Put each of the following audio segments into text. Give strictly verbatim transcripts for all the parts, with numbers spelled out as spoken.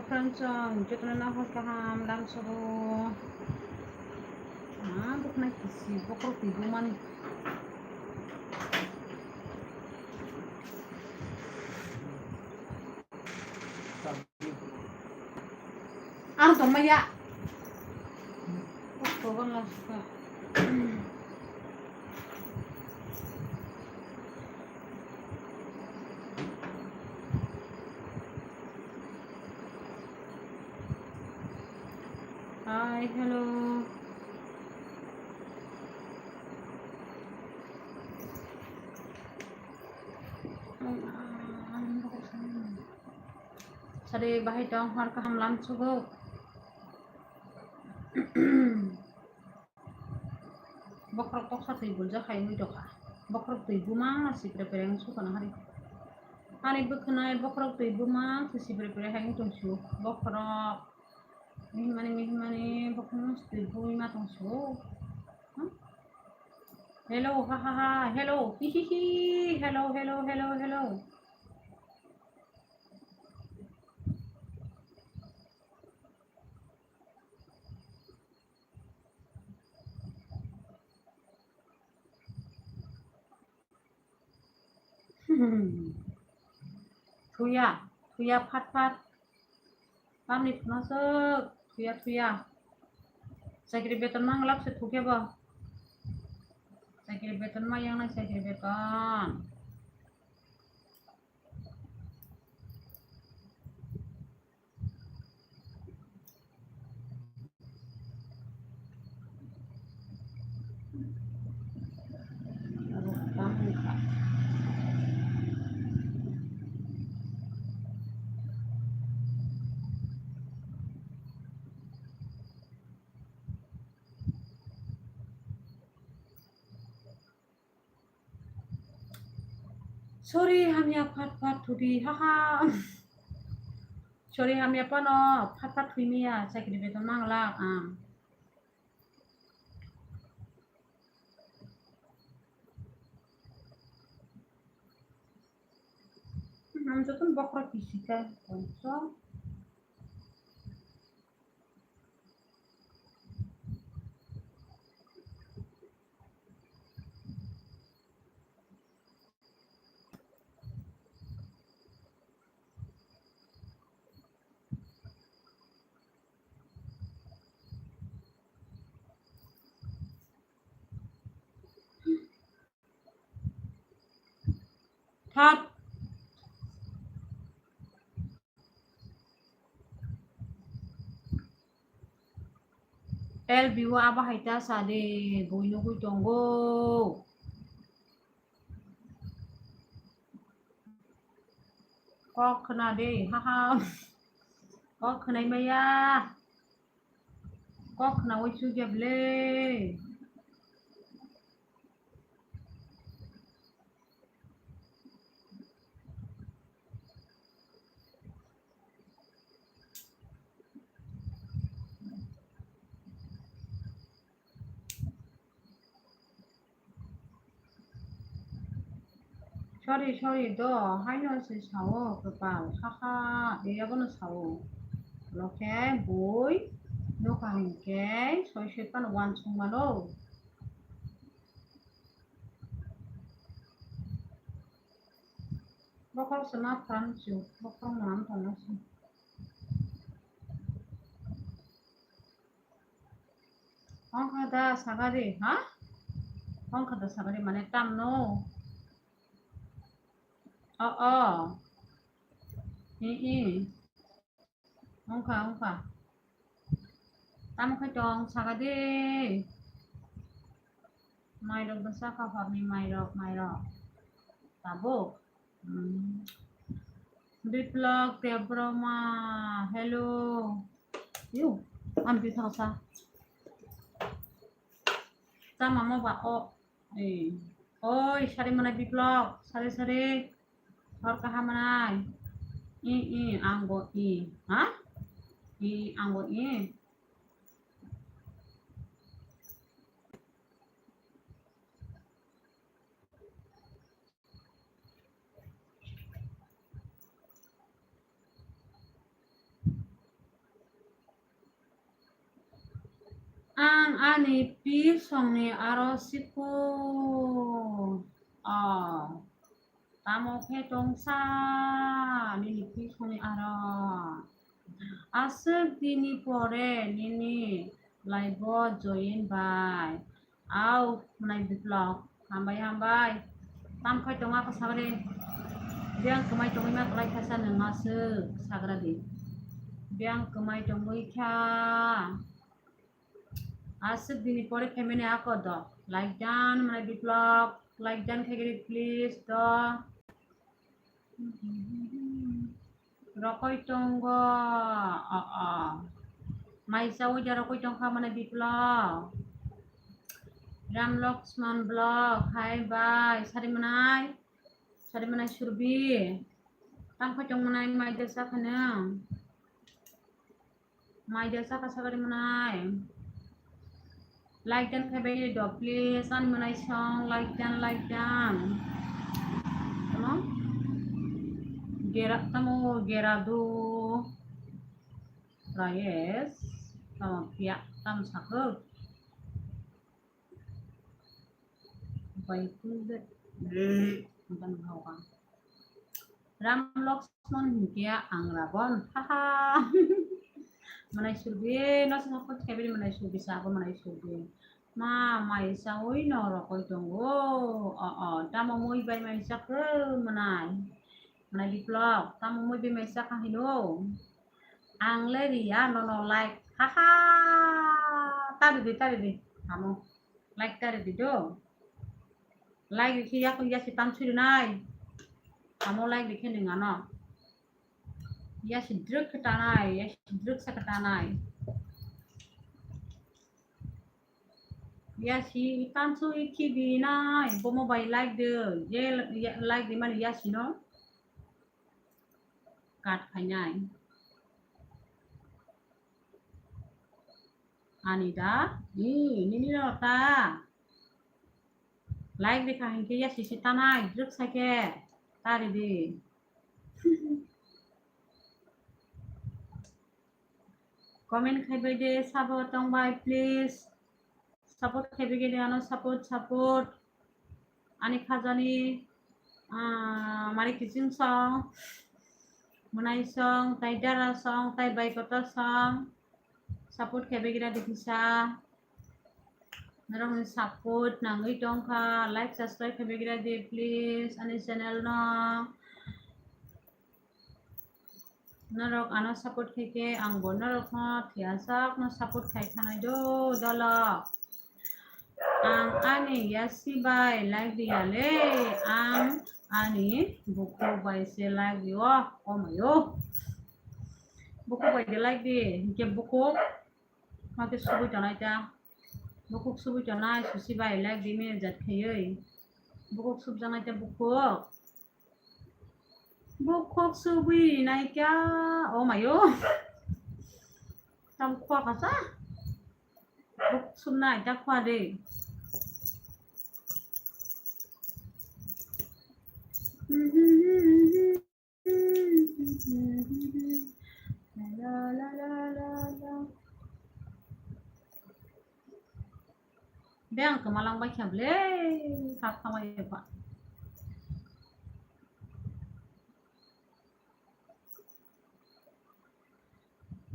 Phrang chwng jotono nahor kaham lamsogo. Ah, buknai kisi bokhorok twi bumani. Ang tongmaya. Bokhorok lamsogo. Hi, hello. Sari bahai tong, hor kaham lamsogo. Bokhorok toksa twi buljak hai wngwi tongkha. Bokhorok twi buma sipre pre wng sukha na hari. Ani bwkhwnai bokhorok twi buma twi sipre pre hai wng tong su. Bokhorok mihimani mihimani bokhorok twi buma tong su. Hmm? Hello, ha ha ha, hello, hi hi hi, hello, hello, hello, hello. Thuya, thuya phat phat. Tamni phunaswk thuya thuya. Chakri beton manglak se thukhe bo. Chakri beton ma yangnai chakri beton. Sorry, hamya phat phat thudi, haha. Sorry, hamya pano phat phat thwi miya, chakri beton manglak ang. Ang jotono bokhorok kisika tongso. Thak. L B O abo hai ta sa de, bui nugui tongo. Kok khna de, haha. Kok khnai maya. Kok khnaui chukya ble. Sorry, sorry, do, haino se sao, kwpal, haha, e abono sao. Lokhe, bui, nokha hinkhe, soi soi phano uansuk mano. Bokhorok se ma phan su, bokhorok ma tongma se. Ongkha da sagari, ha? Ongkha da sagari mane tamno? O, o. I, i. Ongkha, ongkha. Tamo khai tong sagadi. Mairok da saka horni mairok, mairok. Tabuk. Hmm. Biplok Debbarma, hello. Yu, ang bithang sa. Tama mo ba o. Eh. Oi, sari mana Biplok, sari sari. Hor kaham manai. I, i, ang bo i. Ha? I, ang bo i. Ang ani pisongni aro siku. Oh. Tamo khe tongsa nini pisongni aro. Aswk dini pore nini live-o join bai. Au, mwnai biplok. Hambai, hambai. Tam khai tongo ako sagri. Biyang kwmai tongwi ma kwlai kha sa nwng aswk sagra di. Biyang kwmai tongwi kha. Aswk dini pore phaimani ako do. Like dan, mwnai biplok. Like dan khai giri, please do. Rokoi tongo. O, o. Maisa uida rokoi tongkha mwnai biplok. Ram Lakshman vlog, hi bye. Sari mwnai. Sari mwnai Surbi. Tam khai tong mwnai mai desa khana. Mai desa kasa gari mwnai. Like dan khai bai do, please. Ani mwnai song, like dan, like dan. Tamo? Gera, tamo gera do. Rayes. Tamo pia, tam sakho. Bai kung de. Bukan hau kang. Ram Lakshman hinkhe ang Rabon. Haha. Mwnai Surbi, no support khaibini mwnai Surbi, sabo mwnai Surbi. Ma, mai sawi no rokoi tongo. O, o, tamo mui bai mai sakhe mwnai. Mwnai biplok, tamo mui bai mai sakha hino. Ang le riya, no, no, like. Haha. Tari di, tari di. Tamo. Like tari di do. Like rikhe yak yasi tam suri nai. Amo like rikhe ning ano. Yasi druk khe tanai, yasi druk sa khe tanai. Yasi tam suri khibi nai, bomo bai like de, je ya-, like de mani yasi no. Kat khainai. Ani da, ni, nini no ta. Like rikha hinkhe yasi si tanai, druk sa khe, tari di. Comment khai bai de, sabo tong bai, please. Support khai bai de, ano support, support. Ani khajani, ah, mari kiching song, mwnai song, tai dara song, tai bai kotor song. Support khai bai gira di kisa. Norok ni support nangwi tongkha. Like, subscribe khai bai gira di, please. Ani channel no. Norok ano support khai khe, ang bo norok no thwiyasak no support khai khanai do, dolo. Ang ani yasi bai like riya le, ang ani bukhuk bai se like rio, o mayo. Bukhuk bai de like di, hinkhe bukhuk ma khe subui tonai ta. Bukhuk subui tonai, susi bai like di me jat khaiwi. Bukhuk subjak nai ta bukhuk. Bukhuk subui nai kya, o mayo. Tam khwa kasa. Bukhuk sub nai ta khwa de. Beng kwma lang bai kha ble, hap khamai ba.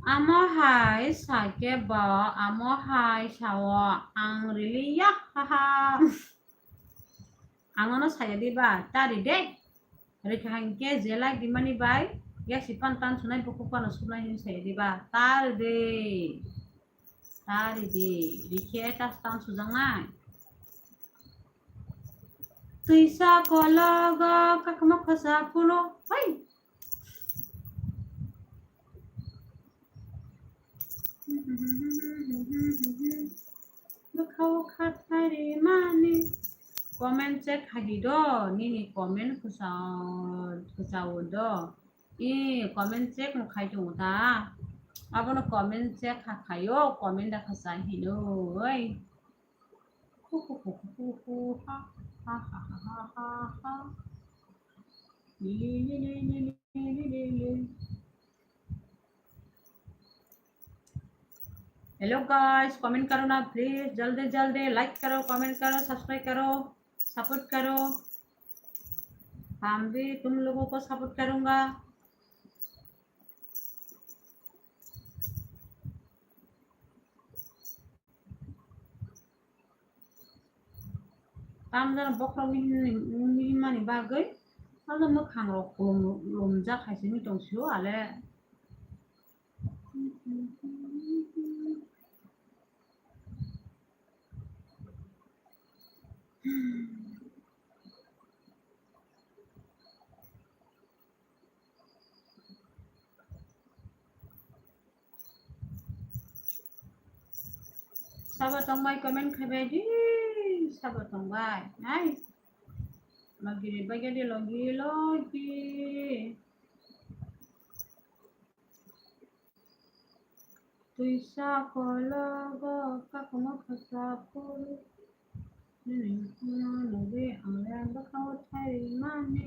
Amo hai sa khe bo, amo hai sao ang rili ya, haha. Ang ano saya di ba, tari de. Rikha hinkhe je like di mani bai, ya si pan tan sunai bukhuk pano sunai hin saya di ba, tari de. Tari di, rikhe tas tan sujaknai. Twisa kologo kakma khasa kulo, hai. Bwkhao khathari mani. Comment check khai di do, nini comment kwchao, kwchao do. E, comment check no khai tongo ta. Abono comment check kha khaio, comment da kha sai hino, oi. Hu, hu, hu, hu, hu, hu, ha, ha, ha, ha, ha. Li, li, li. Hello guys, comment करो ना please, जल्दी जल्दी like करो, comment करो, subscribe करो, support करो। हम भी तुम लोगों को support करूँगा। Tamjani bokhorok ni himni, himni himmani bagwi tamjani mwkhangrok lom-, lomjak hai se wngwi tong sio ale. Sabo tongbai comment khaibai di, sabo tongbai. Ai. Logi bai gadi logi logi. Twisa kologo kakuma khasa phuru. Nini hwnna nugwi ang le bwkhao thai mani.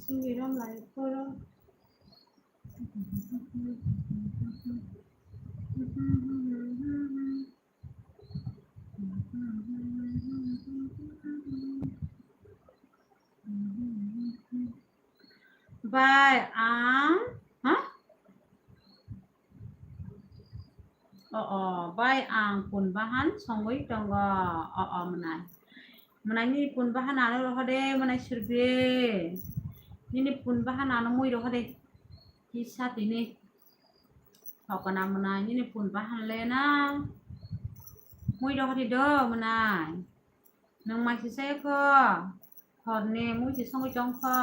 Singi rom lai phuru. Bai ang, ha? O, o, bai ang pun bahan songwi tongo. O, o, mwnai. Mwnai nini pun bahan ano rohode, mwnai surbe. Nini pun bahan ano mui rohode. Kisa tini. Thokna mwnai, nini pun bahan le na. Mui rohode do, mwnai. Nwng mai se se kho, horni mui se songwi tong kho.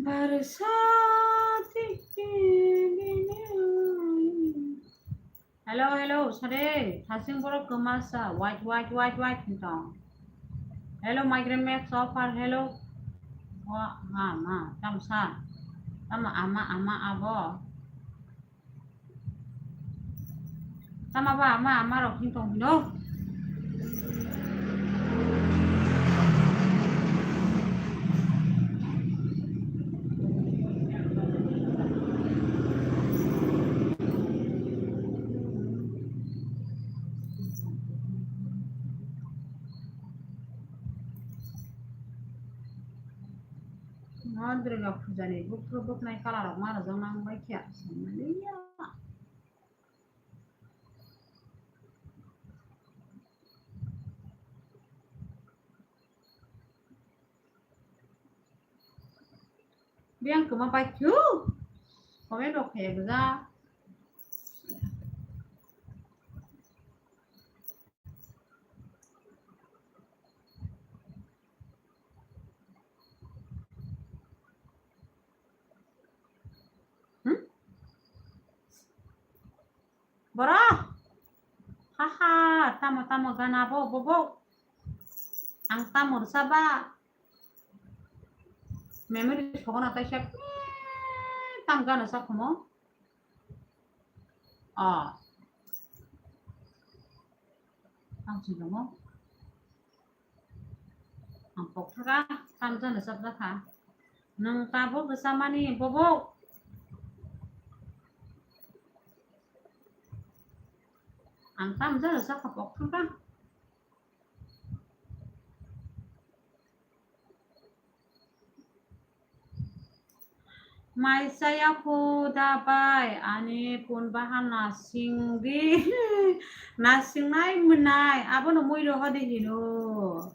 Barsa tiki bini. Hello, hello, sare, thasing borok kwma sa, white, white, white, white, hinto. Hello, migrant max offer, hello. Wa, ha, ma, tamo sa. Tamo ama, ama, abo. Tamo ba, ama, ama rok hinto hino. No, Durga Puja ni buphuru bwkhnai colour rok ma rwjak nang bai khe, samani ya. Biyang kwma bai khe, comment rok khe bwja. Hmm? Boro? Haha, tamo tamo gana bo, bo, bo. Ang tamo rwsa ba. Memory sokona kaisa, tam gana sa khomo. Ah. Ang sui tongo. Ang pok thaka, tam jano chap jakha. Nwng tabuk rwsa mani bobok. Ang tam jano chakha pok thaka. Mai chaya kho da bai, ani pun bahan nasing di. Nasingnai mwnai, abono mui rohode hino.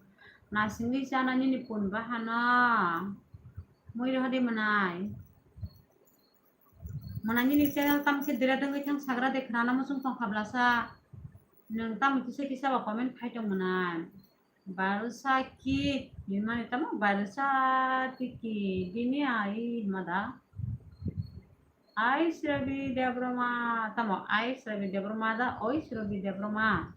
Nasingwi chana nini pun bahano. Mui rohode mwnai. Mwnai nini channel tamo khe dera dengwi thang sagra de khna na muchung tong kha blasa. Nwng tamo kisa kisa ba comment khai tong mwnai. Barsa ki, himani tamo barsa tiki, bini ai hima da. Ai Srabi Debroma, tamo ai Srabi Debroma da, oi Srabi Debroma.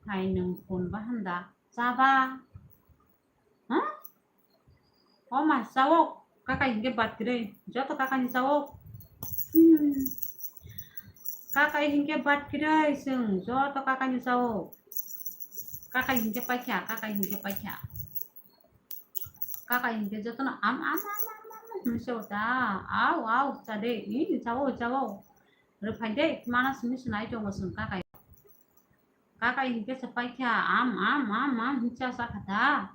Hai nwng kun bahan da, chaba. Huh? O ma, chao. Kakai hinkhe bat kwrwi. Joto kakai ni chao. Hmm. Kakai hinkhe bat kwrwi chwng joto kakai ni chao. Kakai hinkhe paikha, kakai hinkhe paikha. Kakai hinkhe jotono am, am, am, am, am, am, hinwi chao ta. Au, au, cha de. I, chao, chao. Rwphai de, mana simi swnai tongo chwng kakai. Kakai hinkhe se paikha, am, am, am, am, hincha sakha ta.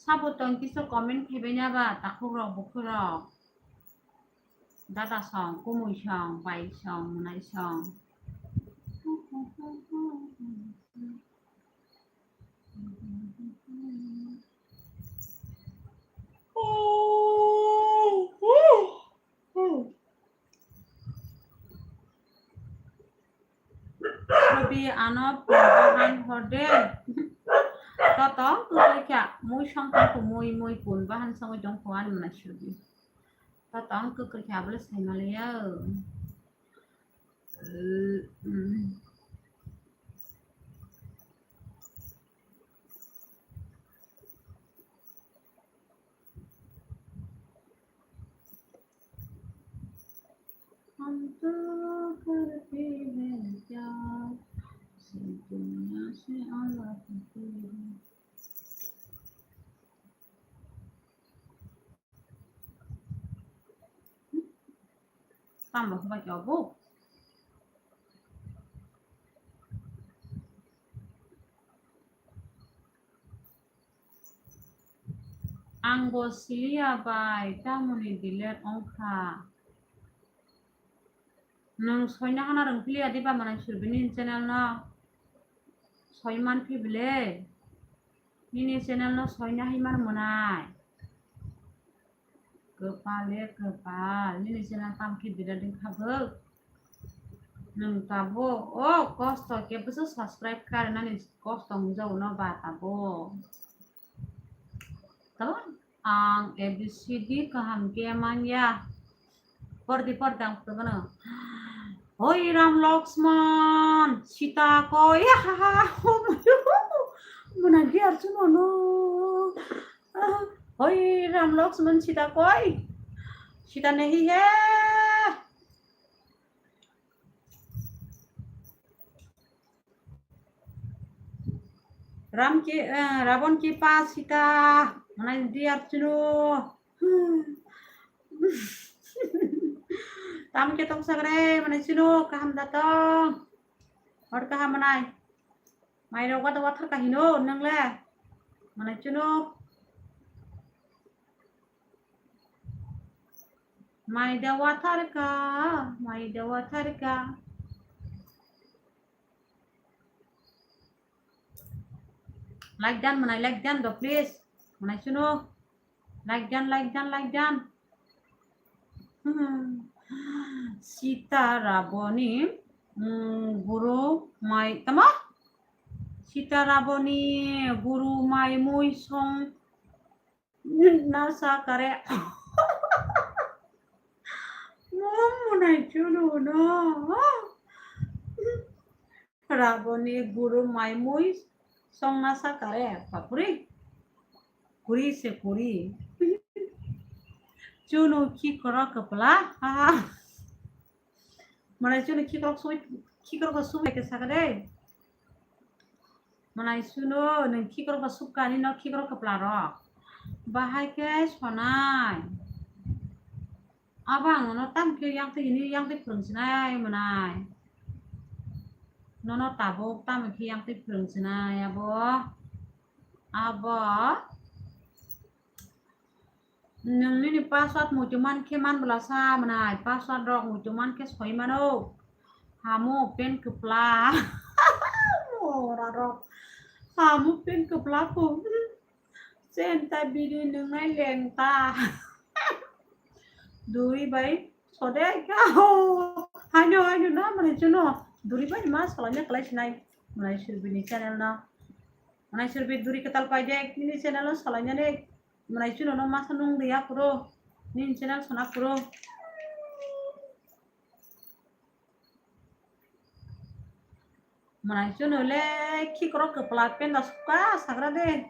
Sabo tong kisa comment khaibai na ba, takhuk rok, bukhuk rok. Dada song, kumui song, bai song, mwnai song. Sobi ano pun bahan horde. Totong kwkwi kha, mui song tong kho, mui, mui pun bahan songwi tong kho ani mwnai sobi. Totong kwkwi kha, abole sai maliya. हम तो करते हैं प्यार, सिर्फ दुनिया से अलग होते हैं। Tamo bai khe obo? Ang bo siliya bai, tamoni delete wngkha. Nwng soina hana rwng piliya diba mwnai Surbini channel no? Soi man phi bile? Nini channel no soina hai man mwnai. Kwpal le kwpal, nini channel tamo khe delete wngkha bo? Nwng tabuk o kosto khe bwswk subscribe kha rwnani kosto wngjago no ba tabuk. Tabuk ang A B C D kaham khe manya. Pordi pordi ang phunugo no. Hoi Ram Lakshman Sita koi. Muna gi archuno no. Hoi Ram Lakshman Sita koi? Sita nahi hai. Ram ki, eh, Rabon ki pa Sita, mwnai di archuno. Tamo khe tong sagre, mwnai chuno, kaham da tong. Hor kaham mwnai. Mai rok wada wathar ka hino, nwng le. Mwnai chuno. Mai da wathar ka, mai da wathar ka. Like dan mwnai, like dan do please. Mwnai chuno. Like dan, like dan, like dan. Hmm. Sita Raboni, hmm, guru mai, tamo? Sita Raboni guru mai mui song nasa kare. Mom mwnai chuno no. Raboni guru mai mui song nasa kare, papuri. Kuri se kuri. Chuno khikrok kwpla. Ha, ha. Mwnai chuno khikrok sui, khikrok sui ke sakade. Mwnai chuno nwng khikrok sukani no khikrok kwpla rok. Bahai khe sonai. Abo ang nono tamo khe yang twi hwnwi yang twi phwrwng sinai mwnai. Nono tabuk tamo khe yang twi phwrwng sinai abo. Abo nwng nini password muitu man khe man bwla sa mwnai, password rok muitu man khe soi mano. Hamo pen kwpla. Morarok. Hamo pen kwpla po. Chen ta biri nungnai leng ta. Duri bai sode. Haino, haino na, mane chuno. Duri bai ma salanya kalai sinai. Mane Surbini channel na. Mane Surbi duri kwtal pai de. Nini channel no salanya ne. Mane chuno no masa nung de ya puro. Nini channel sana puro. Mwnai chuno le khikrok kwpla penda sukha sagra de.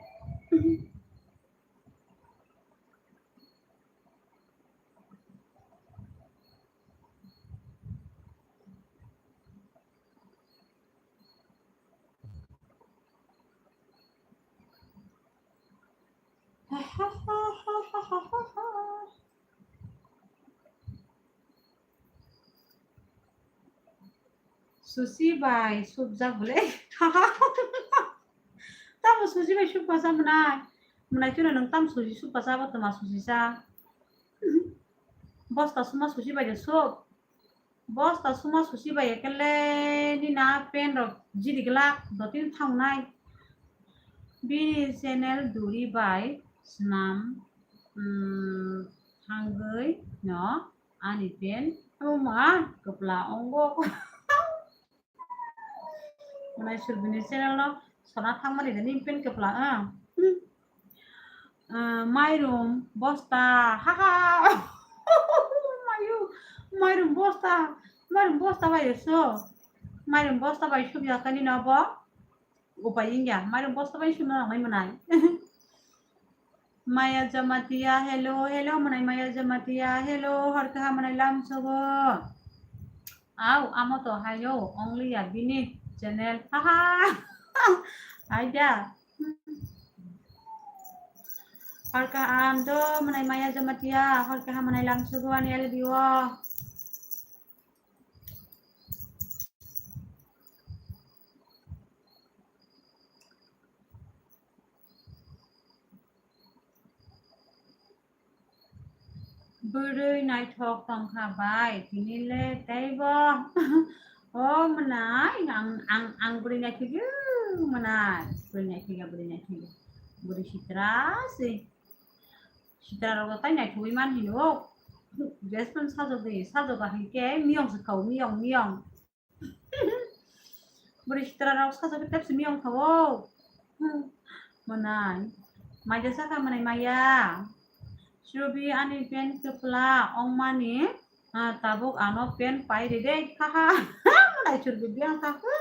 Susi bai subjak bole. Tamo susi bai subka sa mwnai? Mwnai chuno nwng tam susi subka sa bo tma susi sa? Bosta suma susi bai de sub. Bosta suma susi bai ekele nina pen rok jiri glak dotin thangnai. Bini channel duri bai snam, mm, thangwi no ani pen amo ma kwpla ongo. Mwnai Surbini channel no sona thangmani de nini pen kwpla, ah. Ah, mairum bosta, ha ha. Mayu, mairum bosta, mairum bosta bai so. Mairum bosta bai subya kani no bo. Upai wngya, mairum bosta bai sumna nangnai mwnai. Maya Jamatia, hello, hello, mwnai Maya Jamatia, hello, hor kaha mwnai lamsogo. Au, amo to hayo, only ya bini channel. Haha. Aida. Hor kaha am do mwnai Maya Jamatia, hor kaha mwnai lamsogo ani L B O. Bwrwi naithok tongkha bai, tini le teibo. O mwnai, ang, ang, ang bwrwi naithok, mwnai. Bwrwi naithok, bwrwi naithok. Bwrwi sitra se. Sitra rogo tai naithogwi man hino. Dress pen sajogwi, sajogo hinkhe miyong se khao, miyong, miyong. Bwrwi sitra rok sajagwi tepsi miyong thago. Mwnai. Maida sakha mwnai maya. Surbhi ani pen kwpla ongmani, ah, tabuk ano pen pai ride. Haha. Mwnai Surbhi biyang thakhu.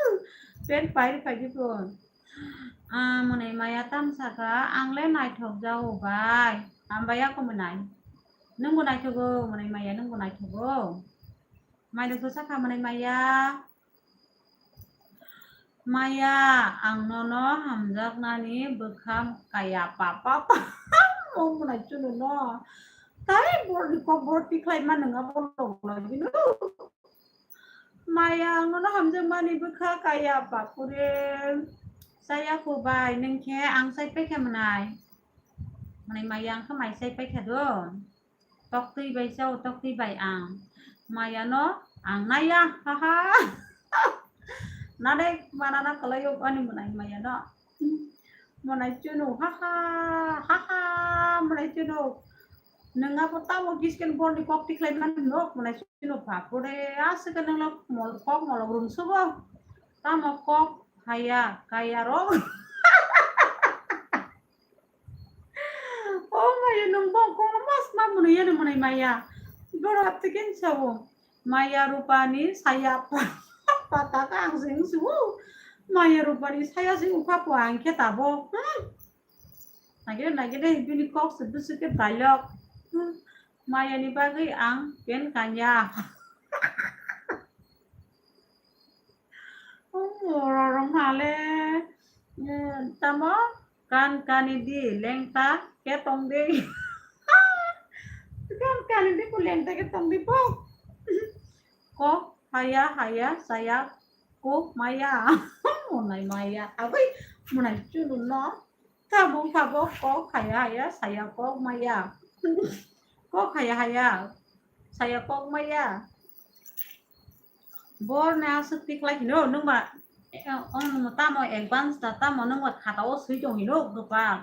Pen pai riphaidi pun. Ah, mwnai maya tam sakha, ang le naithok jao bai. Hambai ya ko mwnai. Nwngbo naithogo, mwnai maya, nwngbo naithogo. Maida khe sakha mwnai maya. Maya, ang nono hamjaknani bwkha kaya papa. Mo mwnai chuno no. Tai borni kok bor tikhlai ma nwnga borok lagino. Maya, ang nono hamjakmani bwkha kaya papure. Saya ko bai, nwng khe ang sai paikha mwnai. Mwnai maya ang khe mai sai paikha do. Toktwi bai chao, toktwi bai ang. Maya no ang naya, haha. Nadai manana kwlai o ani mwnai maya no. Mwnai chuno, haha, haha, mwnai chuno. Nwng abo tamo kisken borni kok tikhlai man no, mwnai chuno bapore, aswk nwng lo mol-, kok molok rung sugo. Tamo kok haya, kaya rok. O maya, nwng bo kok mas ma mwnwi ya, mwnwi maya. Borok tikin sao. Maya rupani saya pa-, pata ka ang sing su. Maya rupani saya sing ukha po ang khe tabo. Hmm. Nagire, nagire, bini kok se bwswk khe dialogue. Hmm. Maya ni bagwi ang pen kanya. Mororong hale, eh, tamo kan kani di, lengta ke tong di. Kan kani di ku lengta ke tong di po. Kok haya haya saya kok maya. Monai maya. Aboi monai chulu no. Tabuk tabuk kok haya haya saya kok maya. Kok haya haya saya kok maya. Bor ne aswk tiklai hino, nwng ba, eh, oh, nwng tamo advance da, tamo nwng ba khata o swi tong hino, gopal.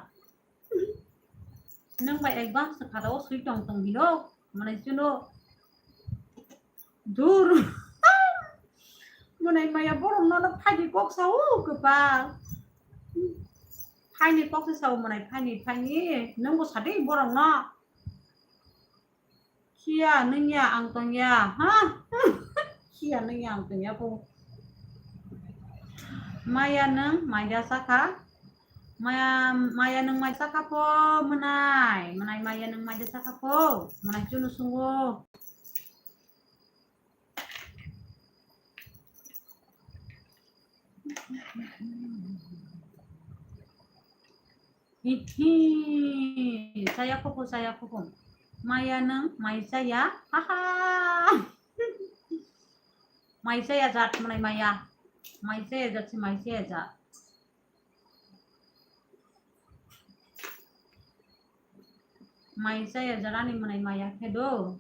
Nwng ba advance da khata o swi tong tong hino, mwnai chuno. Dur. Mwnai maya borok nono phaidi kok sa o, gopal. Phaini kok sa o, mwnai phaini, phaini. Nwng bo sa de borok no. Khia nungya ang tongya, ha? Khia nungya ang tongya po. Maya nung maya saka. Maya, maya nung mai saka po, mwnai. Mwnai maya nung maya saka po. Mwnai chunu sungo. Hihi, chaya khupu, chaya khupu. Maya nung mai chaya, haha. Mai chaya jat mwnai maya. Mai chaya jat si mai chaya jat. Mai chaya jat ani mwnai maya khe do.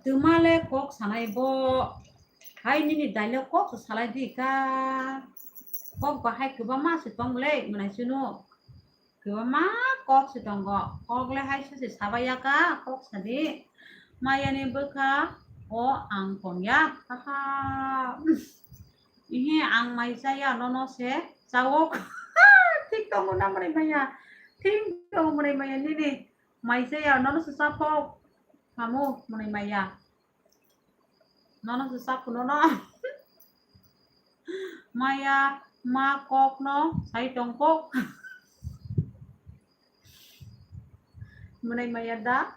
Twma le kok sanai bo, hai nini dialogue kok se salai di ka, kok bahai kwbangma se tong le mwnai chunu, kwbangma kok se tongo, kok le hai se se sabai ya ka, kok sadi, maya ni bwkha o ang tong ya, haha, ihe ang mai chaya nono se chawok, thik tongo na mwnai maya, thik tongo mwnai maya nini. Mai chaya, nono se chapok. Hamu, mwnai maya. Nono se chapok, nono. Maya, ma kok no sai tong kok. Mwnai maya da.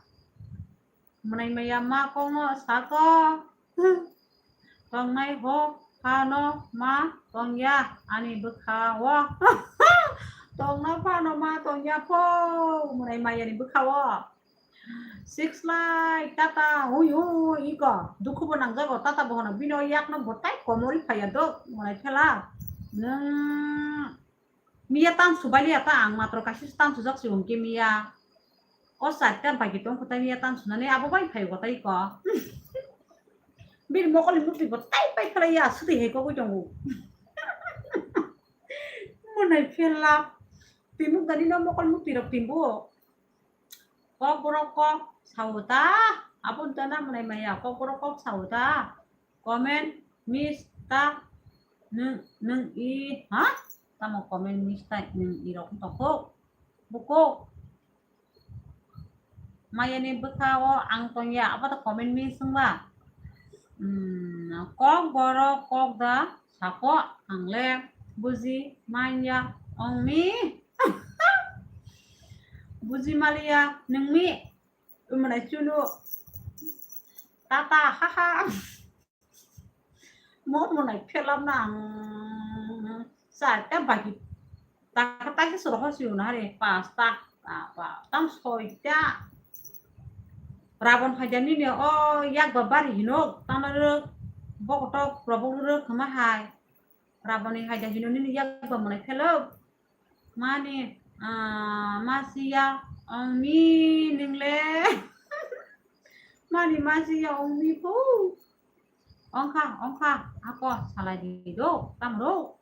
Mwnai maya ma kok no sako. Tongnai ho phano ma tongya ani bwkha o. Tongna phano ma tongya pho, mwnai maya ni bwkha o. Six lai tata hui hui iko dukhu bo nangjago, tata bo hono bini o yak no bo tai komori phaiya do, mwnai phela. Nwng Miya tan subai liya ta, ang matro kaisa se tan sujak se hwnkhe miya. O charta bai khe tong kho tai miya tan sunani abo bai phai kho tai ko. Bini mokol ni mukti bo tai pai khlai ya, swtwi hai kogwi tongo. Mwnai phela. Twi mukdani no mokol mukti rok timbo. Kok borok kok sao ta. Abo wngkha na mwnai maya, kok borok kok sao ta. Comment miss ta nwng, nwng i, ha? Tamo comment miss ta nwng i rok wng tongkho? Buko. Maya ni bwkha o ang tongya, abo to comment miss wngba? Hmm, kok borok kok da sako ang le buji manya ong mi. Buji maliya nwng mi. Mwnai chunu. Tata, haha. Mo mwnai phelap na ang. Sa ta bagi. Ta ta se soro hosi una re pasta. Ta pa. Tam soi ta. Rabon haja ni ne o yak ba bari hino. Tana re bokotok robok re khama hai. Raboni haida hino nini yak ba mwnai phelo. Mani, ah, masiya ong mi nung le. Mani masiya ong mi phu. Ongkha, ongkha, ako salai di do, tamro.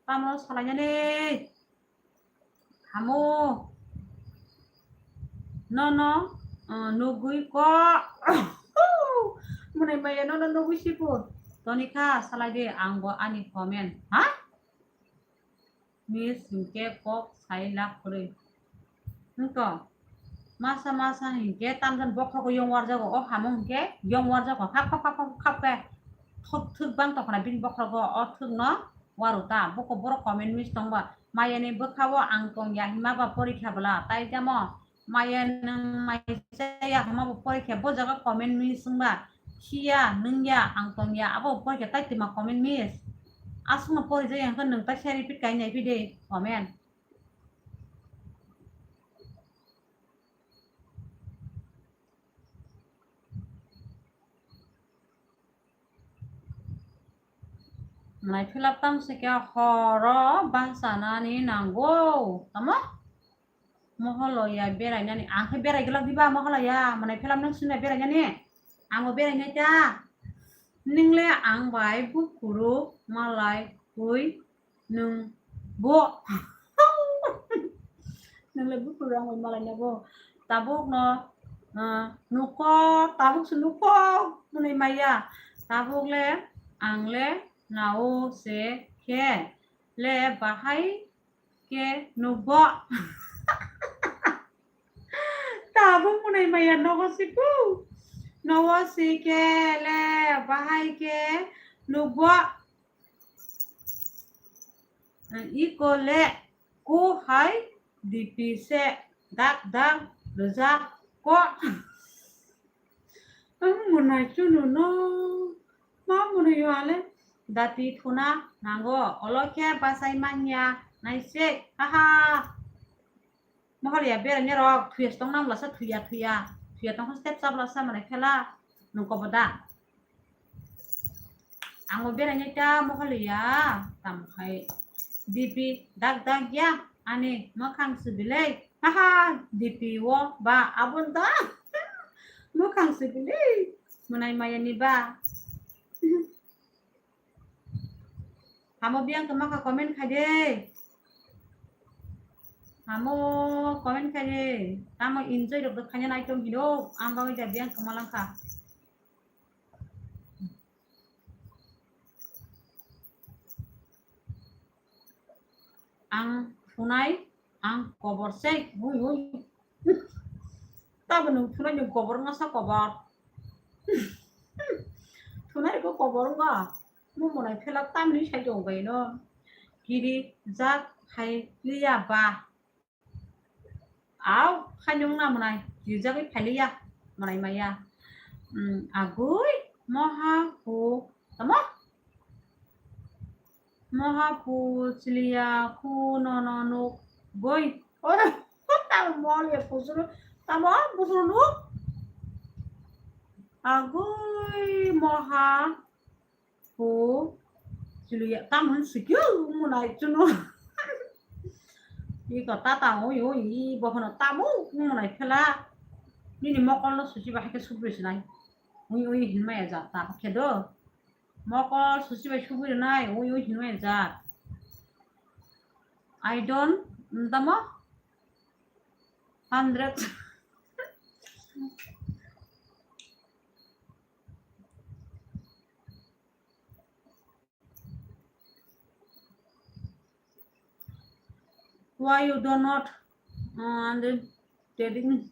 Tamro salai jani. Hamo. Nono, uh, nugui ko. Mwnai maya nono nugui sipu. Tonika salai de ang bo ani comment. Ha? Miss hingke kok sai lak kwrwi. Hingko. Masa masa hingke tamjan bokhrogo yong warjago. O hamo hingke yong warjago. Khap khap khap khap khap khe. Thuk thuk bang tokona bini bokhrogo. O thuk no waru ta. Boko borok comment miss tongba. Maya ni bwkha o ang tong ya hima ba porikha bwla tai jamo. Maya nwng mai chaya hima bo porikha bo jaga comment miss wngba. Khiya nungya ang tong ya abo porikha tai twma comment miss. Aswk no pori jaya hwnkhe nwng tai sai repeat kai nai phi de comment. Manai philap tang se khe horo bangsa nani nango. Tamo? Moholo ya berai nani. Ang khe berai glak diba moholo ya. Manai philap nang sini berai nani. Ang bo berai nai ta. Nung le ang bai bukhuru malai hui nung bo. Nung le bukhuru ang bai malai na bo. Tabuk no, ah, nukho, tabuk se nukho, hwnwi maya. Tabuk le, ang le, nao se khe, le, bahai khe, nukbo. Tabuk hwnwi maya, nogo se ku. Nogo se khe, le, bahai khe, nukbo. Iko le, ko hai dipi se dak dak rwjak ko. Ang mwnai chunu no, ma mwnai yo ale dati thuna nango, olo khe bachai manya nai se, haha. Mohor ya bera ne rok, thuya tong nam lasa, thuya, thuya, thuya tong step chap lasa mane phela, nung kobo da. Ang bo berai nai ta mohor ya, tam khai dipi dak dak ya, ani makhang sibilei, haha, dipi wo ba abon da, makhang sibilei, mwnai maya ni ba. Hamo biyang tongma kha comment khai de. Hamo comment khai de. Tamo enjoy rok do khaina nai tong hino. Ang bagwi da biyang tongma lang kha. Ang phunai, ang kobor sei. Ui, ui. Tamo nwng thunai nwng kobor wngkha sa kobor. Thunai ko kobor wngkha. Mo mwnai phela tamni sai tong bai no. Kiri jak hai liya ba. Au khainung na mwnai. Kiri jagwi phai liya. Mwnai maya. Hmm, agui moha hu. Tamo? Moha pu chiliya khu no no nuk goi. Oi, tamo mol ya pusuru, tamo pusuru nuk. Agui moha pu chiliya, tamo sikyu munai chunu. Iko tata oi oi, bohono tamo munai phela. Nini mokol no suchi bahai ke subri sinai. Oi oi hinmaya ja ta khe do. Mokol susi bai sugui rwnai, ui, ui, hinwi jak. I don't, mm, tamo? Hundred. Why you do not, uh, understanding?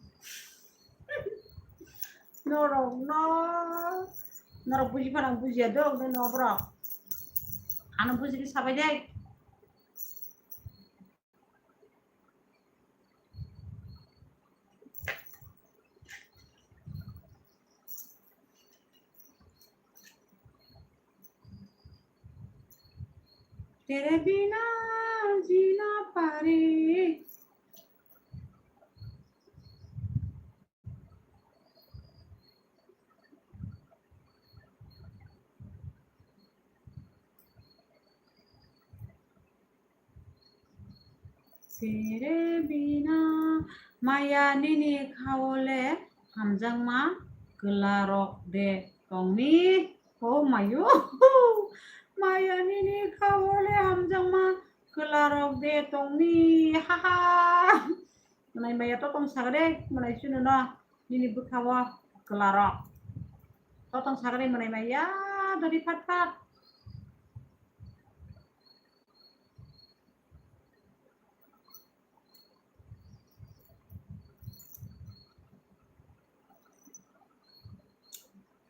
Norok no, norok buji phano bujiya dok, no, no, borok. Ano buji di sabai dai. तेरे बिना जीना पारे। Tere bina maya nini khao le hamjakma kwlarok de tongni. O mayu, maya nini khao le hamjakma kwlarok de tongni. Ha ha. Mwnai maya to tong sagre, mwnai chunu no nini bwkhao kwlarok. To tong sagre mwnai maya dori phat phat.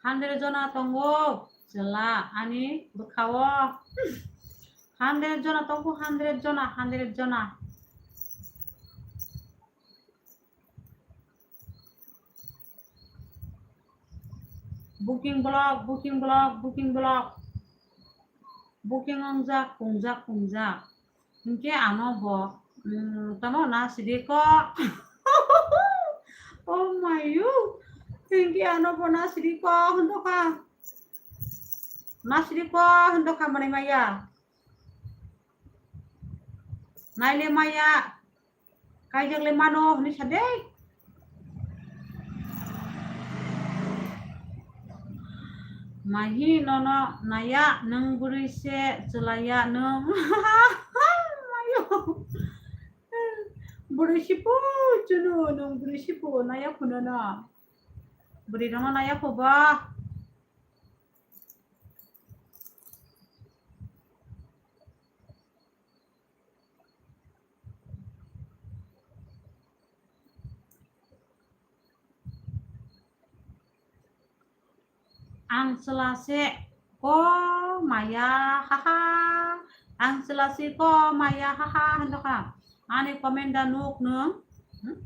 Hundred jona tongo, chwla ani bwkhao. Hundred jona tongo, hundred jona, hundred jona. Booking block, booking block, booking block. Booking ongjak, kungjak, kungjak. Hinkhe ano bo, mm, tamo na sidi ko. Oh my you. Hinkhe ano bo na sidi ko, hondo ka. Masri ko hwndokha mwnai maya. Naile maya. Kaijak le mano hwnwi sa de. Mahi nono naya nwng bwrwi se chwlaiya nwng. Mayo. Bwrwi sipu chunu nwng bwrwi sipu naya phunono. Bwrwi rono naya phuba. Ang chwla se ko maya, haha. Ang chwla se ko maya, haha, hwndokha. Ani comment da nuk nwng. Hmm?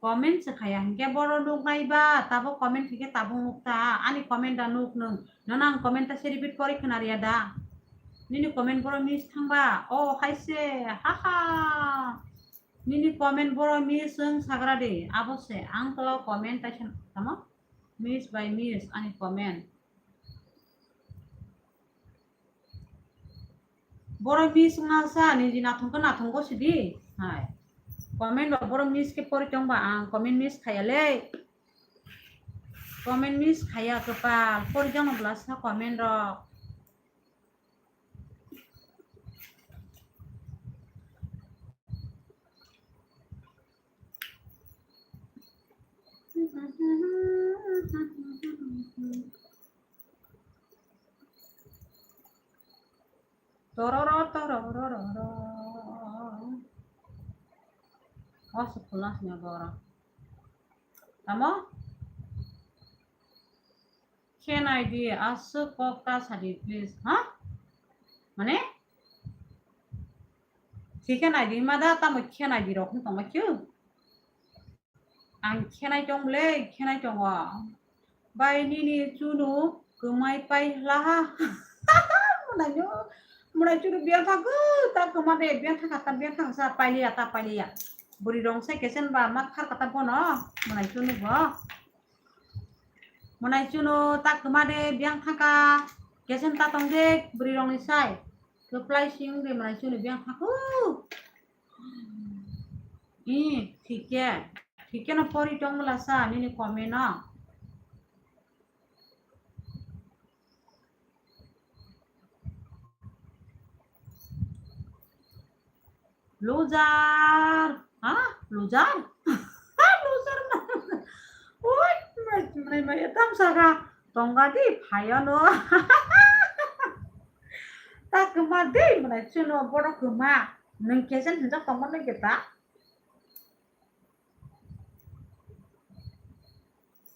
Comment se khaya, hinkhe boro nuk nai ba, tabo comment hinkhe tabuk nuk ta. Ani comment da nuk nwng. Nono ang comment ta se repeat kori khna riya da. Nini comment boro miss thangba. Oh, hai se, haha. Nini comment boro miss wng sagra de, abo se ang tolo comment taisa tamo miss by miss ani comment. Boro miss wngsa niji nathong khe nathong go sidi hai comment rok boro miss khe pori tong ba ang comment miss khaya le comment miss khaya kwpal pori jano bwlasa comment rok. Tororo, tororo. Aswk khulna swngo borok. Tamo? Khenai di, aswk kok ta sadi, please, ha? Mane? Thikhe nai di hima da, tamo khenai di rok wng tongma khe? Ang khenai tong le, khenai tongo. Bai nini chunu kwmai pai hla ha. Mwnai no, mwnai chunu biyang thangkhe, ta kwma de, biyang thangkha, ta biyang thangsa, pailiya, ta pailiya. Bwrwi rong sai kesen ba, ma khar kata bono, mwnai chunu bo. Mwnai chunu ta kwma de biyang thangkha, kesen ta tong de bwrwi rong ni sai. Kwplai sing de mwnai chunu biyang thangkhu. I, thik khe, thik khe no pori tong bwla sa nini comment no. Loser. Ha? Loser? Loser na? Oi, mwnai, mwnai, mwnai, etam saka. Tongga di, phayo no. Ta kwma di, mwnai, chuno, bodo kwma. Nwng kesen hinjak tongma nai kita.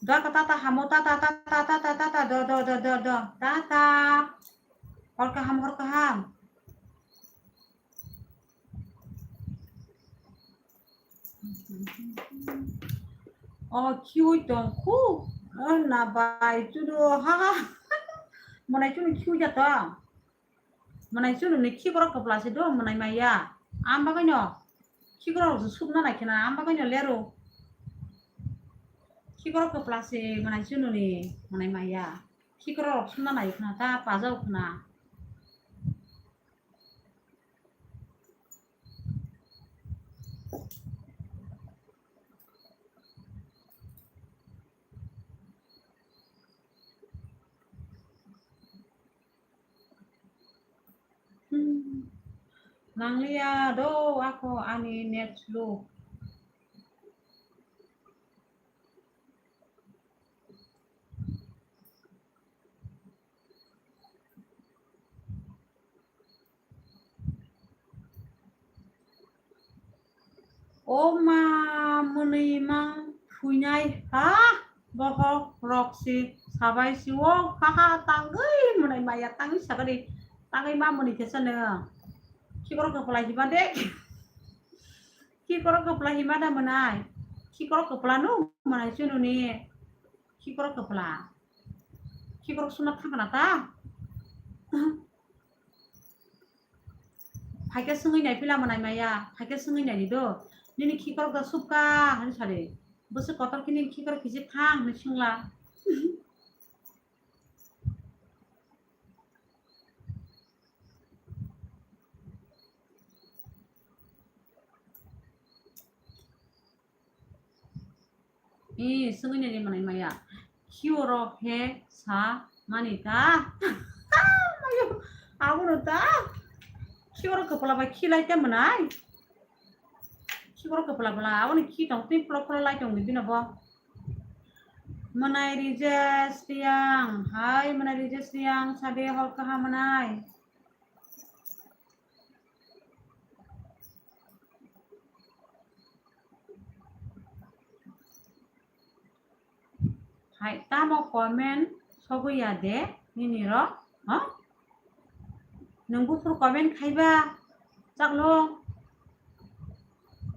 Da ka tata hamo, tata, tata, tata, tata, do, do, do, do, do, tata. Hor kaham, hor kaham. O, khiui tong khu. O, na bai, chudo, ha, ha. Mwnai chuno khiui jato. Mwnai chunu ni khikrok kwpla se do mwnai maya. Am bagwi no khikrok rok se sukna nai khena, am bagwi no lero. Khikrok kwpla se mwnai chunu ni mwnai maya. Khikrok rok sukna nai khena ta pajao khena. Hmm. Nangliya do ako ani net slow. O ma, mwnwi mang phuinai ha, bohok rok si sabai si o, ha ha, tangwi mwnai maya tangwi sagadi, tangwi ma mwnwi khe sano. Khikrok kwpla hima de, khikrok kwpla hima da mwnai, khikrok kwpla no mwnai chununi, khikrok kwpla, khikrok suna thangna ta. Phaikhe swngwi nai pila mwnai maya, phaikhe swngwi nai di do. Nini khikrok da subka hwnwi sadi. Bwswk kotor khe nini khikrok kisi thang hwnwi swngla. Ee, swngwi nai manai maya. Khioro he sa mani ta. Mayo, abono ta. Khioro kwpla bai khilai ta manai. Khioro kwpla bwla, aboni khi tong twi plo plo lai tong bini bo. Manai Rijesh Riang, hai manai Rijesh Riang, sade hor kaham manai. Hai, tamo comment sogwi ya de, nini rok, ha? Nwng buphuru comment khaiba, chaklo.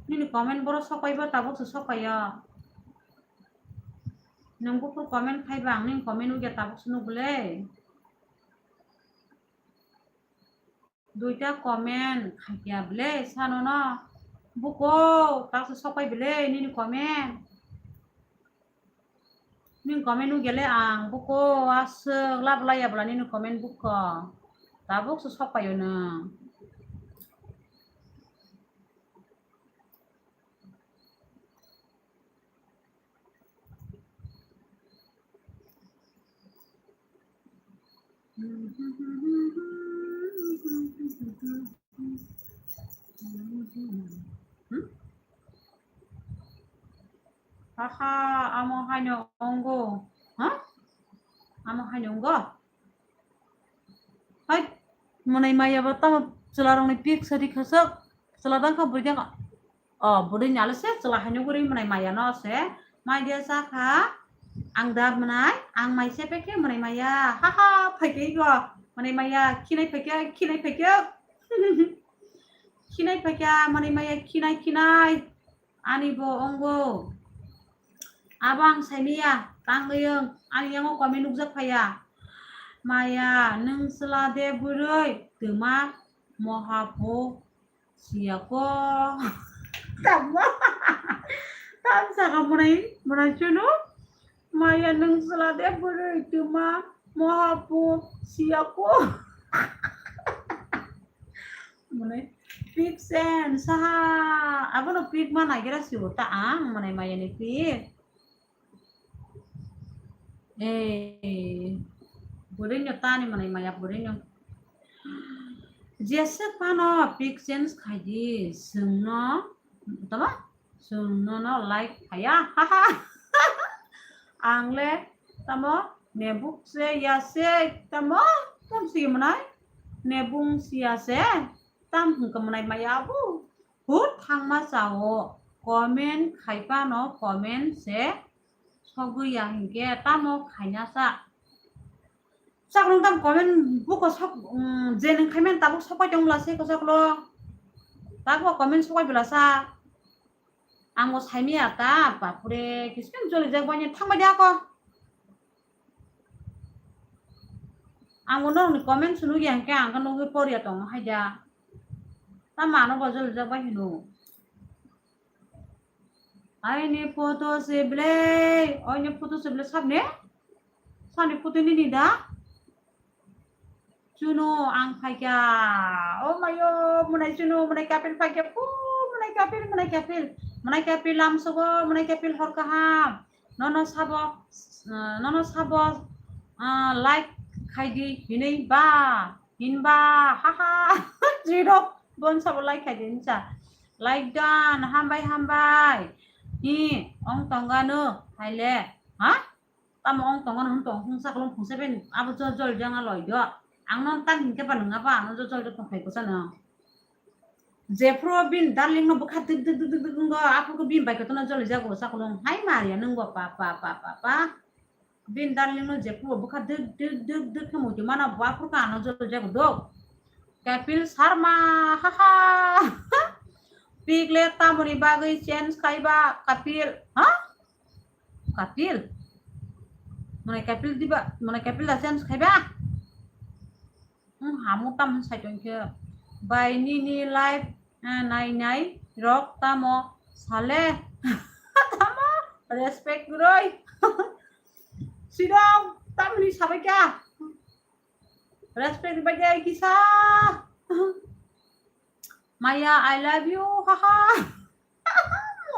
Nini comment boro sokpaibo, tabuk se sokpaio. Nwng buphuru comment khaiba, ang nini comment wngya tabuk se nukbwle. Duita comment khaikya bwle, sanono. Buko, taksa sokpai bwle, nini comment. Nini comment nukya le ang, buko, aswk, lab laya bwla nini comment buko. Tabuk se sokpaio nwng. Hmm? Haha, amo haino ongo. Ha? Amo haino ongo? Hai, mwnai maya ba tamo chwla rokni pik sadi khasok. Chwla dang kha bwrwi dang kha. O, bwrwi ni alo se chwla haino guri mwnai maya no se. Mai dia sa kha. Ang da mwnai, ang mai se pekhe mwnai maya. Ha ha, phaikhe go. Mwnai maya, khinai phaikhe, khinai phaikhe. Khinai phaikhe, mwnai maya, khinai, khinai. Ani bo ongo. Abo ang saimaya, tangwi wng, ani yango comment nukjak phaiya. Maya, nwng chwla de bwrwi, twma, moha phu, siya ko. Tamo. Tam saka mwnai, mwnai chunu. Maya, nwng chwla de bwrwi, twma, moha phu, siya ko. Mwnai, pik sen, saha. Abono pik ma nagira sibo ta ang, mwnai maya ni pik. Eh, bwrwino tani mwnai maya bwrwino. Jeswk phano pik change khaidi, chwngno, tama? Chwngno no like khaya, haha. Ang le tamo nebuk se ya se tamo, tam si mwnai? Nebung si ya se, tam hwnkhe mwnai maya bu. Hur thangma chao, comment khai phano comment se sogwi ya hinkhe tamo khaina sa. Chakrung tam comment buko sok, mm, je nwng khai man tabuk sokpai tong la se kwchaklo. Tabuk comment sokpai bwla sa. Ang bo saimaya ta, bapure, kiskang joli jak bani thangbai de ako. Ang bo norokni comment sunu ya hinkhe ang khe nugwi por ya tongo hai da. Ta mano bo joli jak bai hino. Aini photo se ble, aini photo se ble sabne? Sani photo nini da? Chunu ang phaikha. Oh mayo, mwnai chunu, mwnai kapil phaikha. Pu, mwnai kapil, mwnai kapil. Mwnai kapil lamsogo, mwnai kapil hor kaham. Nono sabo, eh, nono sabo, eh, like khaidi hinwi ba, hinba, haha, jiro, bon sabo like khaidi hinsa. Like done, hambai, hambai. Hi, ong tongano, haile, ha? Tamo ong tongano hwn tong, hwn saklong phung seven, abo jol jol janga loi do. Ang non tan hinkhe ba nwnga ba, ano jol jol jol tong phai kwchano. Jephru bin darling no bwkha dik dik dik dik dik wngkha, aphuru bin bai kotorno joli jago sakolong. Hai Maria, nwng bo pa, pa, pa, pa, pa. Bin darling no jephru bwkha dik dik dik dik khe muitu mana bo aphuru khe ano joli jago do. Kapil Sharma, ha, ha. Pik le tamoni bagwi change khaiba Kapil, ha? Kapil. Mwnai Kapil diba, mwnai Kapil da change khaiba. Hmm, hamu tam sai tongkhe. Bai nini live, eh, nai nai rok tamo sale. Tamo respect guroi. Sidong, tamni sabai kya? Respect bai kisa. Maya, I love you. Haha.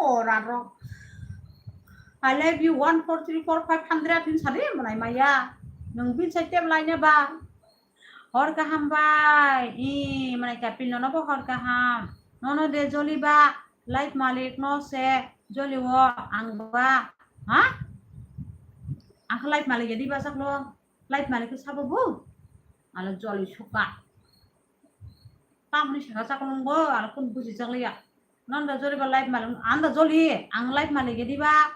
Ora rok. I love you one four three four five hundred hin sadi manai maya. Nung bin sai tep laina ba. Hor kaham bai. I manai kapil nono bo hor kaham. Nono de joli ba. Life malik no se joli o ang ba. Ha? Ang life malik ya di ba saklo. Life malik ke sabo bu. Alo joli suka. Tamni saka saka nungbo, alo kun buji jak liya. Nanda joli ba life malik, anda joli, ang life malik ya di ba.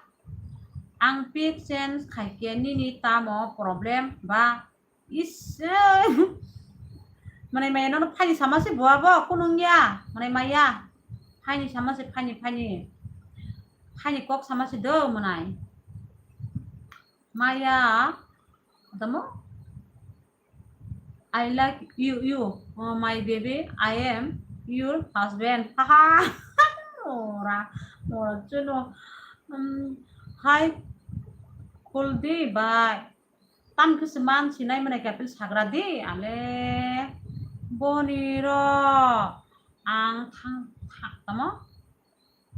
Ang pick change khaike nini tamo problem ba. Is, eh. Manai maya nono phani sama se bua bo, kunung ya. Manai maya. Phani sama se, phani, phani. Phani kok sama se do, manai. Maya. Tamo? I like you, you, oh, my baby, I am your husband. Haha. Ora, ora chuno. Um, hi, Kuldi bai. Tam khe se man sinai mane kapil sagra di, ale. Boni ro ang thang, thang, tamo?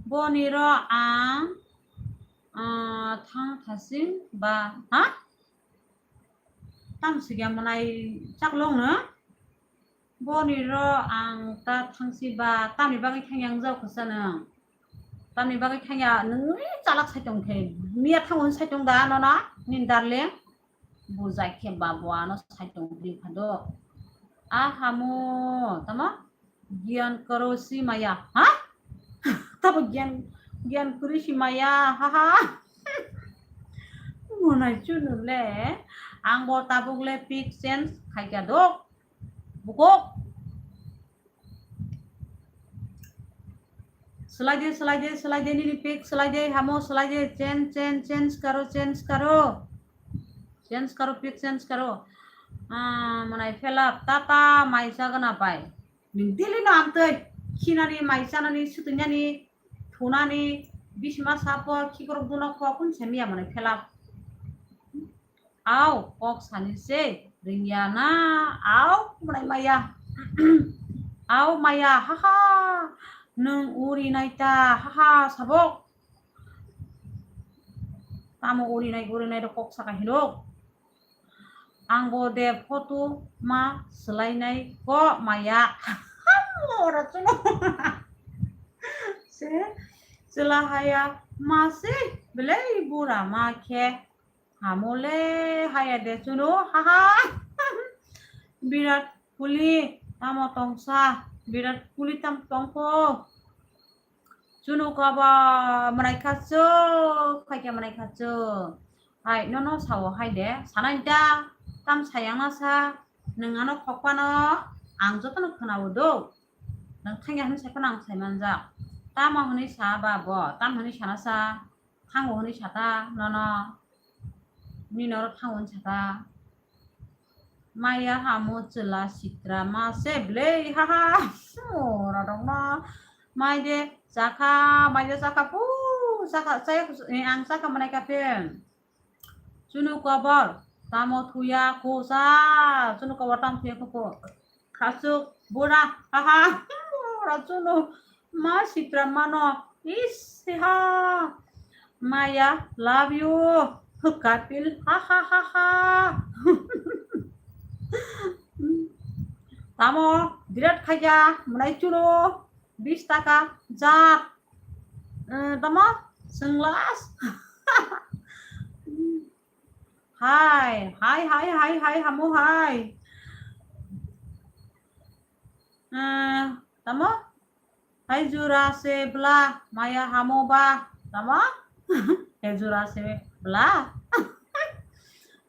Boni ro ang, ah, thang thasing ba, ha? Tam sigya manai chaklong no? Boni ro ang ta thangsi ba, tamni bagwi thangya ang jao khasa nang. Tamni bagwi thangya nung chalak saitong khe. Miya thangun saitong da nono, nin darling. Bujai khe ba bo ano saitong bri phado. Ahamo, tamo? Gyan karo si maya. Ha? Tabo gyan, gyan kuri si maya. Ha ha. Monai chunu le. Ang bo tabuk le pick change khaikya dok. Bukok. Slide, slide, slide, nini pick, slide, hamo, slide, change, change, change karo, change karo. Change karo, pick change karo. Ah, manai fill up, tata, mai sagana pai. Ning dili no amtoi, khinani, mai sanani, sutunyani, thunani, bisima sapo, khikrok dunok po, kun semiya manai fill up. Au, kok sani se, ringya na, au, mwnai maya. Au, maya, haha, nung uri nai ta, haha, sabok. Tamo uri nai, uri nai, kok saka hinok. Ang bo de photo ma swlai nai ko maya. Ora chuno. Se, chwla haya ma se, belai bura ma khe. Hamole haya de chuno, haha. Birat Kuli tamo tongsa, Birat Kuli tam tongkho. Chuno kaba mwnai kha chuk, khaikhe mwnai kha chuk. Hai, nono sao hai de, sanai da, tam sayang na sa, nwng ano khokpano ang jotono khwnao do. Nwng thangya hwnwi sai phano ang sai manjak. Tamo hwnwi sa ba bo, tam hwnwi sana sa. Thango hwnwi sata nono, nini oro thango hwnwi sata. Maya hamo chwla sitra ma se blei, haha. Ora dongma. Mai de chakha, mai de chakha pu, chakha, chaya, eh, ang chakha manai kaphe. Chunu kobor, tamo thuya kusa, chunu kobor tamo thuya kuku. Khasuk, bura, haha, bura chunu, ma sitra mano, is, ha, maya, love you, kapil, ha, ha, ha, ha. Tamo, birat khaja, mwnai chunu, bis taka, jat, eh, tamo, sunglas. Hai, hai, hai, hai, hai, hamo hai. Eh, tamo? Hai jura se bla, maya hamo ba, tamo? Hai jura se bla.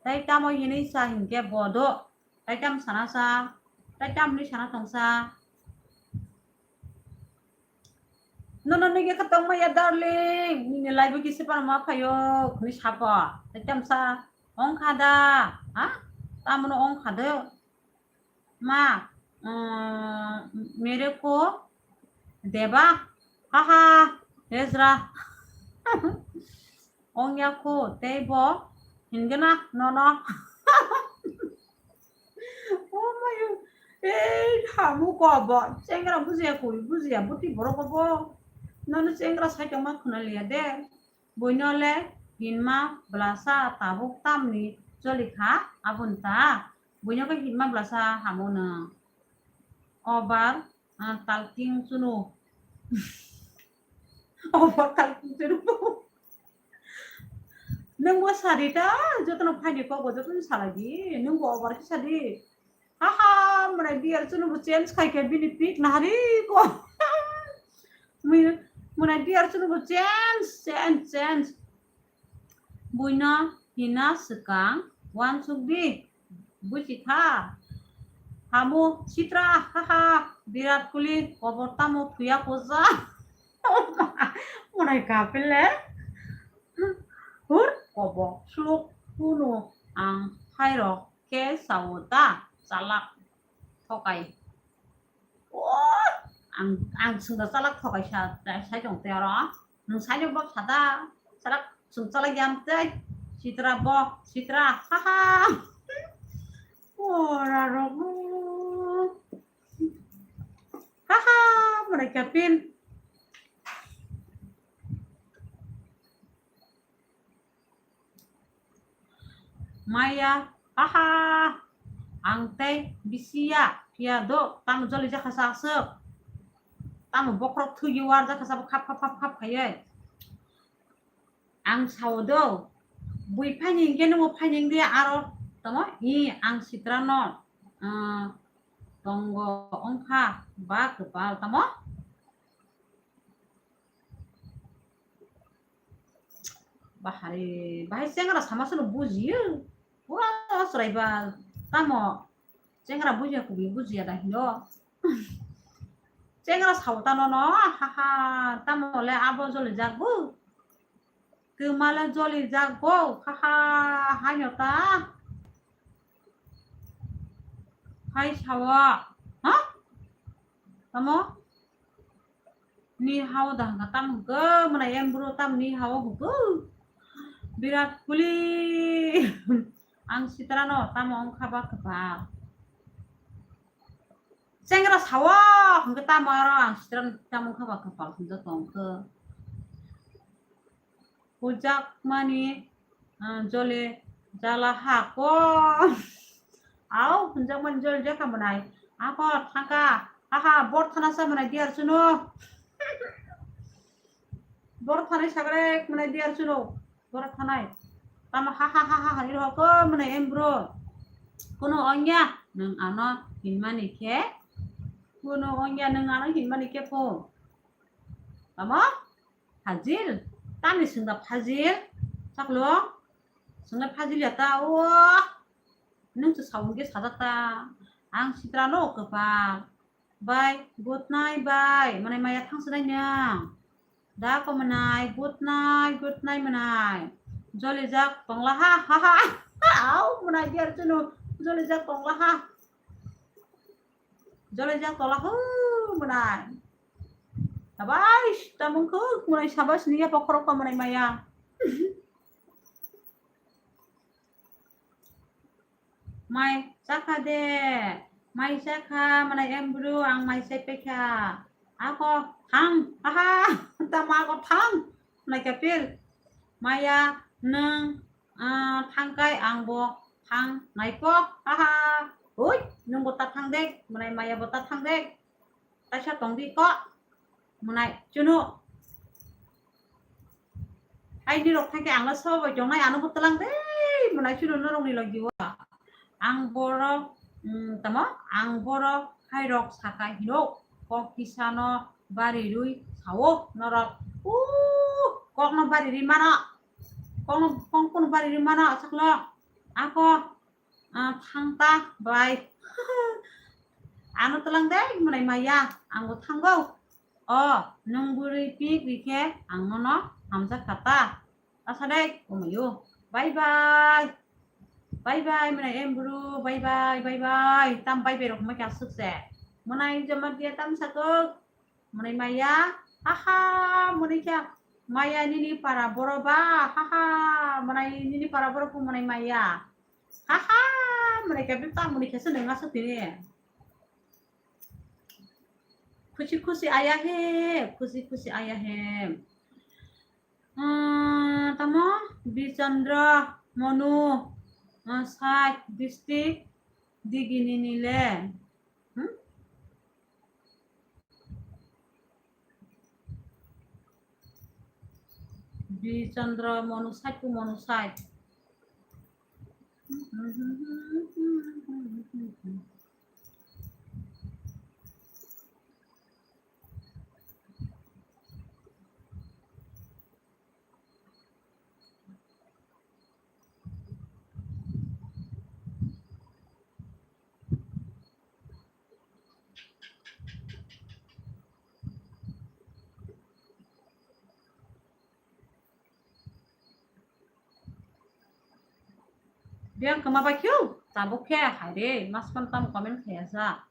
Tai tamo hini sa hinke bodo. Tai tam sana sa, tai tam ni sana tong sa. Nono nigi kha tongma ya darling, nini live kisi pan ma phayo, khuni sapa. Etam sa ong kha da, ha? Tamono ong kha de. Ma, mm, mere ko deba, ha ha, hejra. Ong ya kho, tei bo hingena nono. Oh my God. Ei, hamu ko bo. Chengra bujiya koi, bujiya buti borok bo. Nono chengra sai tongma khuna liya de. Boino le hinma bwlasa tabuk tamni choli kha aboni ta. Buino khe hinma bwlasa hamo nwng. Obar, ah, talking chunu. Obar talking chunu. Nwng bo sadi ta, jotono phaini kok bo jotono salai di. Nwng bo obar khe sadi. Ha ha, mwnai dear chunu bo change khai khe bini pic nahari ko. Mwnai dear chunu bo change, change, change. Buino hina swkang uansuk di, buji kha. Hamo sitra, ha ha, Virat Kohli kobor tamo thuya koja. Mwnai kapil le. Hur kobo sluk kunu ang phairok khe sao ta chalak thokai. O, ang, ang swngda chalak thokai sa, sai tong te oro. Nwng sai bok sada, chalak swng chalak yam tei. Sitra bo, sitra, ha ha. Ora rok. Ha ha, mwnai kapil. Maya, ha ha, ang tei bisi ya, phiya do, tamo joli jakha sa aswk. Tamo bokhorok thwgwi war jakha sa bo khap, khap, khap, khap khaiwi. Ang sao do, bui phaini hwnkhe nwng bo phaini wngdi aro tamo, i ang sitrano, ah, tongo wngkha ba kwpal tamo? Bahai, bahai chengra sama sano bujiyo. Pura chwrai ba tamo chengra bujiya kubui bujiya da hino. Chengra sao ta nono, ha ha, tamo le abo joli jak bu. Kwma le joli jak bo, ha ha, haino ta. Hai sao, ha? Tamo? Ni hao da hwnkha, tam hwnkhe, mwnai em bro, tam ni hao hwnkhe. Virat Kohli. Ang sitrano, tamo wngkha ba kwpal. Chengra sao, hwnkhe tamo aro ang sitrano, tamo wngkha ba kwpal, hwnjak tongkhe. Hujakmani, ah, jole jala ha ko. Au, hujakmani jole jakha mwnai. Ako thangka. Haha, bor thana sa mwnai dear chunu. Bor thanai sagrek mwnai dear chunu. Bor thanai. Tamo ha ha ha ha ha ni rok mwnai em bro. Kuno ongya nwng ano hinmani khe. Kuno ongya nwng ano hinmani khe pho. Tamo? Fajil, tamni swngda Fajil? Chaklo? Swngda Fajil ya ta, o. Nwng se sawi khe sajak ta. Ang sitrano kwpal. Bai, good night, bai. Mwnai maya thang swnai nwng. Da ko mwnai, good night, good night mwnai. Joli jak tongla ha, ha, ha. Au, mwnai dear chunu. Joli jak tongla ha. Jole jak tola ho mwnai. Sabash, tamung khuk mwnai sabash niya pokhorok ko mwnai maya. Mai chakha de, mai chakha mwnai em bru ang mai chai paikha. Ako thang, aha, tamo ako thang. Mwnai kapil, maya nwng Ah, thangkai ang bo thang naikok, haha. Oi, nwng bo ta thang de, mwnai maya bo ta thang de. Taisa tong di ko, mwnai chunu. Ai ni rok thangke ang la sobo tongnai, ano bo tlang de, mwnai chunu norok ni logi o. Ang borok, mm, tamo, ang borok hai rok sakai hino, kok kisa no bari rui sao norok. Uh, kok no bari ri mano. Kong, kong kunu bari ri mano, aswkno. Ako, ah, thang ta bai. Ano tlang de, mwnai maya, ang bo thango. O, nwng bwrwi pik ri khe, ang nono hamjak kha ta. Asa de, kumayo. Bye bye. Bye bye, mwnai em bru. Bye bye, bye bye. Tam bye bye rok mai kha aswk se. Mwnai joma dia tam sakok. Mwnai maya, haha, mwnai kha maya nini para boro ba, haha, mwnai nini para boro ko mwnai maya, haha, mwnai kha bita mwnai kha se nang aswk tini. Khusi khusi aya he, khusi khusi aya he. Ah, tamo Bichandra Monu, ah, side district Digini ni le. Hmm? Bichandra Monu side to Monu side. Biyang kama bai khe, tabuk khe hai re, mas pan tam comment khaya sa.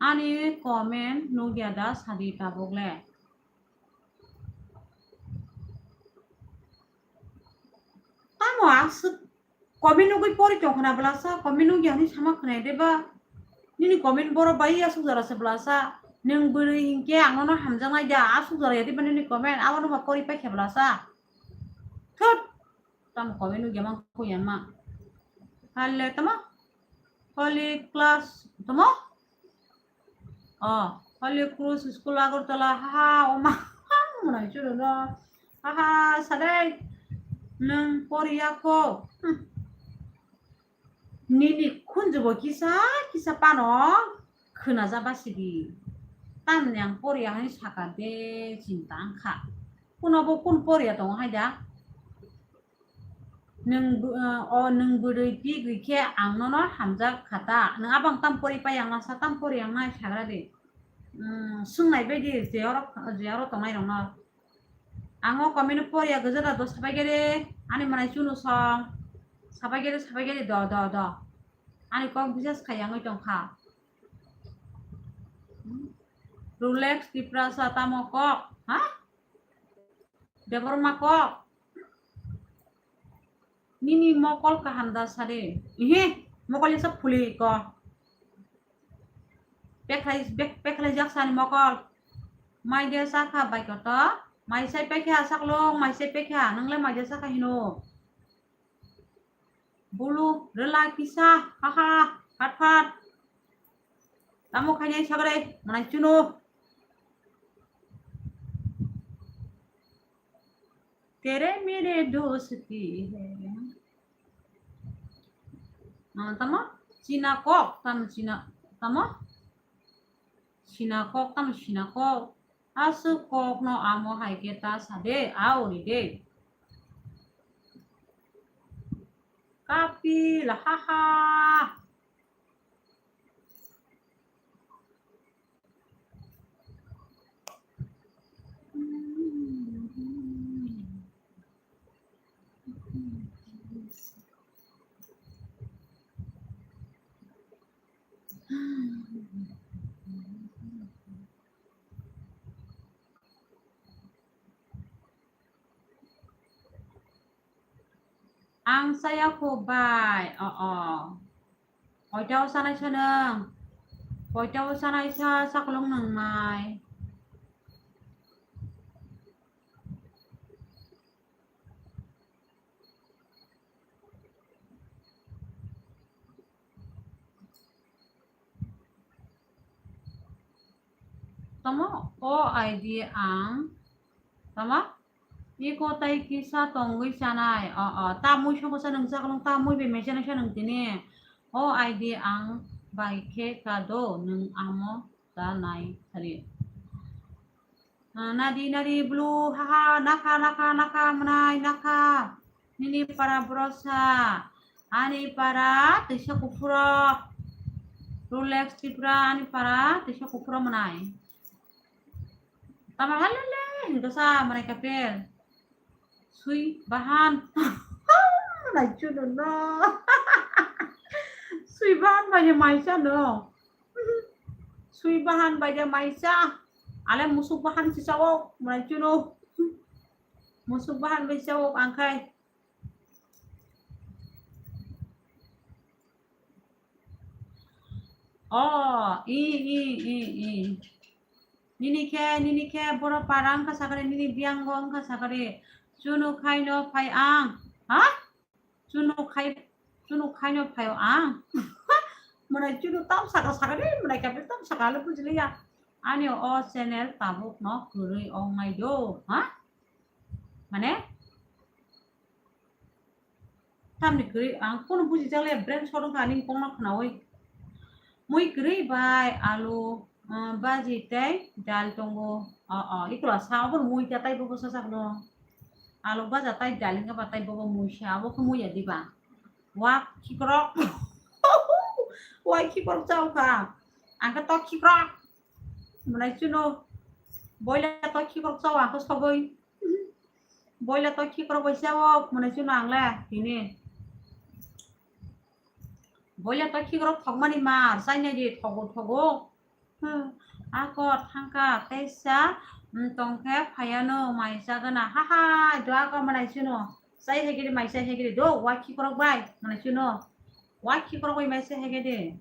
Ani comment nugya da sadi tabuk le. Tamo aswk comment nugwi pori tong khna bwlasa, comment nugya hwnwi sama khna de ba. Nini comment borok bai aswk jora se bwlasa. Nwng bwrwi hinkhe ang nono hamjaknai da, aswk jora ya de ba nini comment, abono ba pori paikha bwlasa. Thut. Tamo comment nugya mang kho yang ma. Halle tamo? Holy Class tamo? Oh, Holy Cross School Agartala, ha, ha, o ma, mwnai chwrwng no. Ha, ha, sadai, nwng poriya kho. Hmm. Nini khunjubo kisa, kisa pano khwnaja basidi. Tamni ang poriya hwnwi saka de chinta wngkha. Kunobo kun poriya tongo hai da? Nwng bw-, o nwng bwrwi pigwi khe ang nono hamjak kha ta? Nwng abang tam pori pai ang nasa tam pori ang nai sagra de. Mm, swngnai bai di je oro, je oro tongnai rokno. Ang o comment poriya gajera do sabai gere, ani mwnai chunu song. Sabai gere, sabai gere do, do, do. Ani kok bisas khai yangwi tong kha. Relax Tiprasa tamo kok, ha? Debbarma kok. Nini mokol kaham da sadi. Ihe, mokol isa phuli ko. Pekhlai, pek-, pekhlai jak sani mokol. Mai de sakha bai koto. Mai sai pekha saklong, mai sai pekha. Nang le mai de sakha hino. Bulu, rela kisa, ha ha, phat phat. Tamo khainai sagre, mwnai chunu. Tere mere dosti hai. Ah, tamo? China kok, tamo china, tamo? China kok, tamo china kok. Aswk kokno amo hai khe ta sa de, a ori de. Kapi la ha ha. Ang chaya kho bai. O, o. Koitao chanai sa nwng? Koitao chanai sa saklong nwng mai? Tamo o idea ang, tamo iko tai kisa tongwi chanai. O, o, ta mui songkha sa nwng chaklong, ta mui bai mai chanai sa nwng tini. O idea ang bai khe ka do nwng amo ta nai sari. Ah, nadi, nadi, blue, ha, ha, nakha, nakha, nakha, mwnai, nakha. Nini para brosa, ani para, tisa kuphuro. Rolex Tripura, ani para, tisa kuphuro mwnai. Tama halele, hinto sa, mwnai kapel. Sui bahan. Mwnai chuno no. Sui bahan bai maisa no. Sui bahan bai de maisa. Ale musuk bahan si sao, mwnai chuno. Musuk bahan bai sao, angkai. Oh, i, i, i, i. Nini khe, nini khe, boro para wngkha sakari, nini biyango wngkha sakari. Chunu khaino phai ang. Ha? Chunu khai, chunu khaino phaio ang. Mwnai chunu tam saka sakari, mwnai kapi tam saka le bujiliya. Ani o channel tabuk no kwrwi ong nai do. Ha? Mane? Tamni kwrwi ang kono buji jak le brain shot wngkha ani kok no khnaui. Mui kwrwi bai alu, ah, baji tei dal tongo. O, o, ikula sa obo mui ta tai bobo sa sakno. Alu baja tai dal wngkha ba tai bobo mui sa obo khe mui ya diba. Wa khikrok. Wa khikrok chao kha. Ang khe tok khikrok. Mwnai chunu. Boila tok khikrok chao ang khe sogoi. Boila to khikrok bai chao, mwnai chwng ang le tini. Boila to khikrok thokmani mar, chainai di thogo thogo. Hmm, ako thangka teisa, hmm, tongkhe phaiano mai chagana. Ha ha, do ako mwnai chwng. Chai hegiri mai chai hegiri do, wa khikrok bai, mwnai chwng. Wa khikrok bai mai chai hegiri.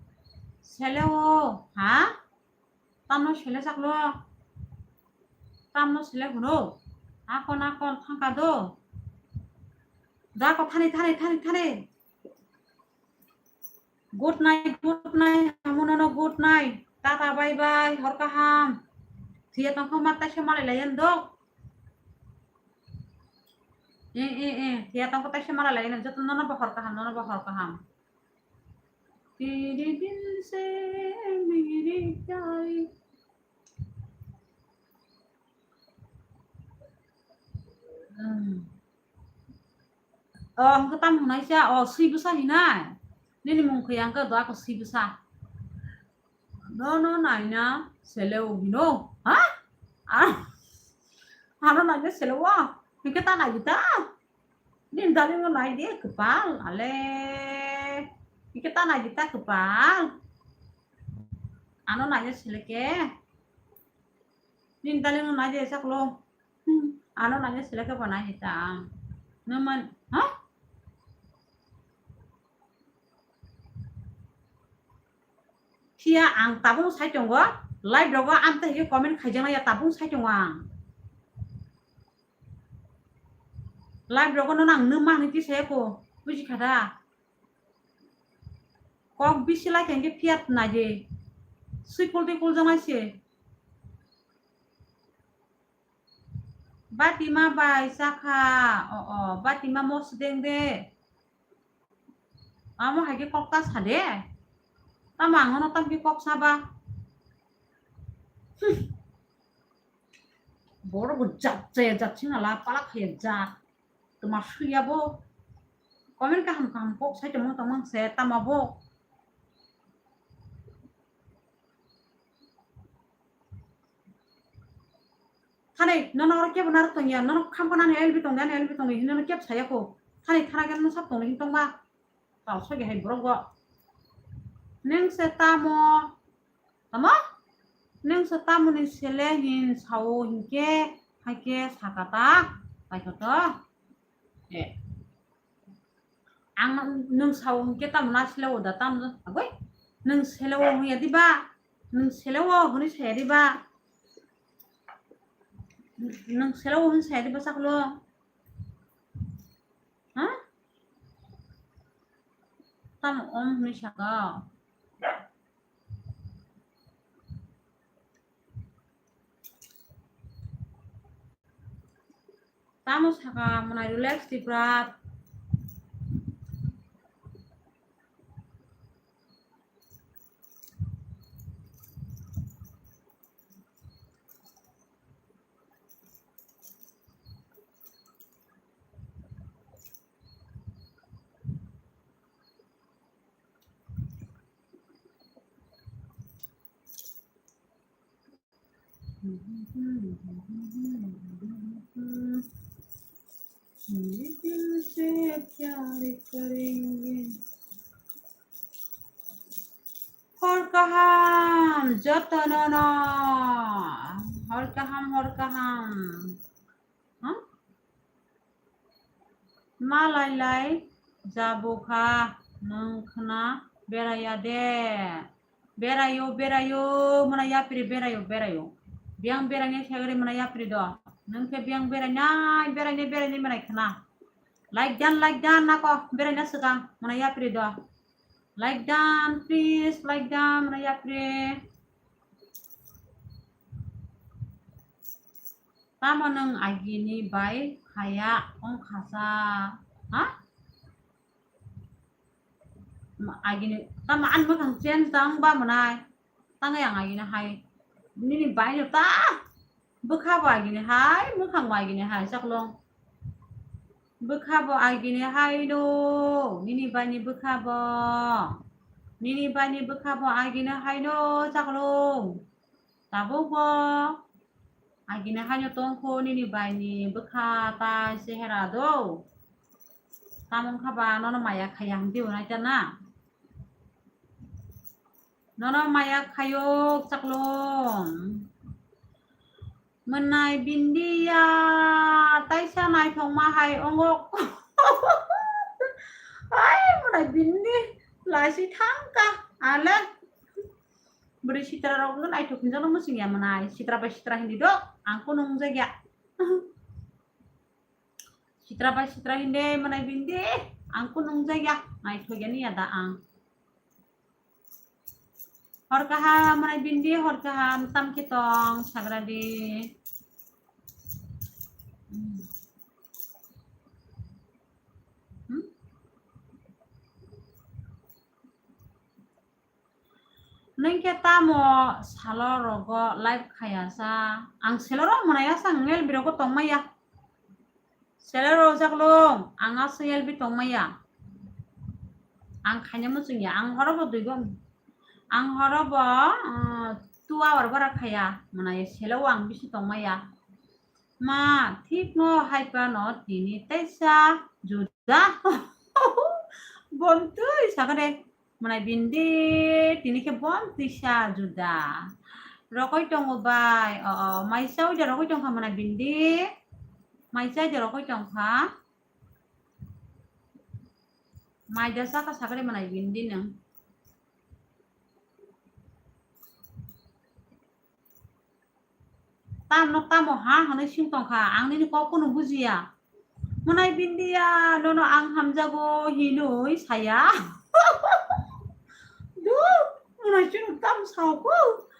Seleo, ha? Tamno sele saklo. Tamno sele hwno. Akon, akon, thangka do. Da ko thani, thani, thani, thani. Good night, good night, hamunono good night. Tata, bye bye, hor kaham. Thiya tongkho ma taisa malai layan do. Eh, eh, eh, thiya tongkho taisa malai layan, joto nono bo hor kaham, nono bo hor kaham. तेरे दिल से मेरी प्यारी। Hmm. Oh, hwnkhe tamo hwnai sa? Oh, swi bwsa hinai. Nini mung khe ang khe do ako swi bwsa. No, no, naina sele o hino. Ha? Ah. Ano naina sele o. Hwnkhe ta nai ta. Nini dali no nai de kwpal, ale. Hwnkhe ta nai ta kwpal. Ano naina sele khe. Nini dali no nai de saklo. Hmm, ano nangya selekhe bo nai ta. Naman, ha? Phiya ang tabung sai tongo, live rogo amtwi hwnkhe comment khaijaknai ya tabung sai tongo ang. Live rogo no nang numa hinwi tisaya kho, buji kha da? Kok bisi lai khe phiya nai de, swi kul twi kul jaknai se. Batima bai chakha, o, o, batima mosdeng de. Amo hai khe kok ta sa de. Tamo ang no tam khe kok sa ba. Hmm. Borok bo jat chaya jat sing ala palak hai jat. Tuma suya bo. Comment kaham kaham kok sai tongmung tongmung se tamo bo. Thani, nono oro kebo narwk tongya, nono khamkha nani L B tongya, ani L B tongya, hinwi nono kebo saya kho. Thani thana khe nono sab tongwi hin tongba. Tal sogi hai borok go. Neng se tamo? Tamo? Neng se tamo ni sele hin sao hinkhe, haikhe sakata, paikhoto. Eh. Ang nwng sao hwnkhe tamo na sele o da tamo agoi? Nwng sele o hwnya diba? Nwng sele o hwnwi saya diba? Nwng sele o hwnwi saya diba saklo? Ha? Tamo om hwnwi saka? Tamo saka mwnai relax tipra. Hor kaham, jotono no. Hor kaham, hor kaham. Huh? Malai lai jabo kha, nwng khna beraya de. Berayo, berayo, mwnai yapri berayo, berayo. Biyang berainai sagri mwnai yapri do. Nwng khe biyang berainai, berainai, berainai mwnai khna. Like dan, like dan nako beraina swkang mwnai yapri do. Like dan, please, like dan mwnai yapri. Tamo nwng agini bai haya wngkhasa, ha? Ma-, agini, tamo ani mwkhang change da wngba mwnai? Tangwi ang agini hai. Nini bai no ta bwkha bo agini hai, mwkhang bo agini hai, chaklong. Bwkha bo agini hai no, nini bai ni bwkha bo. Nini bai ni bwkha bo agini hai no, chaklong. Tabuk bo agini haino tongkho nini bai ni bwkha ta sehera do. Tamo wngkha ba nono maya khaya hwnkhe bo naitana. Nono maya khayo chaklong. Mwnai bindiya taisa naithokma hai ongok. Ai mwnai bindi laisi thangka ale. Bwrwi sitra rok no naithok hinjak no mwswngya mwnai. Sitra bai sitra hindi dok. Ang kunu wngjakya. Sitra bai sitra hindi mwnai bindi. Ang kunu wngjakya. Naithok yani ya da ang. Hor kaham mwnai bindi, hor kaham tam khe tong sagra di. Hmm. Hmm? Nwng khe tamo salo rogo live khaya sa? Ang selo rok mwnai asa, ang L B rogo tongmaya. Selo rok chaklong, ang asa L B tongmaya. Ang khaina muchungya, ang horo bo duigo. Ang horo bo, uh, two hour bara khaya, mwnai selo ang bisi tongmaya. Ma, thik no hai phano tini teisa juda. Bontwi sakare. Mwnai bindi, tini khe bon twisa juda. Rokoi tongo bai. O, o, maisa uida rokoi tongkha mwnai bindi. Maisa uida rokoi tongkha. Maida saka sakre mwnai bindi nang. Tamno tamo ha hwnwi swng tongkha, ang nini kok kunu bujiya. Mwnai bindiya, nono ang hamjago hinwi saya. Du, mwnai chwng tam sao kho.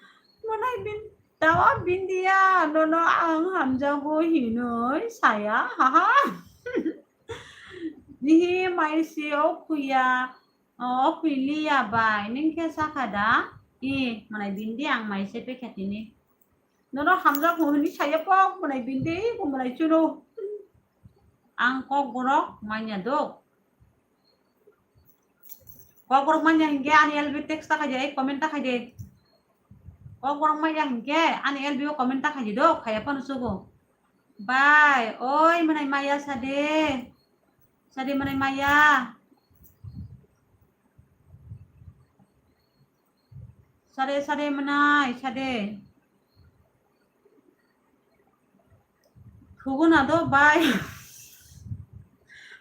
Mwnai bin, dawa bindiya, nono ang hamjago hinwi saya. Haha. Dihi maisi o khuya. O, o khwiliya bai, nwng khe sakha da? I, mwnai bindi ang mai se pekha tini. Nono hamjak hwnwi saya pok, mwnai bindi, bo mwnai chuno. Ang kok borok manya dok. Kok borok manya hinkhe ani L B text ta khaide, comment ta khaide. Kok borok manya hinkhe ani L B o comment ta khaide dok, khaya phano sugo. Bai, oi mwnai maya sade. Sade mwnai maya. Sade, sade mwnai, sade. Thugo na do bai.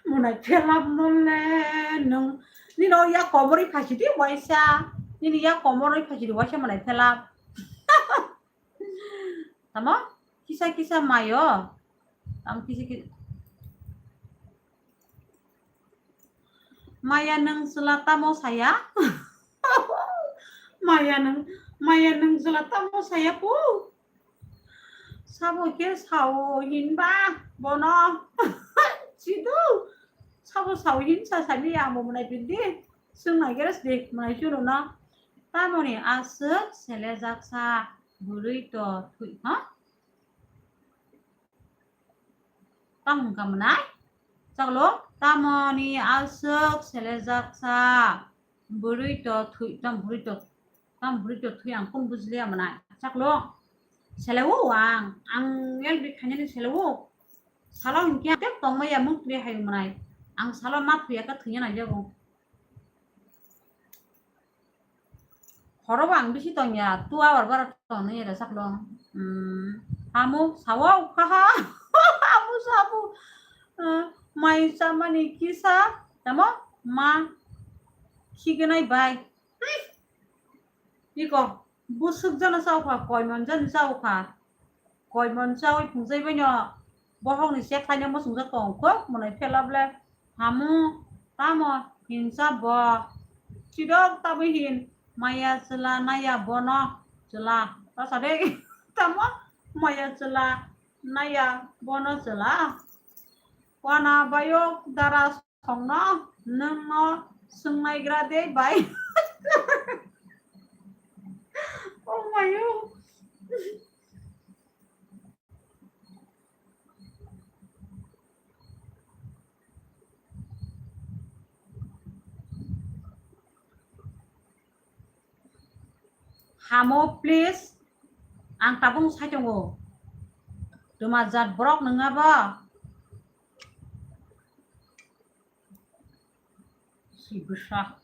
Mwnai phelap no le nung. Nino ya komoroi phasidi waisa. Nini ya komoroi phasidi waisa mwnai phelap. Tamo? Kisa kisa mayo. Tamo kisa kisa. Maya nung sela tamo saya? Maya nung, maya nung sela tamo saya pu? Sabo khe sao hinba bono. Chidu. Sabo sao hin sa sani amo mwnai bindi. Sung nai geras de mwnai chuno na. Tamoni aswk selejaksa bwrwi to thui, ha? Tamo hwnka mwnai? Chaklo, tamoni aswk selejaksa bwrwi to thui, tam bwrwi to, tam bwrwi to thui ang kung bujliya mwnai. Chaklo, selewo ang, ang L B khainani selewo. Salo hinkhe tek tongmaya mukri hayu mwnai. Ang salo ma thuya ka thuya nai jago. Horo bo ang bisi tongya, two hour bara tongya da chaklo. Hmm, hamu sawo, haha, hamu sabu. Eh, mai chamani kisa, tamo ma khignai bai. Iko, busuk jano chao kha, koimon jano chao kha. Koimon chawi phungjai baino bohokni chek khaina muchungjak tong kho, mwnai phelap le hamu tamo hinsa bo. Chidok tabwi hin maya chwla naya bono chwla. Ta sade tamo maya chwla naya bono chwla. Wana bayok dara songno nwngno swngnaigra de bai. Oh my God. Hamo, please. Ang tabung sai tongo. Tuma jat borok nwnga ba? Si bwsa.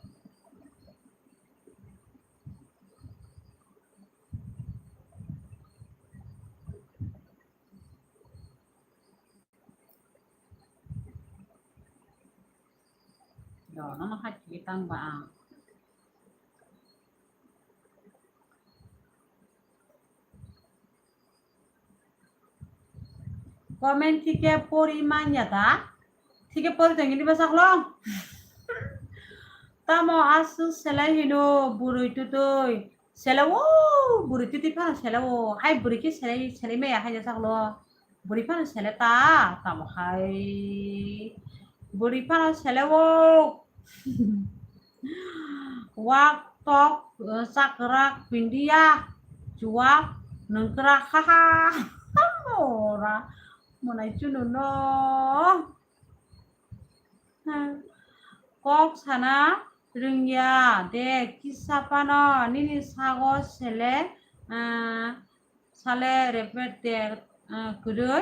Yo, nono hai khe tang ba ang. Comment thike pori manya da? Thike pori tongini bwsaklo? Tamo aswk selai hino bwrwi tutwi. Sele o, bwrwi titi phano sele o. Hai bwrwi khe sele, sele maya hai saklo. Bwrwi phano sele ta, tamo hai. Bwrwi phano sele o. Wak tok, eh, chakrak, pindia, chuwak, nengkrak, ha ha. Ora, monai chunu no. Kok sana rwngya de kisa phano nini sago sele, ah, sale repet de, ah, kwrwi.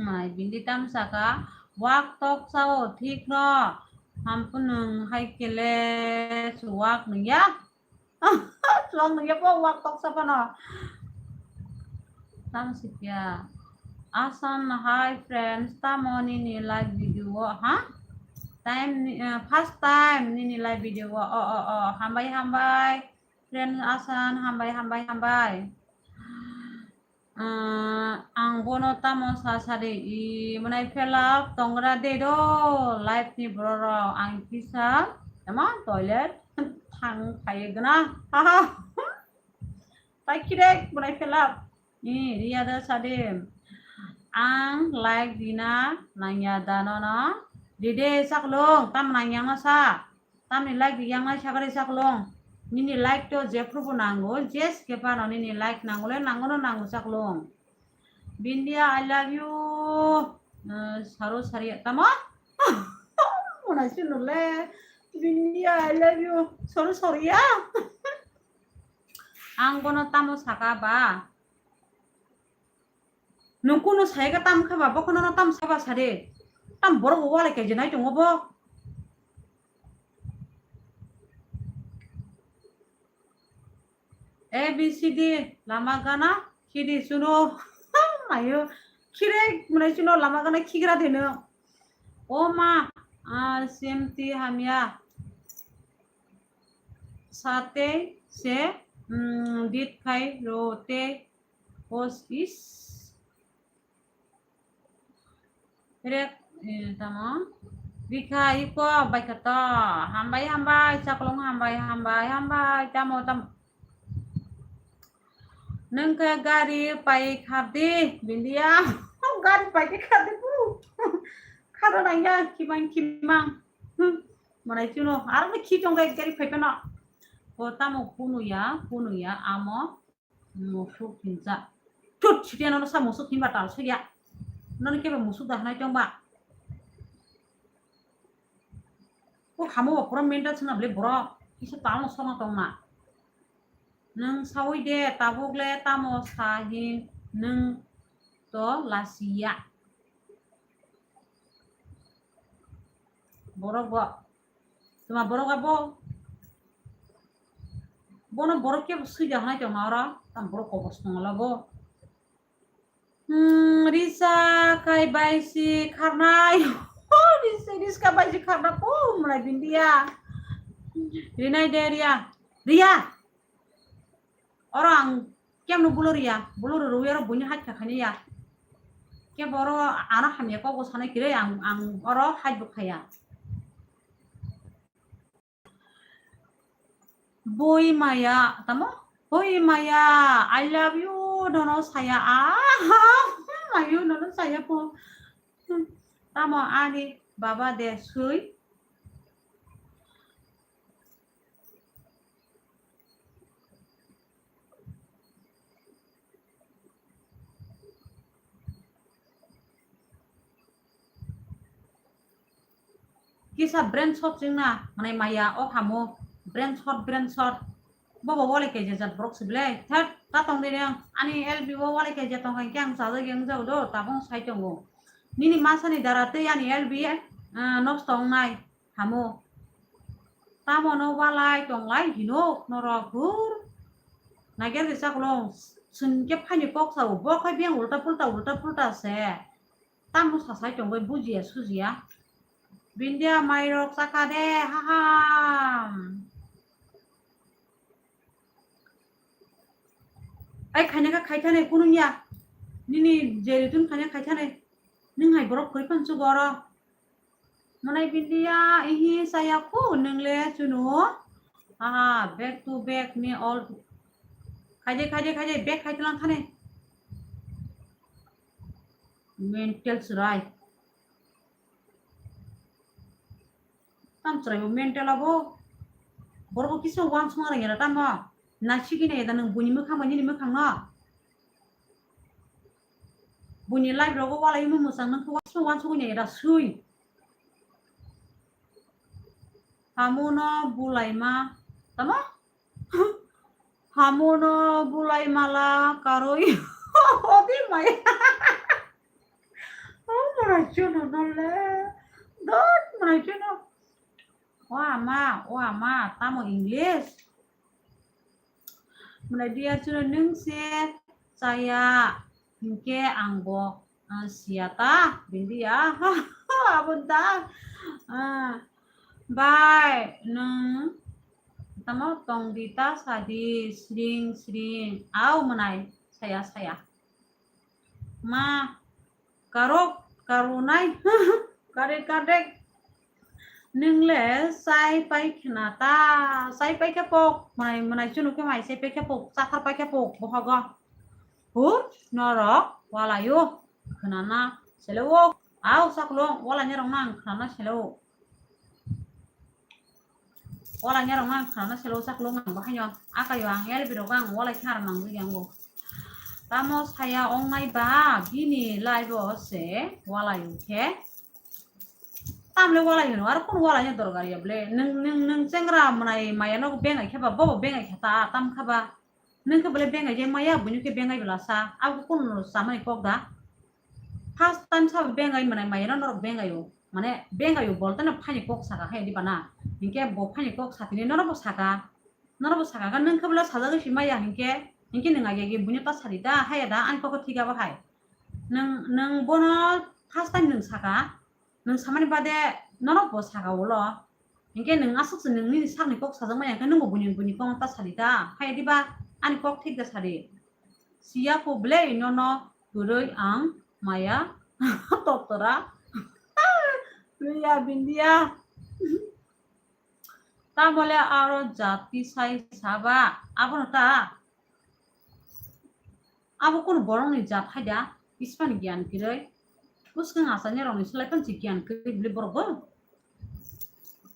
Mai bindi tam saka wak tok sao thik no hampwnung hai kele chuwak nungya. Chuwak nungya po wak toksa phano. Tamo sipya. Asan, hi friends, tamo nini live video o, ha? Time ni, eh, first time nini live video o, o, o, o, hambai, hambai. Friend Asan, hambai, hambai, hambai. Ah, ang bono tamo sa sadi, i mwnai phelap tongra de do, life ni borok rok, ang kisa, ema toilet, thang phai gana, haha, tai kirek mwnai phelap, i riya da sadi, ang like dina nangya da nono, dide saklong, tam nangyang no sa. Tamni like di yang nai sakari saklong. Nini like to jephru bo nango, jes ke pano nini like nango le nango no nango saklong. Bindia, I love you. Eh, saro sariya tamo? Mona sinu le. Bindia, I love you. Saro sariya. Ang bono tamo saka ba. Nung kunu sai ka tam kha ba, bo kono no tam sa ba sari. Tam borok wale ke jenai tongo bo. A B C D lama gana khidi chuno. Ayo, khire mwnai chuno lama gana khigra deno. O ma, ah, semti hamya. Sate se, mm, dit khai ro te. Post is rek, eh, tamo? Bikha iko baikha to. Hambai, hambai, chaklong hambai, hambai, hambai, tamo, tamo. Nung khe gari pai khardi, bindia. Gari pai khe khardi bu. Kharo nangya, kimang, kimang. Hmm. Manai chuno, aro ni khi tong gai gari pai pano. Ko tamo kunu ya, kunu ya, amo. Musuk hinsa. Tut, sitiya nono sa musuk hinba tal sugya. Nono kebo musuk da hanai tongba. O hamo ba pura mental suna bole borok. Kisa tal no sona tongma. Nung sawi de tabuk le tamo sa hin nung to lasiya. Borok bo. Tuma borok abo. Bono borok kebo sui da hanai tongma oro. Tam borok kobos tongla bo. Hmm, risa kai bai si kharnai. Oh, risa, risa kai bai si kharna ko mulai bindia. Rinai de ria. Ria. Oro ang kemno bulor ya, bulor rwi oro buini hajkha khaini ya. Kebo oro ano hamya kokbo sanai kwrwi ang, ang oro hajbo khaya. Boi maya, tamo? Boi maya, I love you, nono saya, ah, mayu, nono saya po. Tamo ani baba de sui. Kisa brain shot chwngna, mwnai maya, o hamo, brain shot, brain shot. Bobo walai kaijak jat borok se belai. Thet, ta tong de nang, ani L B o walai kaijak tong kha, hwnkhe ang chajak yang jao do, tabung sai tongo. Nini masani dara tei ani L B, ah, nosto wngnai, hamo. Tamo no walai tonglai hino, norok hur. Nager de chakolong, chwng khe phaini kok sao, bo khai biyang ulta pulta, ulta pulta se. Tamo sasai tongwi bujiya sujiya. Bindia mairok chakha de, ha ha. Ai khaina kha khai thani kunung ya. Nini jeritun khaina khai thani. Nung hai borok koi pan chu goro. Mwnai bindia, ihi saya ku nung le chunu. Ha ha, back to back ni all. Khaide, khaide, khaide, back khai tlang thani. Mental chwrai. Tam chwrai bo mental abo. Borok bo kisa wansukna rwngya da tamo. Na sigi nai da nung buini mwkhang bai nini mwkhang no. Buini live rogo walai mo mwchang nung khe wansuk wansuk nai da sui. Hamuno bulaima tamo? Hamuno bulai mala karwi. Odi mai. Oh, mwnai chunu no le. Dot mwnai chunu. O ama, o ama, tamo English? Mwnai dia chunu nung se chaya. Hinkhe ang bo, ah, siya ta, bindia. Abon ta. Ah, bai, nung tamo tong di ta sadi, sring, sring. Au mwnai, saya, saya. Ma, karok, karunai. Kare, kare. Nung le sai pai khna ta, sai pai khe pok, mwnai, mwnai chunu khe mai sai pai khe pok, chathar pai khe pok, bohogo. Hur, norok, walayo, khnana, selo o, au, chaklong, wala nyarok nang, khnana, selo. Wala nyarok nang, khnana, selo, chaklong, ang, bahaino, akayo, ang, L B rok, ang, wala khe, ar, mang, ri, ang, bo. Tamo saya ong nai ba, bini live o se, walayo khe. Tamle walayo, aro kun wala nya dorgar ya, ble, nung, nung, nung, chengra, mwnai, maya, nok, bengai khe ba, bobo, bengai khe ta, tam kha ba. Nung khe bole bengai je maya, buino khe bengai bela sa. Abo kunu samani kok da? First time sabo bengai mwnai maya no norok bengai o. Mane bengai o bolte no phaini kok saka hai di bana. Hinkhe bo phaini kok satini norok bo saka. Norok bo saka khe nung khe bole sajagwi si maya hinkhe. Hinkhe nung age age buino ta sadi da, haya da, ani kok thik abo hai. Nung, nung bono first time nung saka. Nung samani bade norok bo saka ulo. Hinkhe nung aswk se nung nini sakni kok sajak maya hinkhe nungbo buini, buini kokno ta sadi ta. Hai diba ani kok thik da sadi. Siya po ble nono kwrwi ang maya toptora. Luya bindia. Ta bole aro jati sai saba. Abono ta. Abo kunu borokni jat hai da, ispan giyan kwrwi. Bwskang asani rokni slai pansi giyan kwrwi bwlwi borok bo.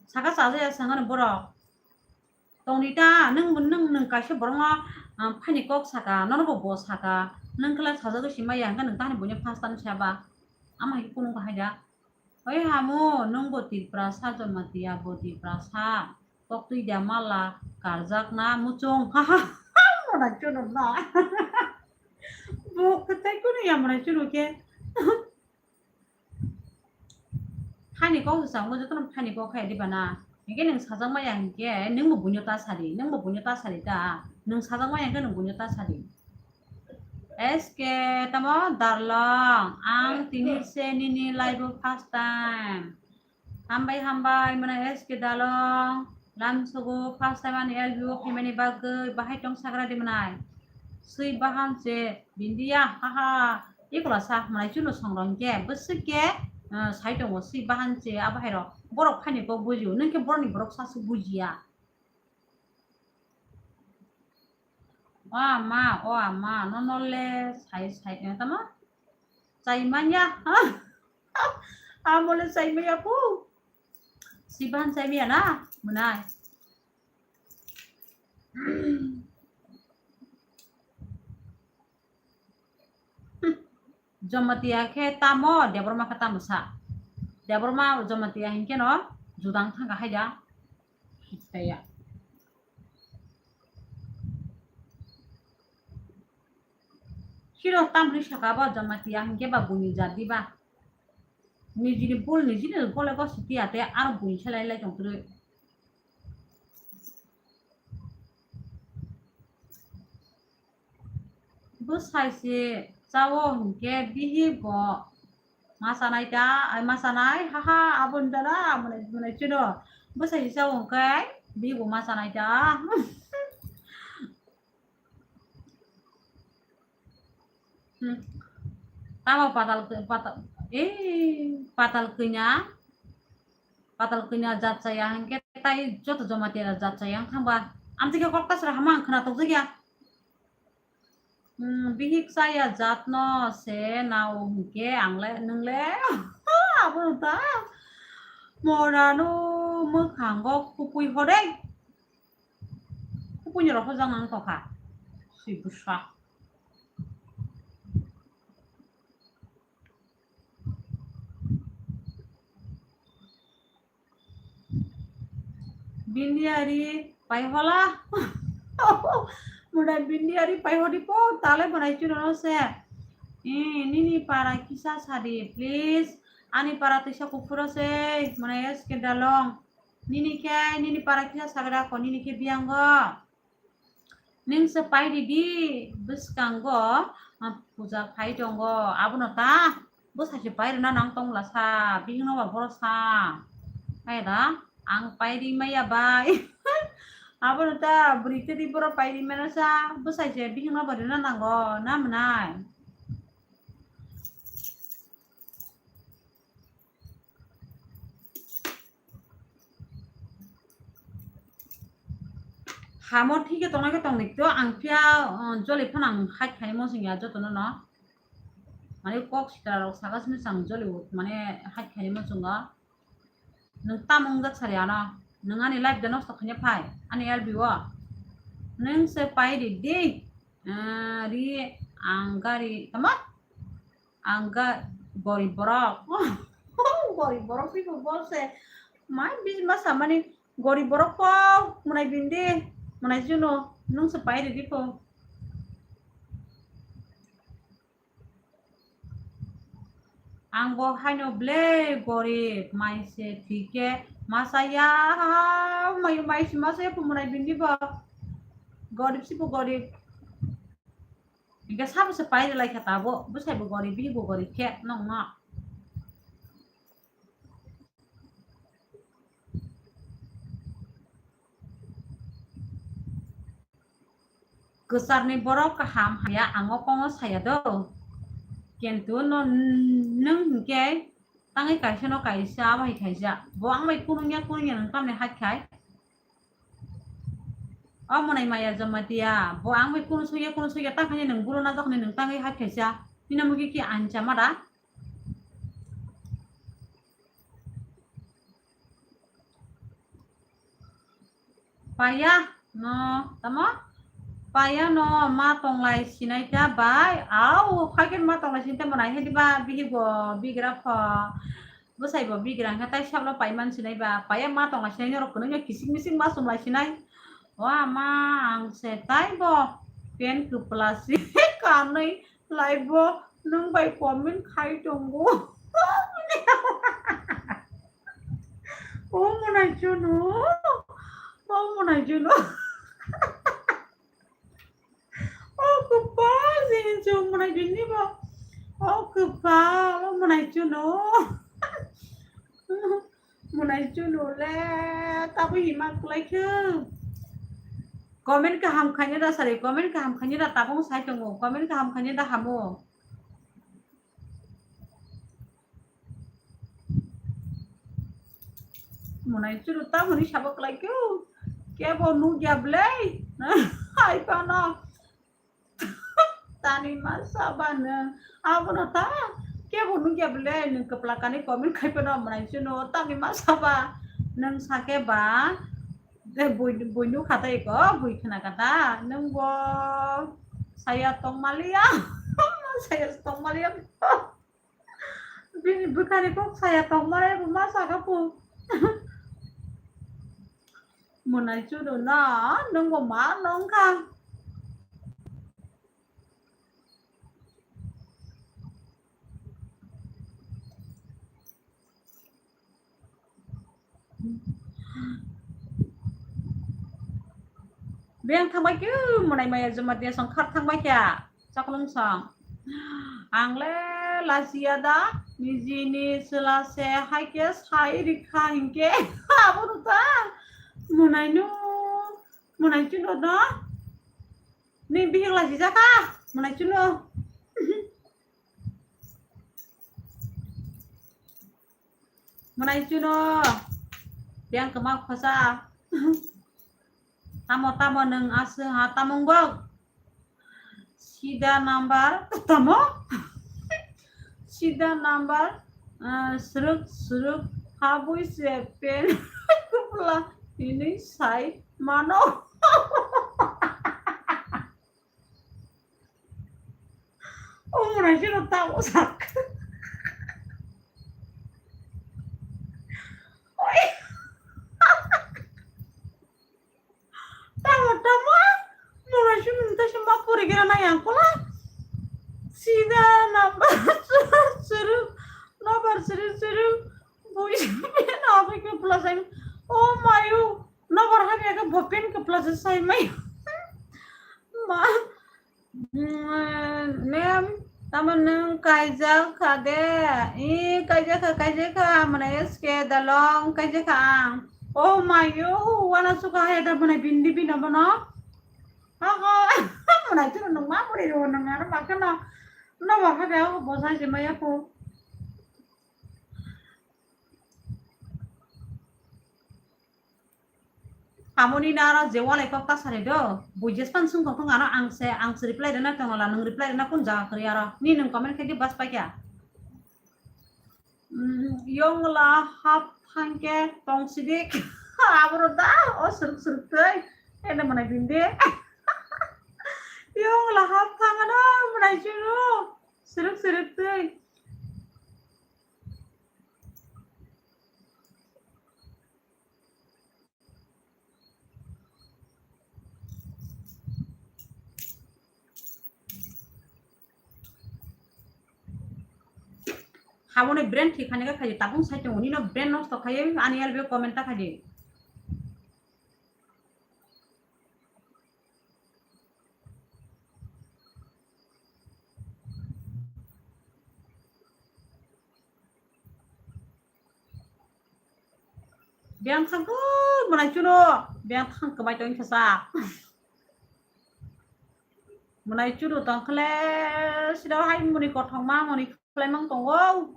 Saka chaja ya sangani borok. Tongni ta, nung, nung, nung kaisa borokno, ah, phaini kok saka, nono bo bo saka. Nung khlai sajagwi si maya, hwnkhe nung tahni buino first time saba. Ama hai kunu bahai da. Oi hamu, nung bo Tiprasa, Jamatia bo Tiprasa. Koktwi da mala, karjak na muchung. Ha, ha, ha, mona chunu na. Bo kwtai kunu ya mona chunu khe. Hani kok sa mo jotono hani kok khai diba na. Hinkhe nung sajak maya hinkhe nung bo buino ta sadi, nung bo buino ta sadi ta. Nung sajak maya hinkhe nung buino ta sadi. S K tamo darlong, ang tini se nini live o first time. Hambai, hambai, mane S K dalong. Lamsogo first time ani L B O phaimani bagwi bahai tong sagra di mwnai. Swi bahan se bindiya, ha ha. Ikola sa mwnai chuno songrong ke, bwswk ke, eh, sai tongo swi bahan se abo hai rok. Borok phaini kok bujio, nwng ke borokni borok sasu bujiya. O ama, o ama, nono le sai, sai, eh, tamo? Chai manya. Amo le chai manya pu. Swi bahan chai manya na, mwnai. Jamatia khe tamo, Debbarma khe tamo sa. Debbarma Jamatia hinkhe no judang thangkha haida. Hittaya. Siro tamni saka bo Jamatia hinkhe ba buini jat diba. Nijini bul nijini gole gosi tiya te aro buini selai lai tongtwrwi. Bwsai se chao hinkhe bihik bo ma chanai ta, ai ma chanai, ha ha, aboni dara, mwnai, mwnai chino. Bwsai se chao hinkhe bihik bo ma chanai ta. Hmm. Tamo patal, patal, eh, patal kanya, patal kanya jat chaya hinkhe tai joto Jamatia jat chaya wng thangba. Amtwi khe kok tasra hama ang khna tokjakya. Hmm, bihik chaya jatno se nao hinkhe ang le, nwng le, abono ta morano mwkhango khupui hore. Khupui ni rok hojak nang tokha. Swi bwsa. Bindi ari pai hola. Mwnai bindi ari pai hodi po, tale mwnai chuno no se. Eh, nini para kisa sadi, please. Ani para tisa kuphuro se, mwnai S K Dalong. Nini khe, nini para kisa sagra ko, nini khe biyango. Nwng se pai ridi, bwskango, ah, puja phai tongo. Abono ta, bwsai se pai rwna nang tongla sa, bihikno ba boro sa. Hai da, ang pai ri maya bai. Abono ta, bwrwi twi boro pai ri mano sa, bwsai se bihikno ba rwna nango, na mwnai? Hamo thike tongnai khe tongni to ang phiya, uh, joli phano ang hide khaini muchungya jotono no. Mane kok sitra rok saka simi chang joli mane hide khaini muchungo. Nwng tamo wngjak sari ano? Nwng ani life de nosto khaina phai ani L B o. Nwng se pai ri di. Ah, ri ang gari tamo? Ang ga gorib borok. Gorib borok twi bo bol se. Mai bijma samani gorib borok po mwnai bindi. Mwnai juno nwng se pai ridi po. Ang bo haino ble gorib mai se thike masa ya mai mai se masa ya po mwnai bindi bo. Gorib si po gorib. Hingke sabo se pairi lai kha tabuk, bwsai bo gorib, bihik bo gorib khe nokno. Kwcharni borok kaham hamya ang o kongo saya do. Kintu no, nwng hinkhe tangwi kaisa no kaisa abo hai khaijak. Bo ang bai kunungya kunungya nwng tamni hai khai. O mwnai maya Jamatia, bo ang bai kunu sugya, kunu sugya, ta khaini nwng buro na dokhni nwng tangwi hai khaisa. Nini mugi ki ancha mada? Paya no, tamo? Paya no ma tonglai sinai ta bai. Au, hagen ma tonglai sinai ta mwnai hai diba, bihik bo bigra pho. Bwsai bo bigra hwnkhe tai sablo paiman sinai ba, paiya ma tongla sinai norok kwrwngno kisik misik ma chumlai sinai. O ama, ang se tai bo pen kwpla si kanwi lai bo nwng bai comment khai tongo. O mwnai chwno, o mwnai chwno. O kwpal, jini chwng mwnai bini bo. O kwpal, o mwnai chwno. Munai chunu le, tabuk hima kwlai khe. Comment kaham khaina da sari, comment kaham khaina da tabung sai tongo, comment kaham khaina da hamo. Munai chunu tabuni sabo kwlai khe. Kebo nugya blai. Hai pano. Tani masa ba nwng. Abono ta. Kebo nugya bwle nwng kwpla kani comment khai phano munai chunu. Tani masa ba nwng sake ba. De bui, bui nukha ta iko, bui khna kha ta. Nwng bo saya tong maliya. Saya tong maliya. Bini bwkhani kok saya tong maliya bo ma saka po. Munai chunu na, nwng bo ma nong kha. Beng thangbai khe, munai maya juma dia song khar thangbai khe. Chaklung song. Ang le lachiya da, nijini chwla se hai khe sai rikha hinkhe. Abo rwkha. Munai no, munai chwla da. Ni bihik lachijak kha, munai chunu. Munai chunu. Beng kwma khosa. Tamo, tamo nwng aswk ha, tamo wng bok? Sida number, tamo? Sida number, ah, srwk, srwk, habwi se pen, kwpla, hinwi sai mano. O munai chunu tamo sak. Oi. Tamo, tamo. Munai chunu ta se ma pori gira na yang kola. Sida number suru, number suru suru. Bui na bui ke plus ai. Oh my, oh. Number ha ke plus sai mai. Ma. Mm, nem, tamo nwng kaijak kha de? I, kaijak kha, kaijak kha, mane S K dalong kaijak kha ang. Oh my, oh, wana suka hai da mane bindi bino bono. Ha, ha, mane chunu nwng ma muri ro nwng aro ma kheno. No ba ha de, oh, bo sai se maya ko. Amoni na aro je walai kok ta sari do, bui jespan sung tong thung ano ang se, ang se reply rwna tong la, nwng reply rwna kun jaga kwrwi aro, ni nwng comment khai di bas paikha. Mm, yong la hap thangke tong sidik, aboro da, o suruk suruk twi, ene mwnai bindi. Yong la hap thang ano, mwnai chunu, suruk suruk twi. Hamoni brain thik hani kha khaidi, tabung sai tongo, nino brain nosto khai, ani L B comment ta khaidi. Biyang thang khe mwnai chuno, biyang thang kwmai tong khe sa. Mwnai chuno tong khle sida hai muni kothok ma muni khlai mang tongo.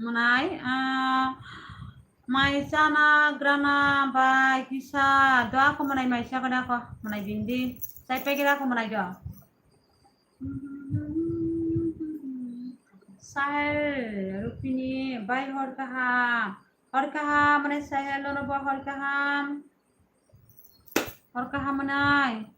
Mwnai, ah, mai chana grana bai kisa do ako mwnai mai sa gana ko mwnai bindi. Sai pegera ko mwnai do. Sahel Rupini bai hor kaham. Hor kaham mwnai Sahel nono bo hor kaham. Hor kaham mwnai.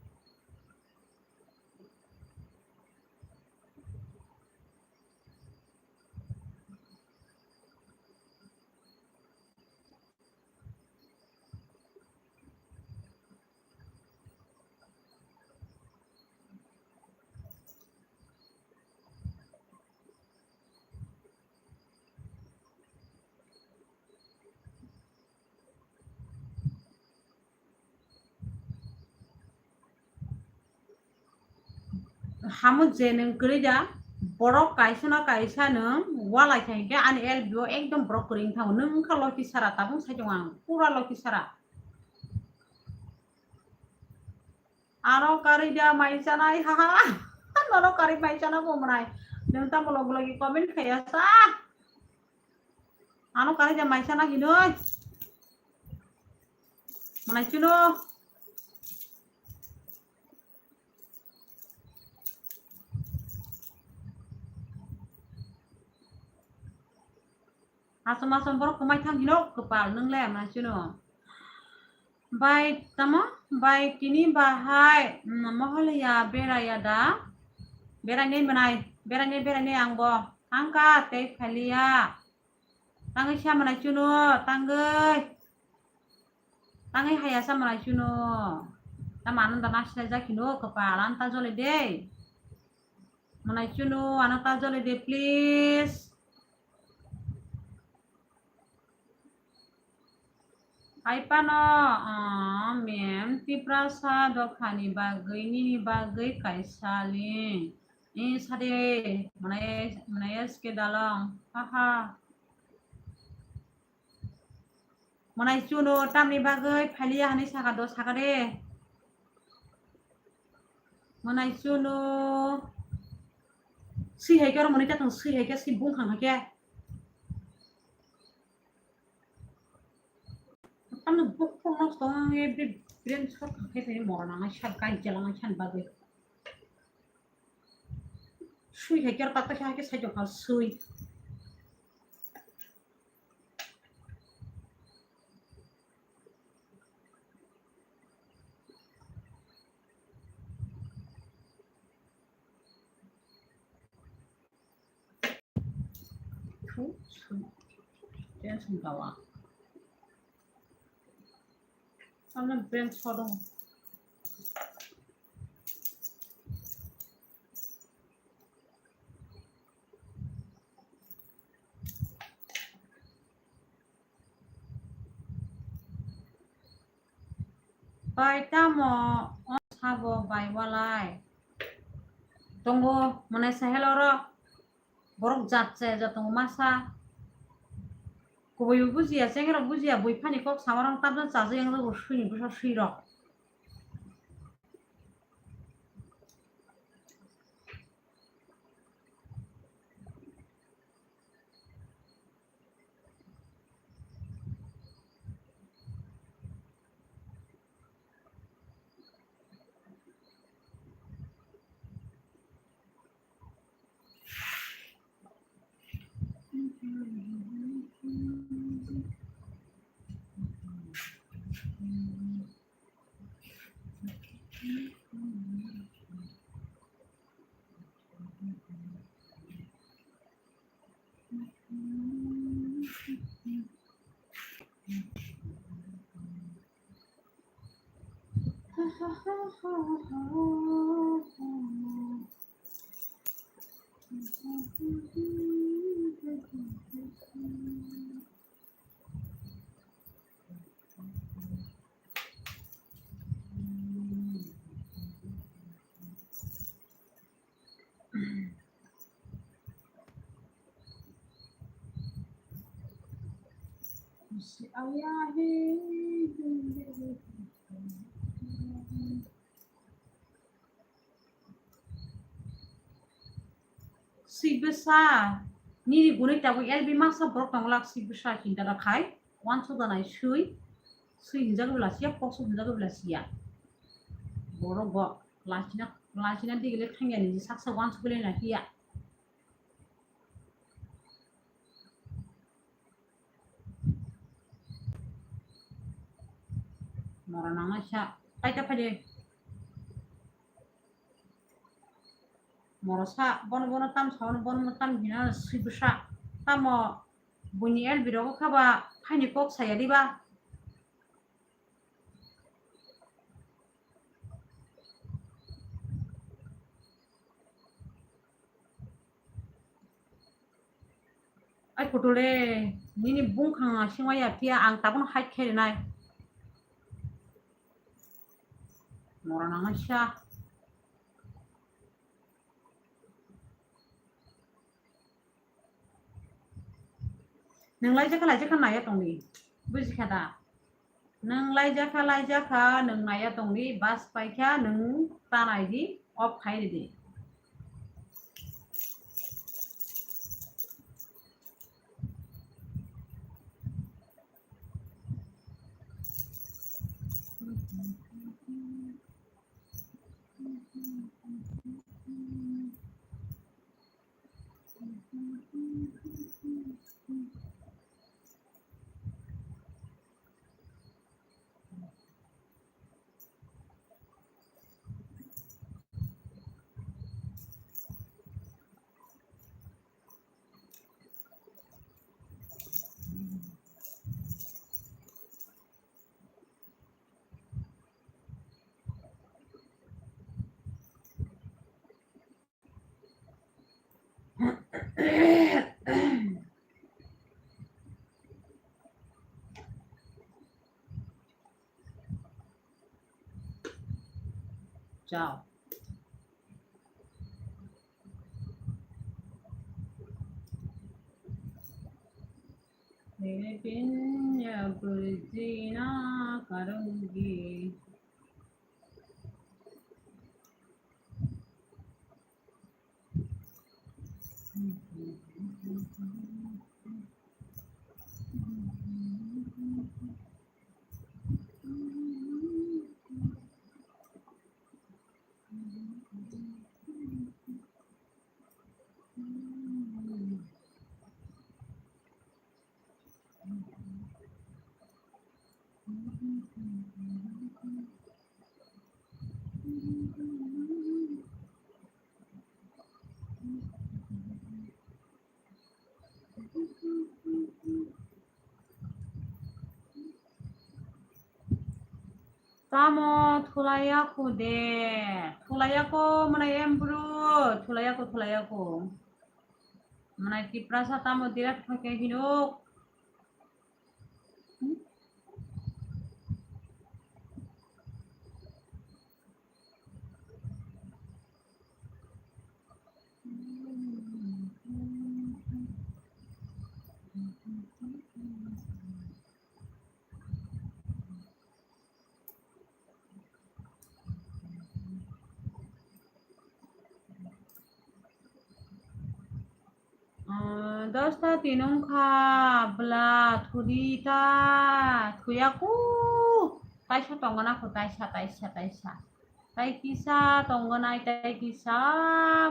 Hamu je nwng kwrwi da, borok kaisa na kaisa nwng walai kha hinkhe ani L B o ekdom borok kwrwi wng thango. Nwng wngkha loki sara, tabuk sai tongo ang pura loki sara. Ano karwi da mai chanai, ha ha. Nono karwi mai chana bo mwnai. Nwng tamo log logi comment khaya sa. Ano karwi da mai chana hinoi. Mwnai chuno. Asam asam borok kwmai thang hino kwpal nwng le mwnai chuno. Bai tamo, bai tini bahai, mm, moholiya beraya da. Berainai mwnai, berainai, berainai ang bo. Thangkha tei phaliya. Tangwi sa mwnai chuno, tangwi. Tangwi haya sa mwnai chuno. Tamo ano da nasinai jak hino kwpal ano ta jole de. Mwnai chuno, ano ta jole de, please. Hai pano, ah, mem, Tiprasa dophani bagwi, nini bagwi kaisa link. Ni sade, mwnai, mwnai S K dalong. Ha ha. Mwnai chuno, tamni bagwi phaliya hwnwi saka do, saka de. Mwnai chuno. Swi hai khe oro mwnai ta thang, swi hai khe, swi bung khang hai khe. Tamni buk buk nosto wng ye, bri-, brain short khang khe, tini moro nangnai, sat gai jalangnai, sani bagwi. Swi hai khe oro ta kaisa hai khe side o kha swi. Thu, swi. Tension dawa. Ano brain short wng. Bai tamo o sabo bai walai. Tongo mwnai sahel oro borok jat chaya jat tongo masa. Kubui bo bujiya, chengerok bujiya, bui phani kok samarok tabjak chajak yang jago swini bwsa swirok. Swi bwsa, nini gwnwi tabuk L B masa borok tongo lak swi bwsa chinta da khai, uansuk da nai swi, swi hinjak bwla siya, pokso hinjak bwla siya. Borok bo lachina, lachina digile thangya niji saksa uansuk bwle na kiya. Mora nangma sa, paita phade. Moro sa, bono bono tam sa, bono bono tam hina sibsa. Tamo buini L B rogo khaba phaini kok saya diba. Ai putule, nini bungkhang singma ya phiya ang tabukno hai khe rinai. Mora nangma sa. Nwng laijakha, laijakha naiya tongdi. Bujikha da? Nwng laijakha, laijakha, nwng naiya tongdi, bus paikha, nwng ta naidi, off khai ridi. Chao. Nini pinya bujina karungi. Tamo thulaiya khu de? Thulaiya ko mwnai em bru, thulaiya ko, thulaiya ko. Mwnai Tiprasa tamo direct thake hinuk. Ah, dosta tin wngkha, bwla thudi ta thuya ku, taisa tongna khu, taisa, taisa, taisa, tai kisa tongna, tai kisa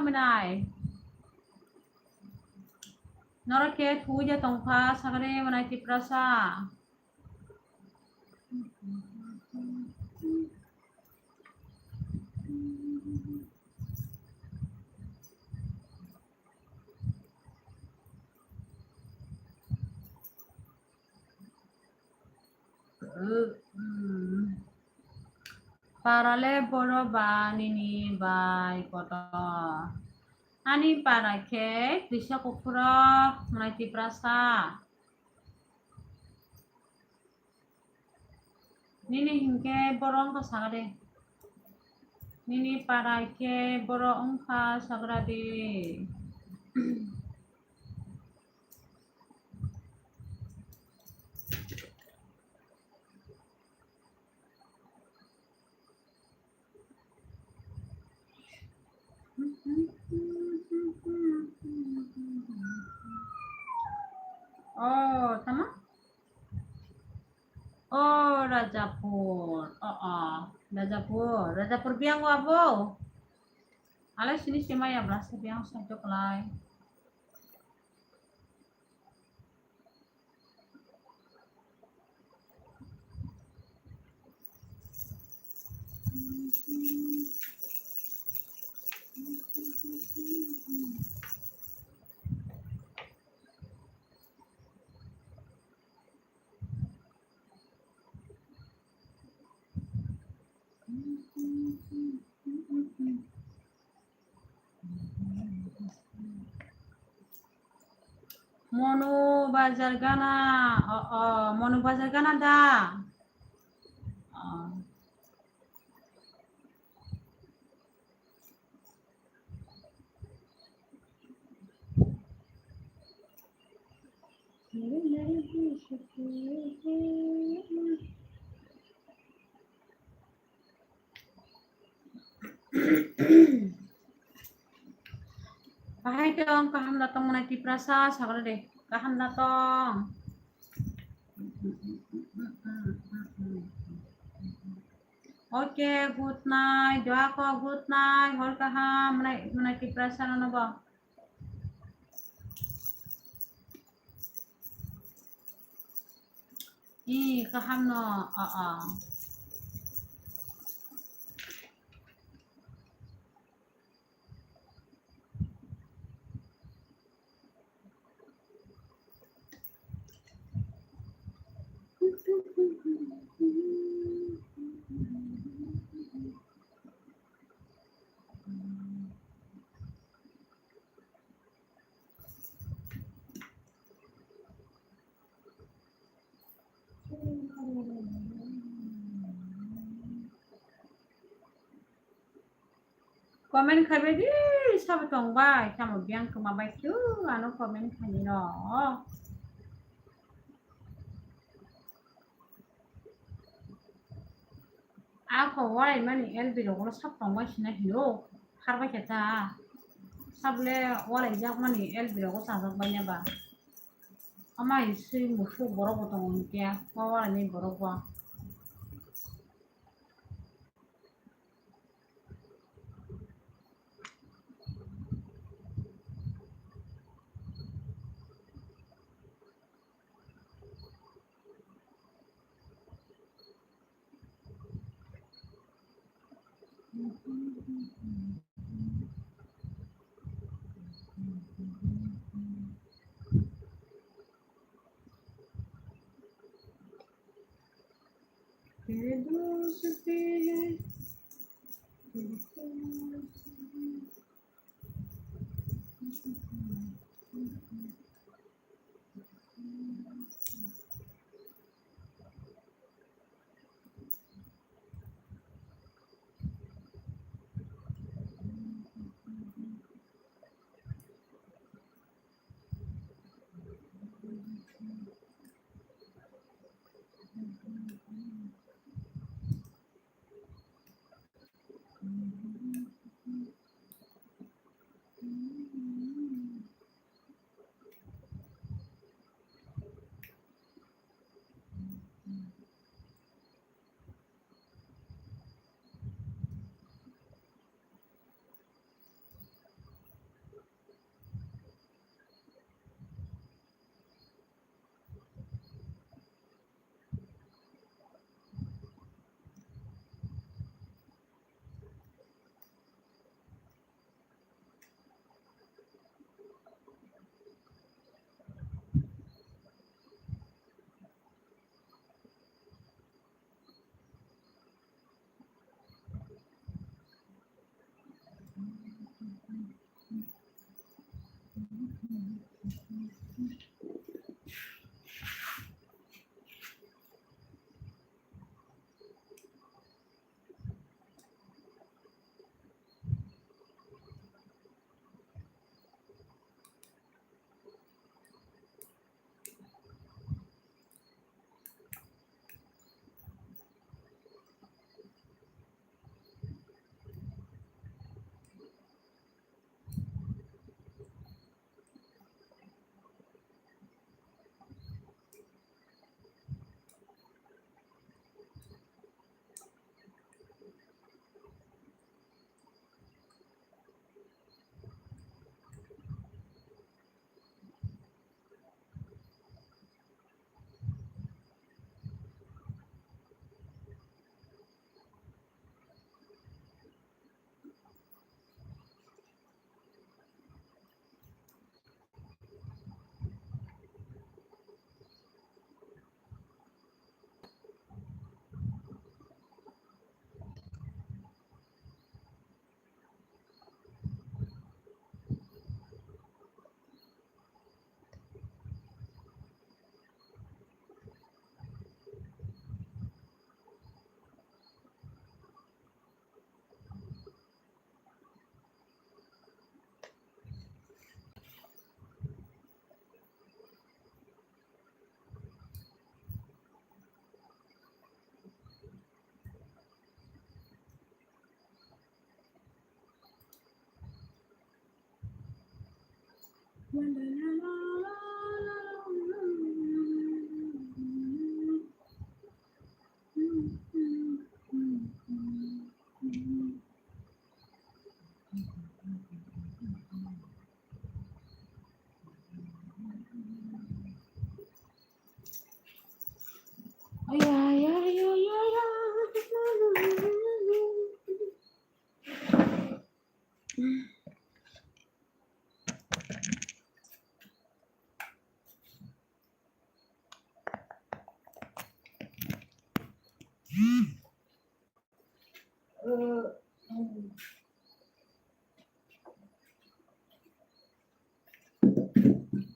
mwnai. Norok khe thuwi de tongkha, sakre mwnai Tiprasa. Para le boro ba nini bai kotor. Ani para khe Krishna Kuphurok, mwnai Tiprasa. Nini hinkhe boro wngkha sagra de. Nini para khe boro wngkha sagra de. Oh, tama? Oh, Rajapur. Oh, oh. Rajapur. Rajapur biang wa bo? Alai sini sima ya blasa biang sa joklai. Monu Bazar gana, o, o, Monu Bazar gana da? O. Bahai tong, kaham da tong mwnai Tiprasa, sagre de. Kaham da tong. Okay, good night. Doa ko good night. Hor kaham mwnai, mwnai Tiprasa no no bo. Ih, kaham no. Ah, ah. Comment khaibai di, sabo tong bai, samo biyang kwma bai khe, ano comment khaini no. Ako walai mani L B rok ulo sab tong bai sina hino, har bai khe ta. Sable walai jak mani L B rok o chajak bai ya ba. Ama isui musuk borok bo tongo hinkhe, o walai ni borok bo.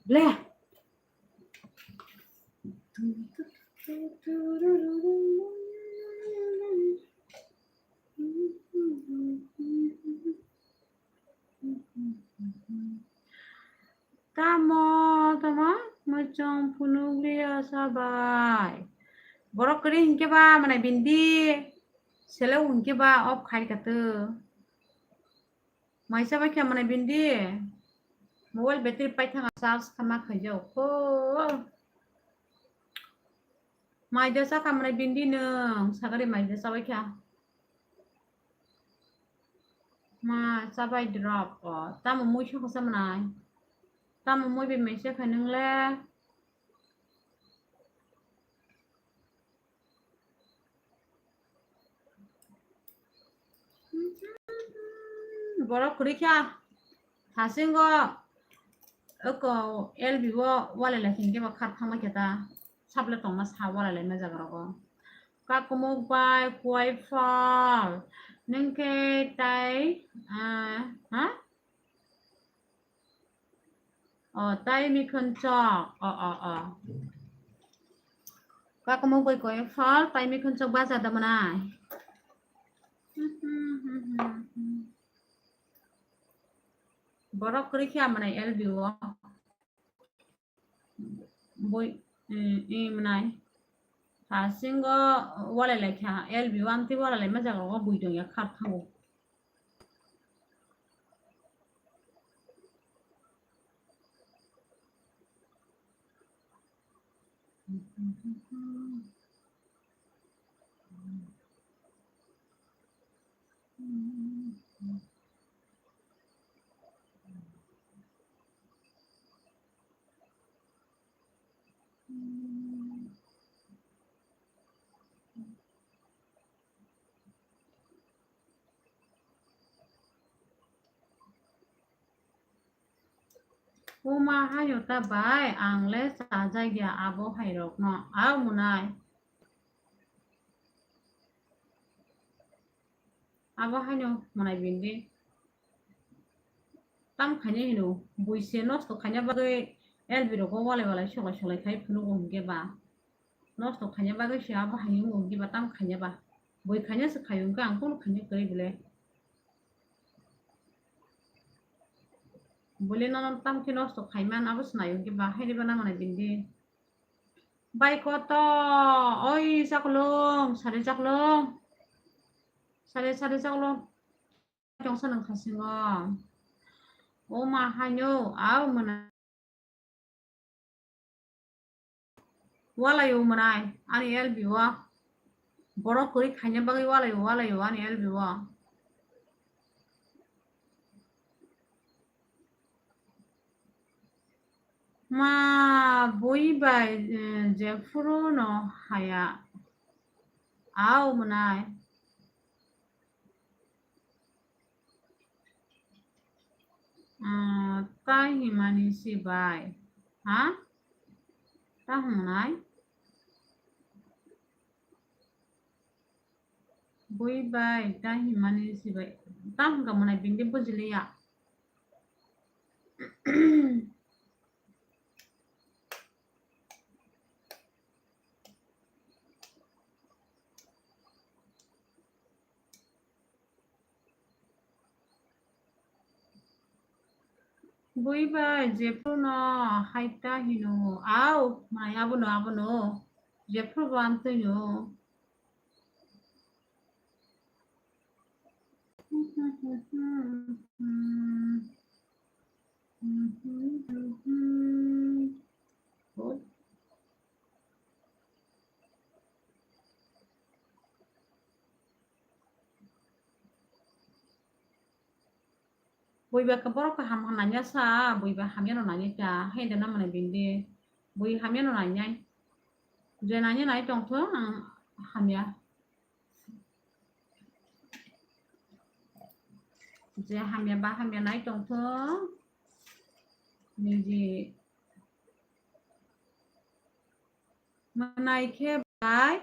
Ble. Tamo, tamo, muchung phunukliya sabai. Borok kwrwi hinkhe ba, mane bindi, selo hinkhe ba, off khai kha to. Maisa bai kha mane bindi, mobile battery paithaka charge khama khaijao. Kho. Maida chakha mwnai bindi nwng, sagari maida chabai kha. Ma chabai drop o, tamo mui sokha sa mwnai. Tamo mui bai mai se kha nwng le. Borok kwrwi kha. Thasingo oko L B o walai lai hinkhe ba khar thangma khe ta. Sable tongma sa walai laima jaga rogo. Kakumuk bai kuai phal. Nwng khe tai, ah, ha? O, tai mikhon chok. O, o, o. Kakumuk bai kuai phal, tai mikhon chok baja da mwnai. Borok kwrwi khe amwnai L B o. Bui, eh, eh, mwnai. Thasingo walai lai kha, L B o amtwi walai laima jaga o bui tongya khar thango. Uma hayo ta bai, ang le chajak ya abo hai rok no. Au mwnai. Abo haino mwnai bindi. Tam khaina hino, bui se nosto khaina bagwi L B rogo walai walai solai solai khai phunugo hinkhe ba. Nosto khaina bagwi se abo hai wngo hinkhe ba tam khaina ba. Bui khaina se khai hinkhe ang kunu khaina kwrwi bwle. Bwle nono tam khe nosto khaiman abo se nai hinkhe ba haini ba nang mwnai bindi. Bai koto, oi chaklung, sari chaklung. Sari, sari chaklung. Chongsa nang khasingo. O ma haino, au mwnai. Walai o mwnai, ani L B o. Borok kwrwi khaina bagwi walai o, walai o, ani L B o. Ma bui bai, eh, jephuru no haya. Au mwnai. Ah, ta himani si bai. Ha? Ta hwngnai? Bui bai ta himani si bai. Ta hwnkha mwnai bindi bujiliya. Bui bai jephuru no hai ta hino, au, mai abono, abono, jephuru bo amtwi no. Bui ba borok kaham nanya sa, bui ba hamya no nanya cha, hai da na mane bindi. Bui hamya no nanya. Je nanya nai tong thung, ang hamya. Je hamya ba hamya nai tong thung. Niji. Manai khe bai.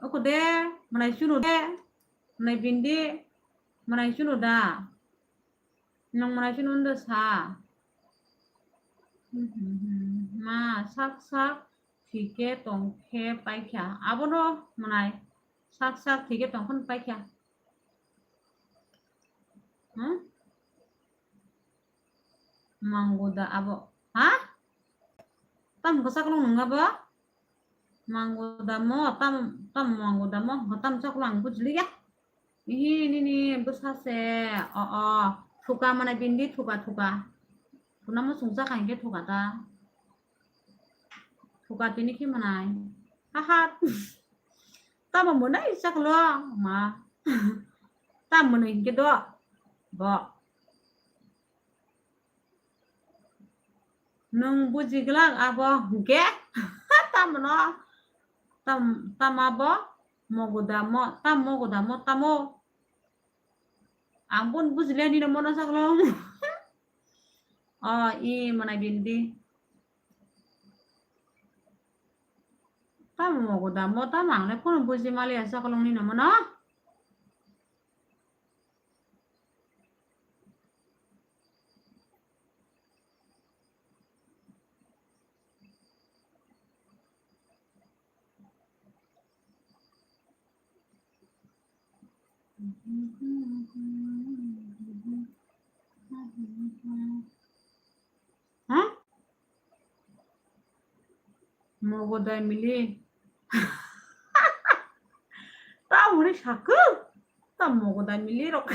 Oko de, manai chunu de, manai bindi, manai chunu da. Nong manai chunu ndo sa. Ma sak sak thike tong khe paikha. Abono manai sak sak thike tong khe paikha. Hmm? Manguda abo. Ha? Tam kwchak long nung abo? Manguda mo, tam, tam manguda mo, tam chak long bujli ya. Ihi nini bwsa se, o, o. Thuka mane bindi thuka, thuka. Kuna mo sungsa khain ke thuka ta. Thuka tini khi manai. Ha, ha. Tamo mwnai chaklo ma. Tam mwnai hinkhe do. Bo. Nwng buji glak abo hinkhe. Tamno. Tam, tam abo. Mogodamo. Tam mogodamo. Tamo. Ang pun bujile nino mono chaklo. O, i mwnai bindi. Tamo mogodamo, tamo ang le phone buji maliya chakolong ni nomo no. Ha? Mogodai mili. Ta hwnwi sakho? Ta mogodai mili rok.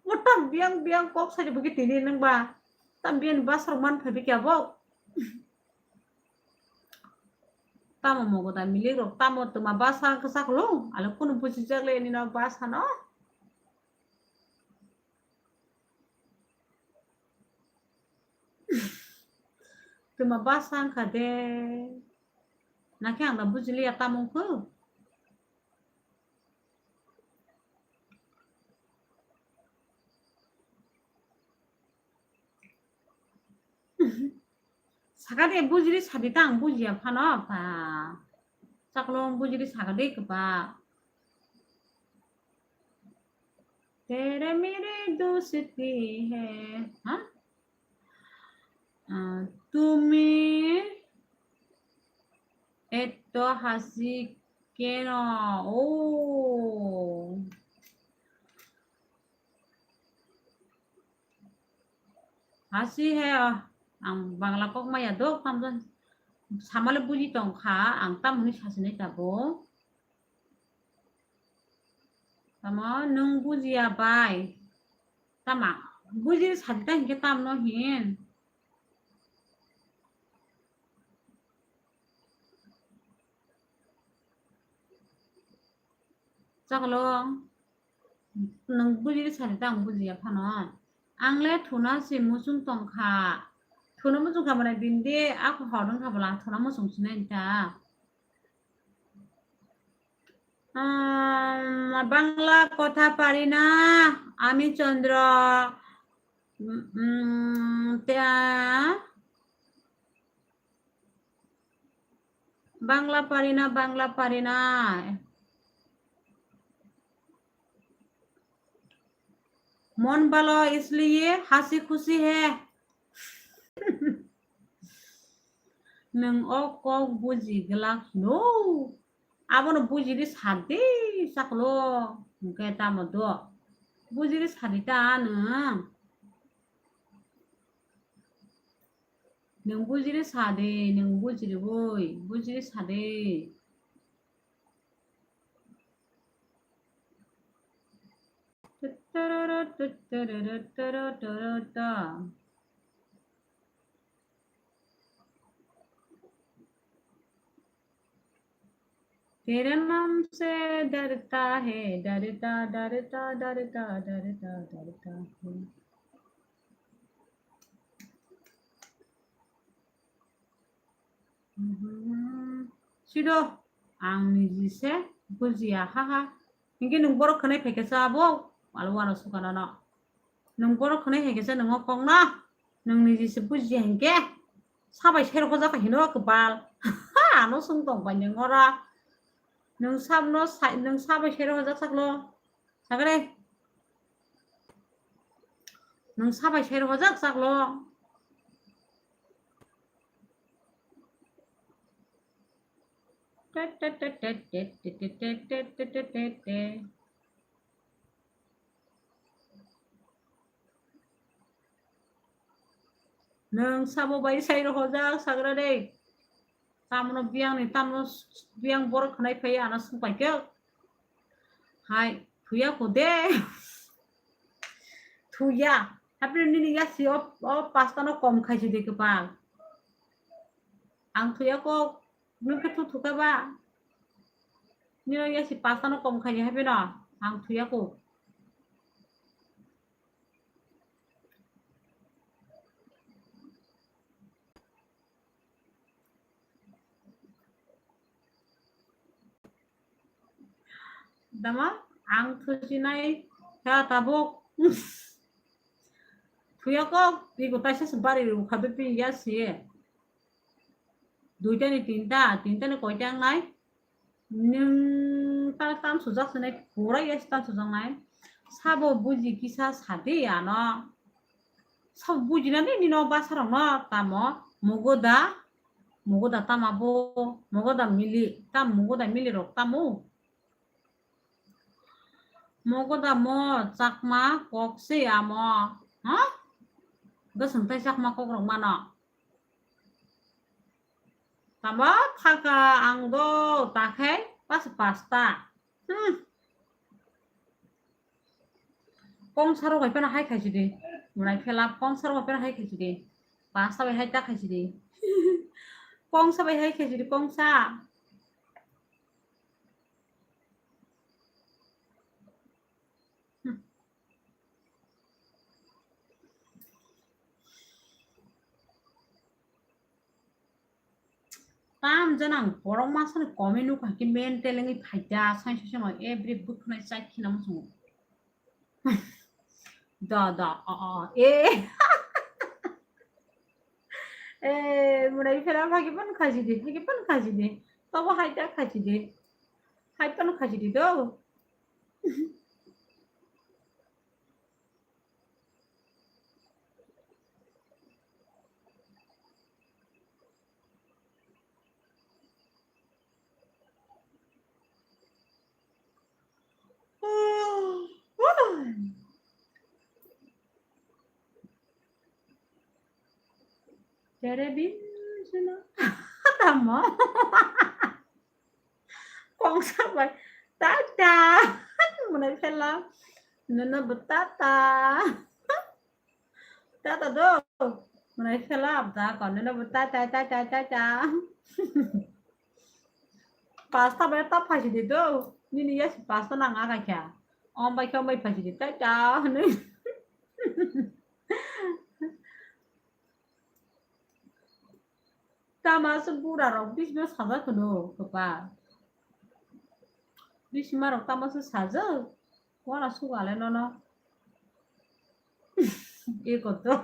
Mo tam biyang biyang kok sai bwkhe tini nang ba. Tam biyang bus rok man phai bwkhe abo. Tamo mogodai mili rok, tamo twma bus ha kwchak lo. Ale kunu buji jak le nini bus hano. Twma bus wngkha de. Nakhe ang da bujiliya tamo wngkhu. Saka de bujili sadi ta ang bujiya phano ba. Chaklong bujili saka de kwba. तेरे मेरे दोस्ती है, हाँ? अ, তুমি এত হাসি কেন? Oh. Hasi he, ah, ang Bangla kok maya dok, tamjani samale buji tongkha, ang tamoni sasinai tabuk. Tamo nwng bujiya bai. Tama, buji sadi ta hinkhe tamno hin. Chaklo, nwng bujili sadi ta ang bujiya phano. Ang le thuna se muchung tongkha. Thuna muchung kha mane bindi ako hor wngkha bwla thuna muchung sinai ta. উম, বাংলা কথা পারি না আমি চন্দ্র। উম, উম, তে-, বাংলা পারি না, বাংলা পারি না। মন ভালো इसलिए हंसी खुशी है। Nwng o kok buji glak no. Abono bujiri sadi chaklo. Hwnkhe tamo do. Bujiri sadi ta nwng. Nwng bujiri sadi, nwng bujiri boi, bujiri sadi. Tururu tut tururu turu turu tu. तेरे नाम से डरता है, डरता, डरता, डरता, डरता, डरता है। Mhm. Sido, ang niji se bujiya, haha. Hinkhe nwng borok khwnai phaikha sa abo? Malo wano sukha nono. Nwng borok khwnai phaikha sa nwng o kokno? Nwng niji se bujiya hinkhe? Sabai sai rok hojak hino kwbal. Ano swng tong bai nwng oro. Nwng sabno sai, nwng sabai sai rok hojak saklo. Sagre. Nwng sabai sai rok hojak saklo. Te, te, te. Nwng sabo bai sai rok hojak sagra de. Tamno biyang ni, tamno biyang borok khwnai phai ano swng pai khe. Hai, thuya ko de. Thuya. Hapre nini yasi o, o pasta no kom khaisi de kwpal. Ang thuya ko, nwng khe thu thuka ba. Nini yasi pasta no kom khaini hapre no. Ang thuya ko. Dama, ang thusinai kha tabuk. Thuya kok, ego taisa se bari rw kha bipin ya si. Duita ni tinta, tinta ni koita wngnai? Nwng ta tam sujak sinai, pura ya tam sujak nai. Sabo buji kisa sadi ano. Sabo buji nani nino basa rok no tamo mugoda, mugoda tama bo, mugoda mili, tam mugoda mili rok tamo. Mugoda mo chakma kok se amo, ha? Gosong tai chakma kok rok mano. Tamo thaka ang do ta khe pas pasta. Hmm. Kongsa rok bai phano hai khaisi di. Munai phela kongsa rok bai phano hai khaisi di. Pasta bai hai ta khaisi di. Kongsa bai hai khaisi di, kongsa. Hmm. Tam janang borok masani comment nukha khe mental wngwi phaikha, sai sai sai every bwkhwnai chai khina muchungo. Da, da, a, a, e. E, munai phela phagi pan khaji di, phagi pan khaji di. Tobo hai ta khaji di. Hai pan khaji di do. Tere bin sino. Tamo. Kongsa bai. Tata. Munai phela. Nono bo tata. Tata do. Munai phela abda ko. Nono bo tata, tata, tata. Pasta bai ta phaisi di do. Nini yasi pasta nang aga kya. Om bai kya mai phaisi di. Tata. Tama se bura rok bisma sajak hwno kwpal. Bisma rok tama se sajak. Wala suga le nono. Eko to.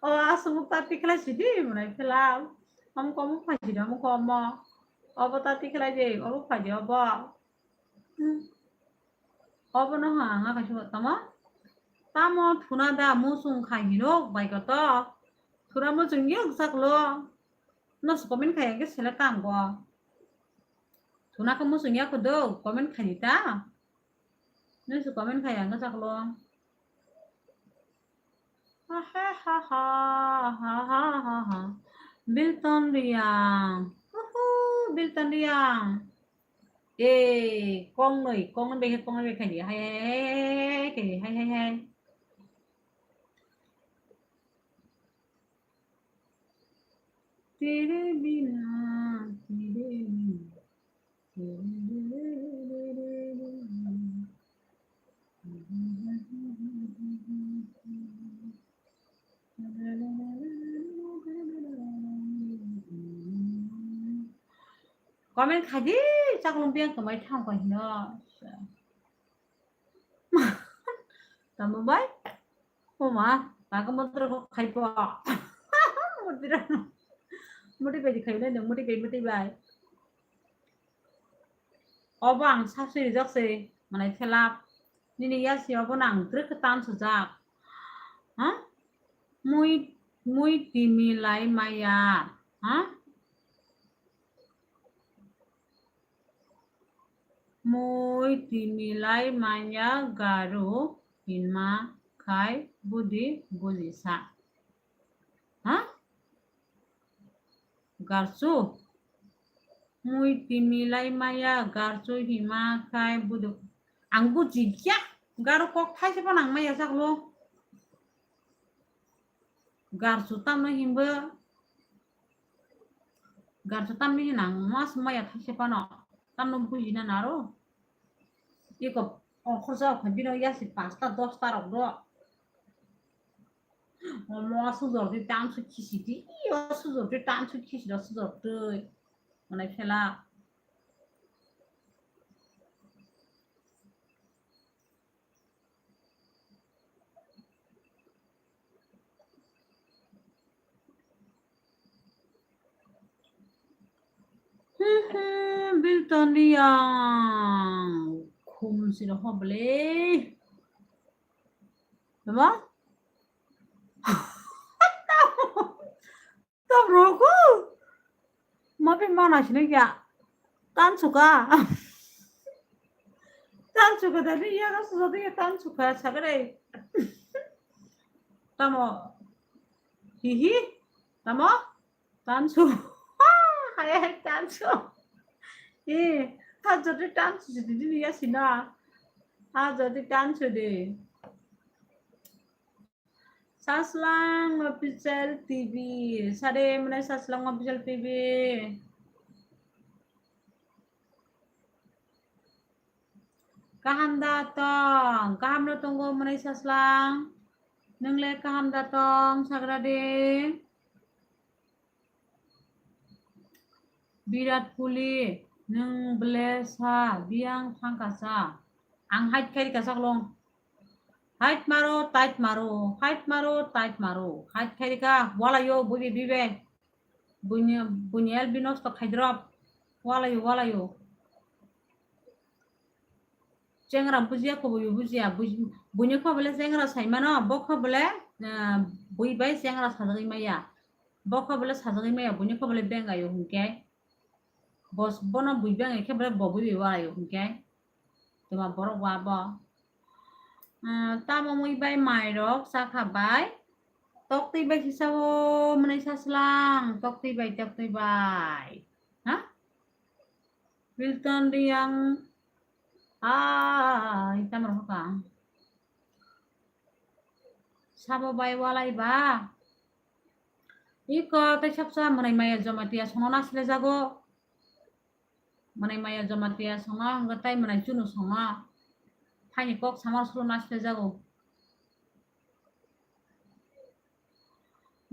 O aswk ta tikhlai sidi munai phela. Amko omo phaisidi, amko omo. Obo ta tikhlai de, obo phaidi obo. Hmm. Obono ha, ang kaisa tamo. Tamo thuna da muchung khai hino bai koto. Thuna muchung yok jaklo. No se comment khai ke sele tam go. Thuna ka muchung yak do comment khai ta. No se comment khai ang jaklo. Ha ha ha ha ha ha ha ha. Bilton Riang. Uhu, Bilton Riang. Eh, kongnoi, kongnoi bai khe, kongnoi bai khe di. Hai, hai, hai, hai, hai, hai, hai, hai, hai. Tere bina, tere bina, tere bina. Comment khai di, chaklong biyang kwmai thang koi hino. Tamo bai? Oma, taga motor ko khai po. Motor, motor bai khai nai, motor bai, motor bai. Obo ang sasui rijak se, manai phelap. Nini yasi obo nang twrwk khe tan sujak. Ha? Mui, mui timi lai maya. Ha? Mui timi lai maya garu hinma khai budi bujisa. Ha? Garsu. Mui timi lai maya garsu hima khai budu. Ang buji kya. Garu kok thaise pa nang maya saklo. Garsu tamno himbo. Garsu tamni hinang mas maya thaise pano. Tamno bujina naro. Iko ongkhorsa okha bino yasi pasta dosta rok do. Omo sujor di tansu khisi di, iyo sujor di tansu khisi do sujor twi. Manai phela. Hmm, hmm, Bilton Riang. Khum sino hoble. Baba? Tam roko. Mapi mana sini kya? Tan suka. Tan suka tadi iya ka susa tadi tan suka sagare. Tamo. Hihi. Tamo. Tan su. Hai hai tan su. Eh, ha jadi tan su jadi dia sina. Ha jadi tan su de. Saslang Official T V. Sade mwnai Saslang Official T V. Kaham da tong? Kaham no tongo mwnai Saslang? Nwngle kaham da tong sagra de? Birat Kuli, nwng ble sa, biyang thangkasa. Ang hait khairi kasak long. Hait maro, tait maro, hait maro, tait maro. Hait khairi ka, wala yo, bubi bibe. Bunya, bunya el binos to khaidrop. Wala yo, wala yo. Chengra bujiya, kobo yo bujiya. Buj-, bunya kobole chengra saimano, bo kobole, eh, bui bai chengra sajagwi maya. Bo khe bole sajagwi maya, buini khe bole bengayo hinkhe. Bos-, bono bui bengai khe bole bo bui bai warayo hinkhe. Tuma borok wa bo. Ah, tamo mui bai mairok chakha bai. Toktwi bai kisa o mwnai Saslang. Toktwi bai, toktwi bai. Ha? Wilton Riang. Ai, tamo rok ha. Sabo bai walai ba. Iko tei sapsa mwnai maya Jamatia songno naisle jago. Mwnai maya Jamatia songno hwnkhe tei mwnai chunu songno. Phaini kok samar sulu naisle jago.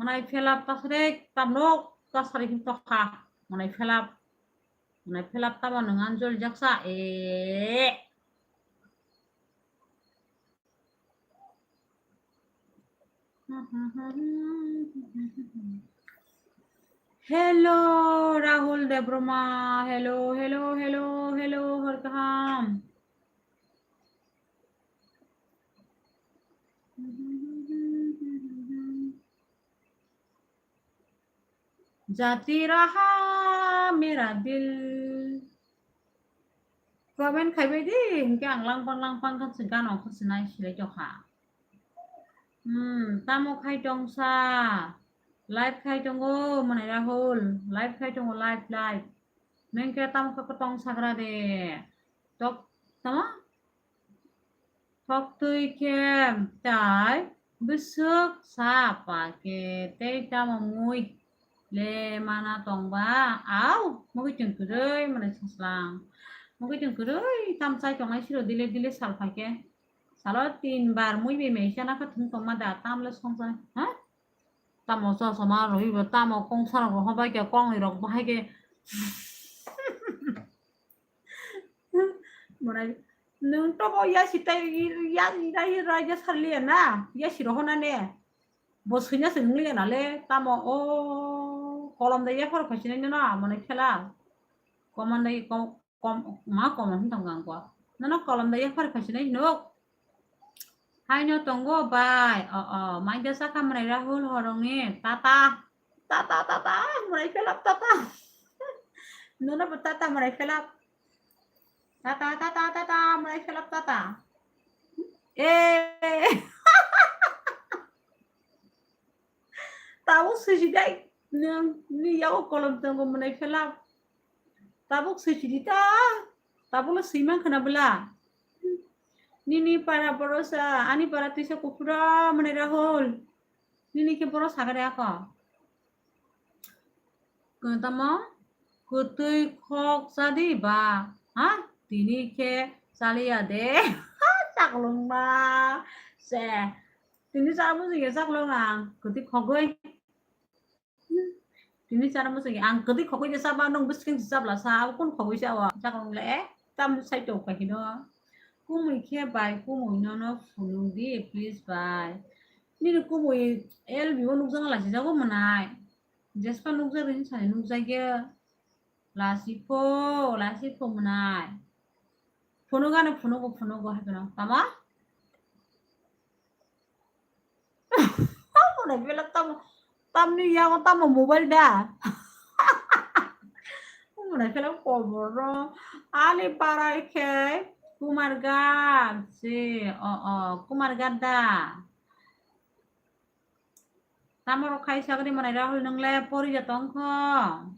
Mwnai phelap tasrek tamrok tasari tokha. Mwnai phelap. Mwnai phelap tamo nwng anjol jaksa. E. Hello, Rahul Debroma. Hello, hello, hello, hello, hor kaham. Jati raha mera dil. Comment khaibai di, hinkhe ang langpang langpang khan se gana khe se nai silai tokha. Hmm, tamo khai tongsa? Live khai tongo, mwnai Rahul. Live khai tongo, live, live. Nwng khe tamo khe kotong sagra de. Tok, tamo? Tok twi khe tai bwswk sa pa khe tei tamo mui le mana tongba? Au, mugwi chwng kwrwi mwnai saslang. Mugwi chwng kwrwi tam chai tongnai siro dile dile sal phai khe. Salo tin bar mui bai mai chana kha thung tongma da, tam le songsa, ha? Tamo chosma rwi bo, tamo kongsa rok rohor bai khe, kongni rok bahai khe. Mwnai, nwng to bo yasi tai, ya, ya, ya, raida sarliya na, yasi rohor na ne. Bo swina se wngliya na le, tamo o kolom da yaphar phasinai no na, mwnai phela. Komon da kom, kom, ma komon hin tong gang ko. Nono kolom da yaphar phasinai hinok. Haino tongo bai. O, o, maida sakha mwnai Rahul horongni. Tata. Tata, tata, mwnai phelap tata. Nono bo tata mwnai phelap. Tata, tata, tata, mwnai phelap tata. Eh. Tabuk swijidai. Nwng, ni yago kolom tongo mwnai phelap. Tabuk swijidi ta. Tabukno swiman khna bwla. Nini para borosa, ani para twisa kuphura mwnai Rahul. Nini khe boro sagare ako. Tamo kwtwi khok chadi ba? Ha? Tini khe chaliya de. Chaklwng ma. Se. Tini chana bujikhe chaklwng ang. Kwtwi khogwi. Tini chana bujikhe ang kwtwi khogwi de chaba, nwng bwswkang se chabla sa. Abo kun khogwi sa o? Chaklwng le ekdam sai tong kha hino. Kumui khe bai, kumui nono phunuk di, please bai. Nini kumui L B o nukjak lasi jago mwnai. Jespa nukjak rin sani nukjak ya. Lasi pho, lasi pho mwnai. Phunuk ano phunuk bo phunuk bo hai phano. Tama? Mwnai phelak tamo, tamni yago tamo mobile da. Mwnai phelak kobor ro. Ani parai khe Kumar Ghat si, o, o, Kumar Ghat da. Tamo rok khai sagri mwnai Rahul nwng le pori ja tong kho.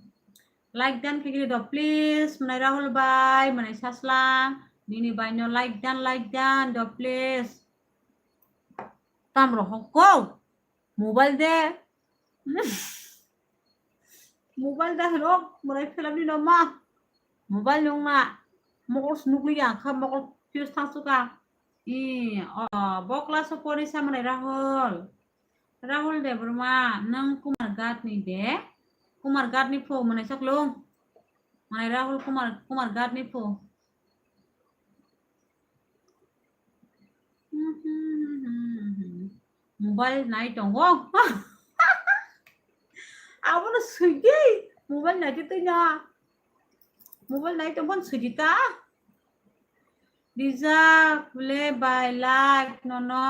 Like dan khe do please mwnai Rahul bai, mwnai sasla. Nini bai no like dan, like dan do please. Tam rok hokko. Mobile de. Mobile da hino, mwnai phelap ni no ma. Mobile nung ma. Mokol se nukli ya kha, mokol fuse thang suka. I, o, bo class o pori sa mwnai Rahul. Rahul Debbarma, nang Kumar Ghat ni de? Kumar Ghat ni pho mwnai saklung. Mwnai Rahul Kumar, Kumar Ghat ni pho. Mobile nai tongo. Abono swidi. Mobile nai twi na. Mobile nai tongphano swidi ta. Rijak le bai like nono.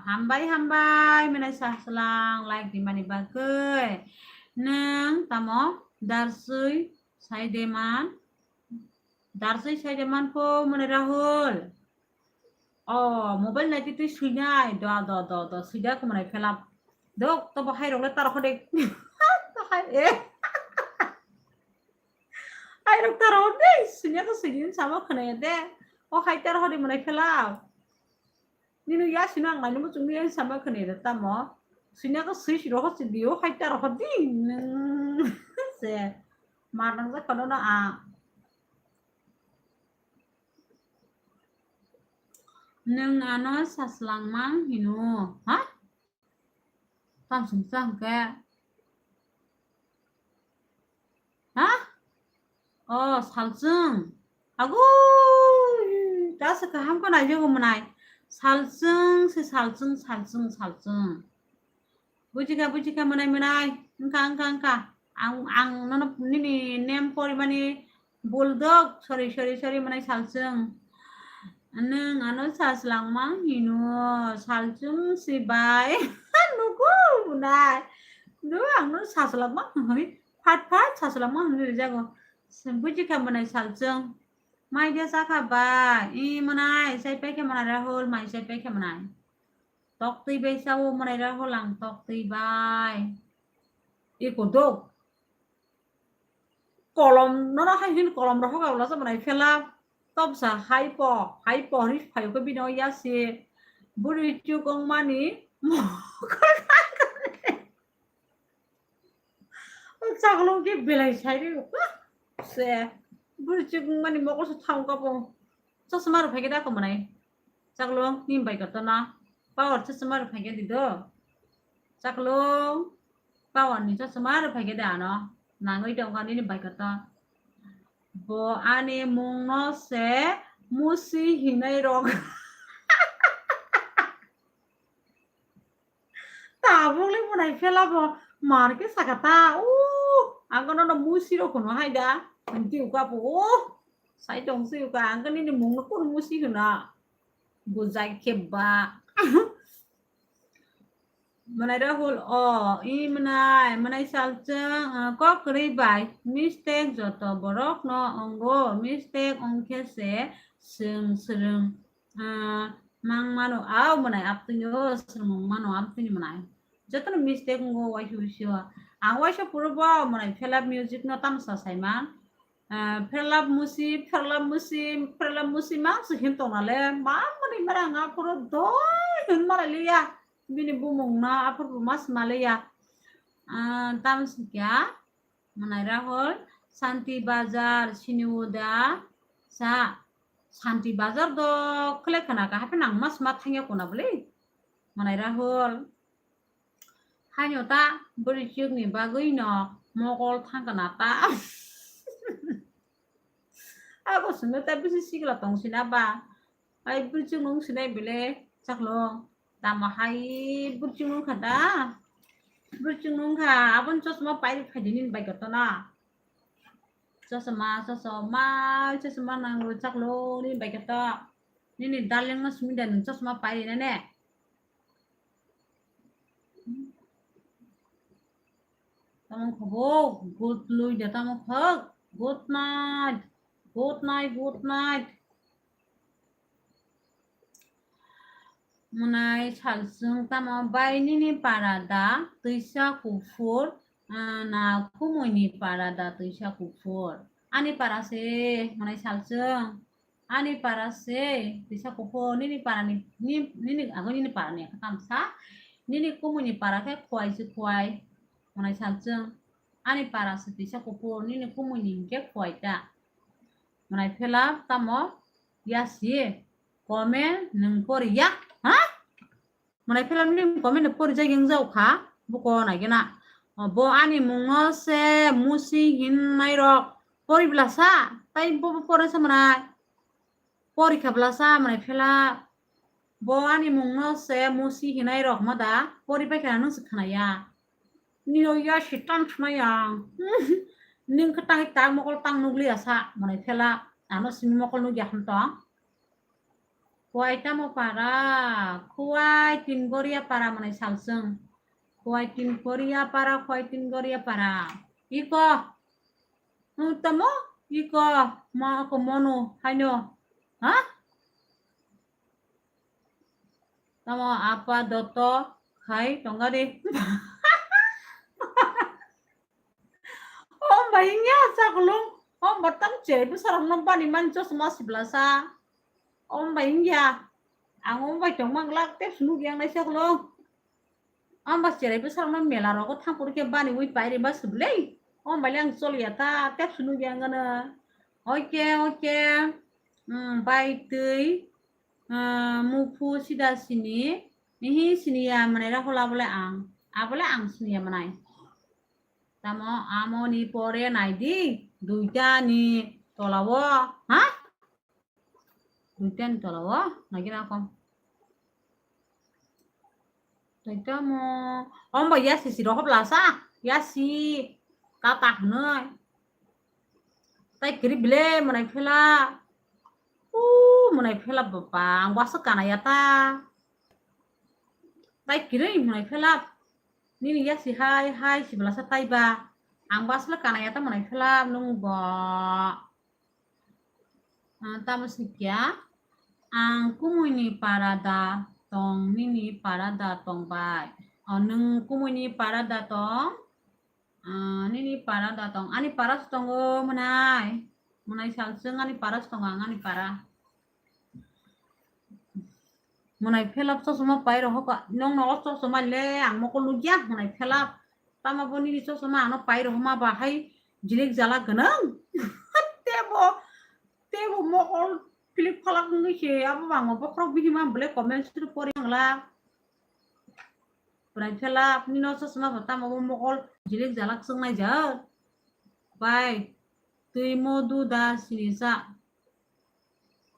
Hambai, hambai, mwnai saslang like di mani bagwi. Nwng tamo darsui sai de man? Darsui sai de man pho mwnai Rahul. O, mobile nai twi twi swinai. Do, do, do, do, swida khe mwnai phelap. Dok, to bo hai rok le tar hode. To hai, eh. Hai rok tar hode, swinai khe swinai sama khwnaya de. O hai tar hode mwnai phelap. Nini yasino ang naini muchungni yang sama khwnai da tamo. Sini ako swi siro ho sidi o hai ta roho di nwng se. Mar nang ja kono na a. Nwng ano saslang mang hino, ha? Tam sung sa hwnkhe. Ha? O, salchwng. Agui, ta se kaham khe naijago mwnai. Salchwng se salchwng, salchwng, salchwng. Bujikha, bujikha, mwnai, mwnai. Wngkha, wngkha, wngkha. Ang, ang nono nini name porimani Buldok, sorry, sorry, sorry, mwnai salchwng. Nwng ano saslang mang hino, salchwng si bai. Nugo, mwnai. Do ang no saslang mang hoi. Phat phat saslang mang hoi rijago. Bujikha mwnai salchwng. Mai dia sakha ba. I mwnai, sai paikha mwnai Rahul, mai sai paikha mwnai. Tok twi bai sao mwnai Rahul ang tok twi bai. Iko dok. kolom, nono hai hin kolom rok hoga ula sa manai phela. Topsa hai po, hai po ri phayo ko bino ya se. Buri chuk ong mani. Chaklong ke belai sai ri. Se. Buri chuk ong mani mokol sa thang ka po. Chosma rok phai ke da ko manai. Chaklong, ni bai koto na. Power chosma rok phai ke di do. Chaklong, power ni chosma rok phai ke da ano. Nangoi tong ka nini bai koto. Bo ani mung no se musi hinai rok. Tabuk le manai phela bo mar ke saka ta. O, ang no no musi rok kono hai da. Ang ti uka po. O, sai tong si uka ang nini mung no kono musi hina. Bujai khe ba. Manai Rahul, o, i manai, manai salchung, ah, kok kwrwi bai, mistake joto borok no ongo, mistake ongkhe se swng swrwng, ah, mang mano, au manai aptwino swrwng mano aptwini manai. Jotono mistake ongo waisa waisa. Ang waisa puro bo manai phela music no tamsa saiman. Ah, pherlap musi, pherlap musi, pherlap musi mang se hin tong nale, ma mani mara nga puro doi hin mara liya, bini bumung na aphuru mas maliya. Ah, tam sikya, manai Rahul, Santi Bazar, sini uda, sa, Santi Bazar do khle khana ka hape nang mas ma thangya kona bole, manai Rahul. Haino ta bwrwi chwkni bagwi no mokol thangkana ta. Abo swngo ta bisi sikla tong sina ba. Ai bwrwi chwk nung sinai bele chaklo. Tamo hai bwrwi chwk nung kha da. Bwrwi chwk nung kha aboni chosma pairi phaidi nini bai koto na. Chosma, chosma, chosma nango chaklo nini bai koto. Nini darling no simi da nung chosma pairi nane. Tamo kha bo, good lui da tamo kha. Good night. Good night, good night. Mwnai salswng tamo bai nini para da twisa kuphur, ah, na kumui ni para da twisa kuphur. Ani para se mwnai salswng. Ani para se twisa kuphur, nini para ni, ni, nini, ago nini para ni kha tamsa, nini kumui ni para khe khuai se khuai, mwnai salswng. Ani para se twisa kuphur, nini kumui ni hinkhe khuai ta. Mwnai phela tamo ya si, comment nwng pori ya, ha? Mwnai phela nini comment no pori jai wng jao kha, buko nai gena. O, bo ani mung no se musi hinai rok pori bla sa, tai bo, bo pori sa mwnai. Pori kha bla sa mwnai phela. Bo ani mung no se musi hinai rok ma da, pori pai kha nung se khna ya. Nini o ya si tang khna ya. Ning khe tang, tang mokol tang nukli ya sa mwnai phela. Ano simi mokol nuk ya ham tong. Khuai tamo para, khuai tin goria para mwnai salswng. Khuai tin goria para, khuai tin goria para. Iko. Hmm, tamo? Iko. Ma ko mono. Haino. Ha? Tamo apa doto khai tongari. Om bai wngya chakulung. Om ba tam cheraibo sarok no bani man chosma sibla sa. Om bai wngya. Ang om bai tong mang lak tep sunu yang nai chakulung. Om ba cheraibo sarok no mela rogo thang pori khe bani wi pai ri ba sublei. Om bai le ang chol ya ta tep sunu yang gana. Oke, oke. Hmm, bai twi. Ah, mukhu sida sini. Nihi sini ya manai ra hola bole ang. Abole ang sini ya manai. Tamo amo ni pore nai di, duita ni tola o, ha? Duita ni tola o, nai gina kom. Duita mo, om ba yasi si rohop lasa, yasi kata hwnoi. Tai kiri bile mwnai phela. U mwnai phela bapa, ang basa kana ya ta. Tai kiri mwnai phela. Nini ya si hai, hai si bela sa tai ba. Ang basa le kana ya ta mwnai phela nung bo. Ah, tamo sikya. Ang kumui ni para da tong, nini para da tong bai. O, nung kumui ni para da tong. Ah, nini para da tong? Ani para se tongo, mwnai. Mwnai salswng ani para se tongo, ang ani para. Mwnai phelap chosma pai rohok, nong nogo chosma le ang mokol nukya, mwnai phelap. Tama bo nini chosma ano pai rohoma bahai jilik jala gwnang. Tebo, tebo mokol philip phalak wngwi se, abo bangma bokhorok bihima bwle comment se pori ang la. Prai phela apni no chosma bo tamo bo mokol jilik jalak chwng nai jak. Bai, twi modu da sini sa.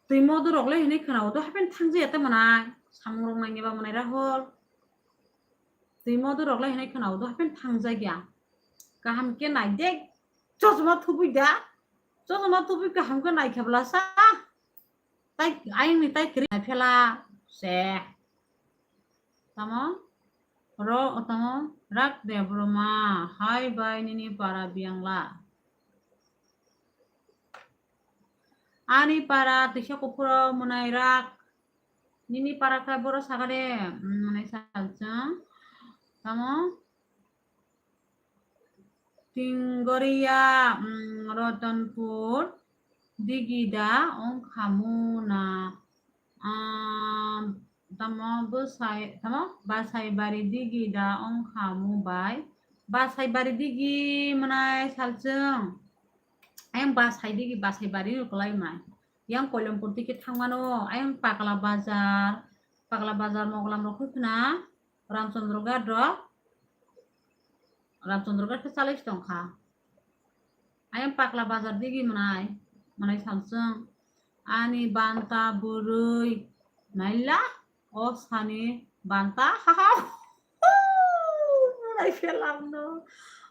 Twi modu rok le hinwi khwna o do hapen thang jaya te mwnai. Samung rok nai ni ba mwnai Rahul. Twi modu rok le hinwi khwna o do hapen thang jaya. Kaham ke nai de. Chosma thubui da. Chosma thubui kaham ke nai khe bwla sa. Tai, ayang ni tai kiri phela se. Tamo? Ro, tamo? Rak de broma. Hai bai nini para biyangla. Ani para tisa kuphuro mwnai rak. Nini para khe boro sakade, mm, mwnai salchung. Tamo? Tinggoria, mm, Rotonpur, Digida, Ongkhamu na, ah, tamo bwsai, tamo Basaibari Digida, Ongkhamu bai. Basaibari Digi mwnai salchung. Ayang Basai Digi, Basaibari no kwlai mai. Yang Koilampur digi thangmano, ayang Pakla Bazar, Pakla Bazar Moglam rok khe khna, Ramchandra Ghat rok, Ramchandra Ghat khe chalai tong kha. Ayang Pakla Bazar digi mwnai, mwnai salsung, ani banta bwrwi, naila, o sani banta, haha, mwnai phelang no,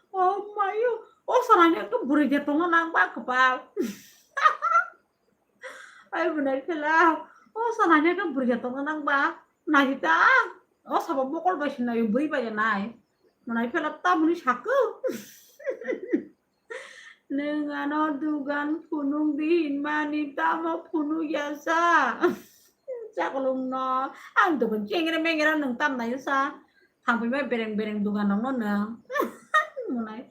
o mayo, o sani ekdom bwrwi de tongna nang ba kwpal. Ai, mwnai phela. O, sana khe bwrwi tongna nang ba. Nai ta. O, sabo mokol bai sinai, bwrwi bai nai. Mwnai phela ta muni sakhu. Nwng ano dugan phunuk di hinmani tamo phunuk ya sa. Chakolong no. Ang dugan chengre mengre nwng tam nai sa. Thampui ma bereng bereng dugan rok no nwng. Mwnai.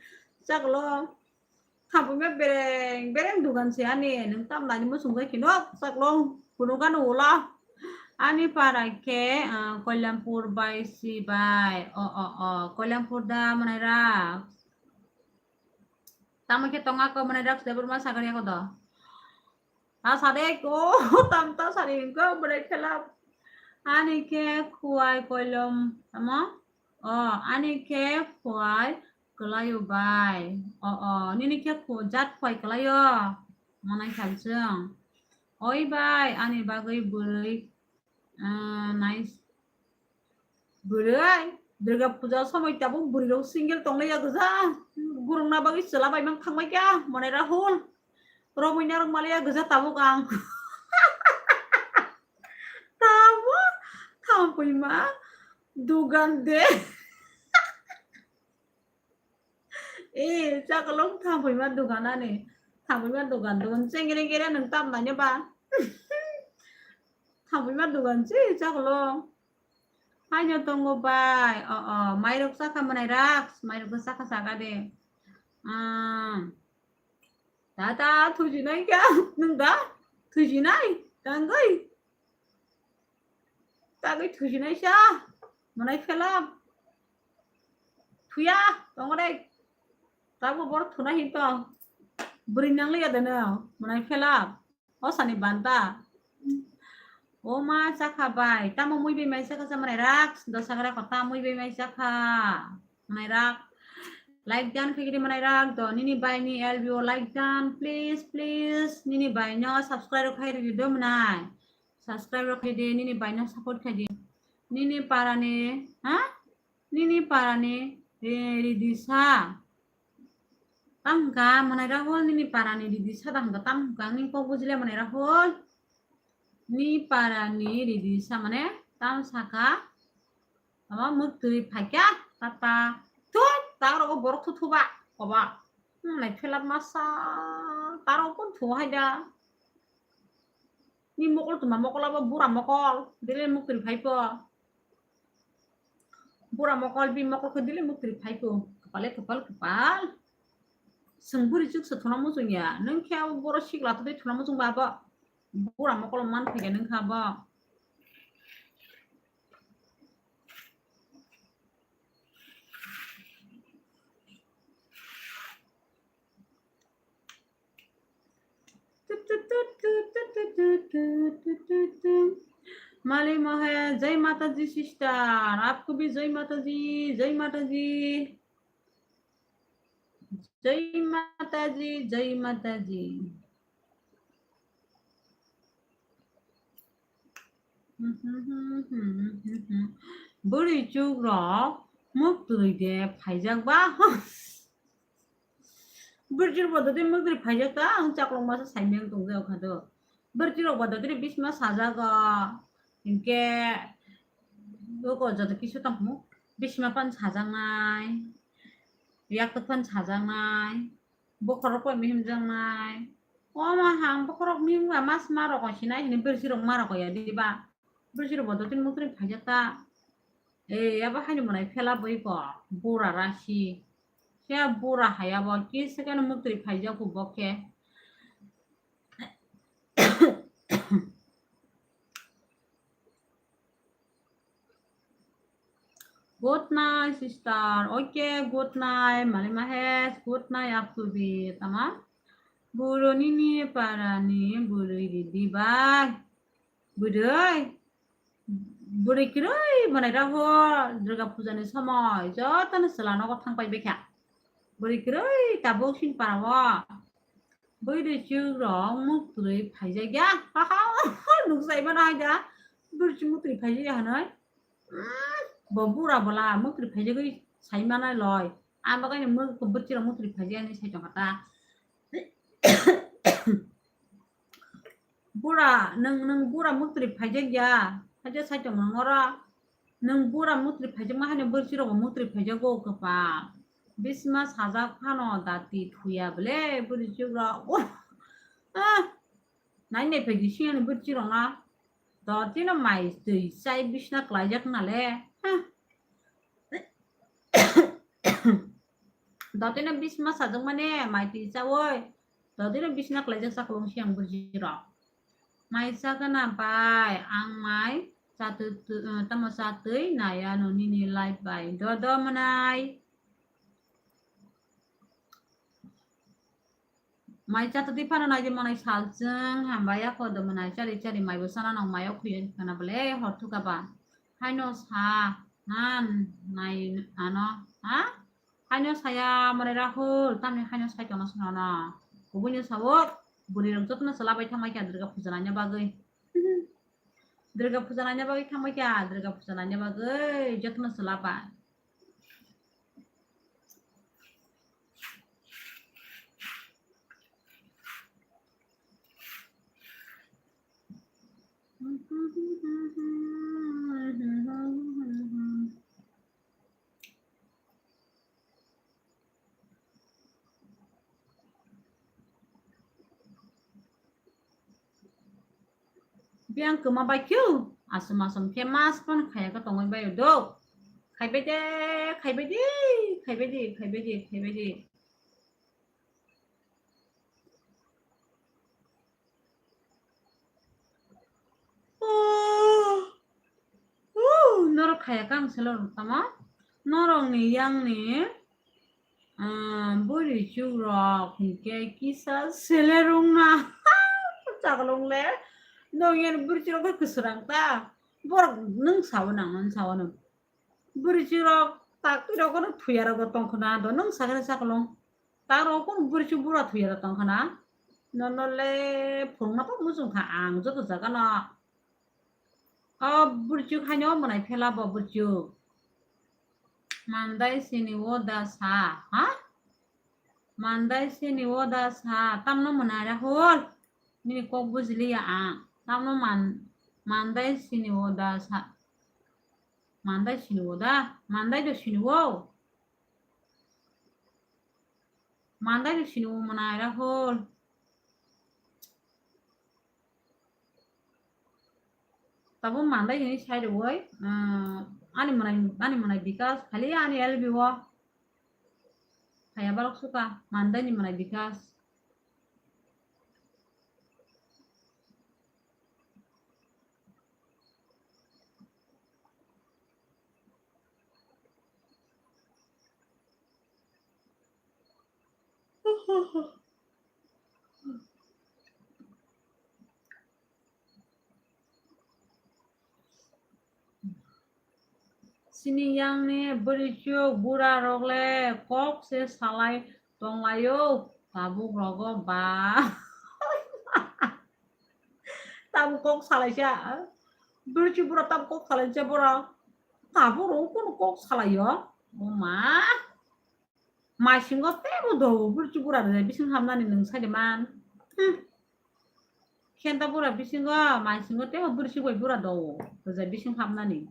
Chakolong. Thampui ma bereng bereng dugan se ani, nwng tam nani muchung bai kheno chaklong phunuk ano ulo. Ani para khe, ah, Koilampur bai si bai. O, o, o, Koilampur da mwnai rak. Tamo khe tonga ko mwnai rak se Burma sagari ako do. Ta sade ko tam ta sade ko mwnai phela. Ani khe Khuwai Koilom tamo? O, ani khe Khuwai kwlaio bai. O, o, nini khe khu-, jat Khuwai kwlaio. Mwnai salsung. Oi bai, ani bagwi bwrwi, ah, nai-, bwrwi, Durga puja somoi tabuk bwrwi rok single tonglaiya gwja. Gurungna bagwi chwla bai mang thangbai kha, mwnai Rahul. Romwi narwk malaiya gwja tabuk ang. Tamo thampui ma dugan de. Eh, chakolong thampui ma dugan ani. Thampui ma dugan, dugan chengre gere nwng tam nai ba. Thampui ma dugan se chakolong. Haino tongo bai. O, o, mairok chakha mwnai rak, mairok chakha chakha de. Ah. Tata thujinai kya? Nwng da? Thujinai? Tangwi? Tagwi thujinai sa? Mwnai phela? Thuya? Tongo de? Tabo bor thuna hinto. Bwrwi nangliya de no? Mwnai phela? O sani banta. O ma chakha bai. Tamo mui bai mai chakha sa mwnai rak? Dosa gra kota mui bai mai chakha. Mwnai rak. Like dan khaidi mwnai rak do. Nini bai ni L B O like dan. Please, please. Nini bai no subscribe khai ri do mwnai. Subscribe khaidi nini bai no support khaidi. Nini para ni, ha? Nini para ni, eh, ridi sa. Tam hwnkha mwnai Rahul nini para ni ridi sa tam hwnkha, tam hwnkha nini kok bujile mwnai Rahul. Ni para ni ridi sa mane tam saka. Ama mwktwi phaikha tata. Thut, ta rogo borok thuthuba. Koba. Hmm, nai phelap masa. Ta rogo kun thu hai da. Ni mokol tuma mokol abo bura mokol. Dile mwktwi phaipo. Bura mokol, bi mokol khe dili muktri phaipo. kwpal, kwpal, kwpal. Chwng bwrwi chuk se thuna muchung ya. Nwng khe abo borok sikla twi thuna muchung ba abo. Bura mokolo man phai khe nwng kha abo. माली मोहे, जय माता जी sister, आपको भी जय माता जी, जय माता जी, जय माता जी, जय माता जी। Bwrwi chuk rok muk twi de phaijak ba. Bwrwi chuk bo dotwi muk twi phaijak ta, ang chaklok masa saimeng tong jak kha do. Bwrwi chuk rok bo dotwi bisma sajak o. Hinkhe boko joto kisu tong bisma pan sajaknai. Yak twi pan sajaknai. Bokhorok koi mihim jaknai. O ma hang bokhorok mihim ba mas ma rok sinai hini bwrwi chuk rok ma rok ya diba. Bwrwi rok bo dotwi muk twi phaijak ta. E, abo haino mwnai phela bwi ko, bura rasi. Khe bura hai abo, kisa khe no muk twi phaijak ko bo khe. Good night, sister. Okay, good night. Mali Mahesh, good night, आपको भी, tamam. Buro nini parani bwrwi ridi bai. Bwrwi. Bwrwi kwrwi mwnai raho Durga puja ni somoi joto no chwla nogo thang pai bai kha. Bwrwi kwrwi tabuk sin para o. Bwrwi chuk rok muk twi phaijak ya. Ha ha, nukjai mano hai da. Bwrwi chuk muk twi phaijak ya hanai. Bo bura bola muk twi phaijagwi sai manai loi. Ang bagwi ni muk bwrwi chuk rok muk twi phaijak ya hinwi sai tong kha ta. Bura, nwng, nwng bura muk twi phaijak ya. Phaijak sai tong nang oro. Nwng bura muk twi phaijak ma haino bwrwi chuk rok bo muk twi phaijago kwpal. Bisma sajak phano dati thuya bwle bwrwi chuk rok. Ah, nai nai phai di siyani bwrwi chuk rok na. Dotino mai twi chai bisna klaijak na le. Ha. Dotino bisma sajak mane mai twi chawi. Dotino bisna klaijak chaklong siyang bwrwi rok. Mai chakana bai ang mai chatwi twi, eh, tamo chatwi naya no nini live bai. Dodo mwnai. Mai chatwi phano nai di mwnai salchwng hambai ya kho do mwnai chari chari mai bo sana nang mai o khuyo kana bole hor thuka ba. Haino sa nan nai ano ha. Haino saya mwnai Rahul, tamni haino sai tongna swnano. Kubui ni sao, bwrwi rok jotono chwla bai thangmai kha Durga puja naina bagwi. Durga puja naina bagwi thangmai kha, Durga puja naina bagwi jotono chwla bai. Biyang kwma bai khe aswm aswm khe mas phano khaya khe tongwi bai do. Khaibai de, khaibai de, khaibai de, khaibai de, khaibai de. Oh, oh, norok khaya khe ang selo rwng tamo. Norokni yangni, ah, bwrwi chuk rok hinkhe kisa sele rwngna. Chaklong le, nong yan bwrwi chuk rok khe kwswrang ta. Borok nwng sao nang, nwng sao nang. Bwrwi chuk rok tak twi rok no thuya rok tong khna do, nwng sakhe chaklong. Ta rok kun bwrwi chuk bura thuya rok tong khna. Nono le phwrwngna pok muchung kha ang joto jaga no. O bwrwi chuk haino mwnai phela bo bwrwi chuk. Mandai sini o da sa, ha? Mandai sini o da sa, tamno mwnai Rahul? Nini kok bujiliya ang. Tamno man-, mandai sini o da sa. Mandai sini o da, mandai do sini o. Mandai do sini o mwnai Rahul. Tabo mandai hini side o, ah, ani mwnai, ani mwnai Bikas, khali ani L B o. Phaiya balok suka, mandani manai bikas. Chini yang ni bwrwi chuk bura rok le kok se salai tong lai o tabuk rogo ba. Tabuk kok salai sa. Bwrwi chuk bura tabuk kok salai sa bura. Tabuk rogo kono kok salai o. O ma. Maisingo tebo do bwrwi chuk bura rwjai bising hamnani nwng sai de man. Hmm. Khenta bura bisingo maisingo tebo bwrwi chuk bai bura do rwjai bising hamnani.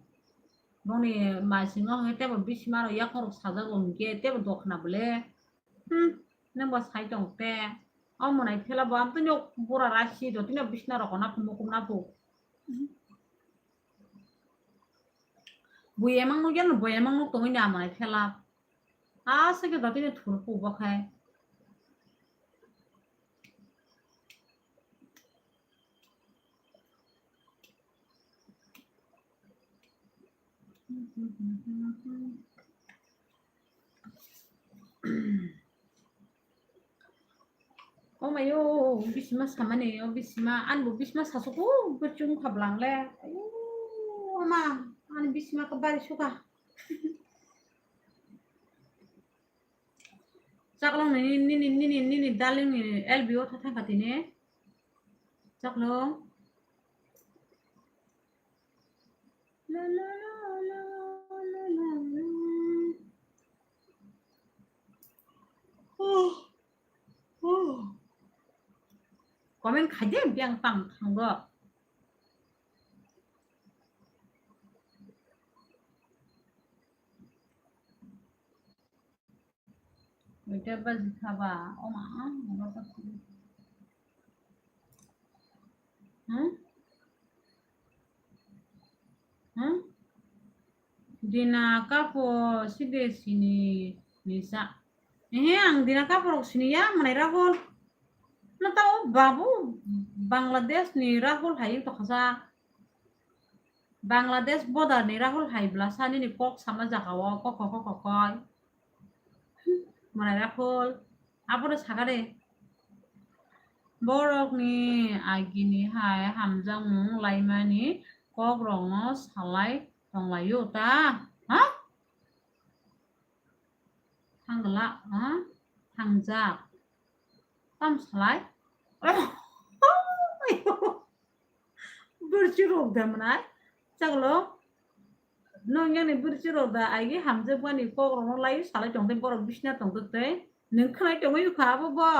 Boni maisingo hwnwi tebo bisima rok yakhorok sajak o hwnkhe tebo dokhna bole. Hmm. Nwng bo sai tong te. O mwnai phela bo amtwino bura rasi do tino bisina rok na phumu kumna phu. Bui emang nuk yan bui emang nuk tongwi na mwnai phela. Aswk khe dotini thurku bo khai. O mayo, bisima samani, o bisima, ani bo bisima sasuku, bwrwi chuk wngkha bwlang le. Ayo, ama, ani bisima khe bari suka. Chaklong nini, nini, nini, nini darling ni L B O tha thangkha tini. Chaklong. La, la, la. Oh, oh. Comment khai de, biang tang thango. Duita baji kha ba, o ma, a, moro ta sini. Hmm? Hmm? Dina kapo side sini nisa. Ehe, ang dina kapo rok sini ya, mwnai Rahul. Na ta o babu Bangladesh ni Rahul hai to khasa. Bangladesh border ni Rahul hai bwlasa nini kok sama jaga o kok kok kok kok koi. Mwnai Rahul, abono sakha de. Borok ni agini hai hamjakmung laimani kok rok no salai tong lai o ta. Ha? Thangla, ha? Thangjak. Tam salai? Bwrwi chuk rok da mwnai? Chaklo? Nong yang ni bwrwi chuk rok da, aigi hamjak bani kok rok no lai salai tong tei borok bisina tong tei. Nwng khwnai tongwi kha abo bo.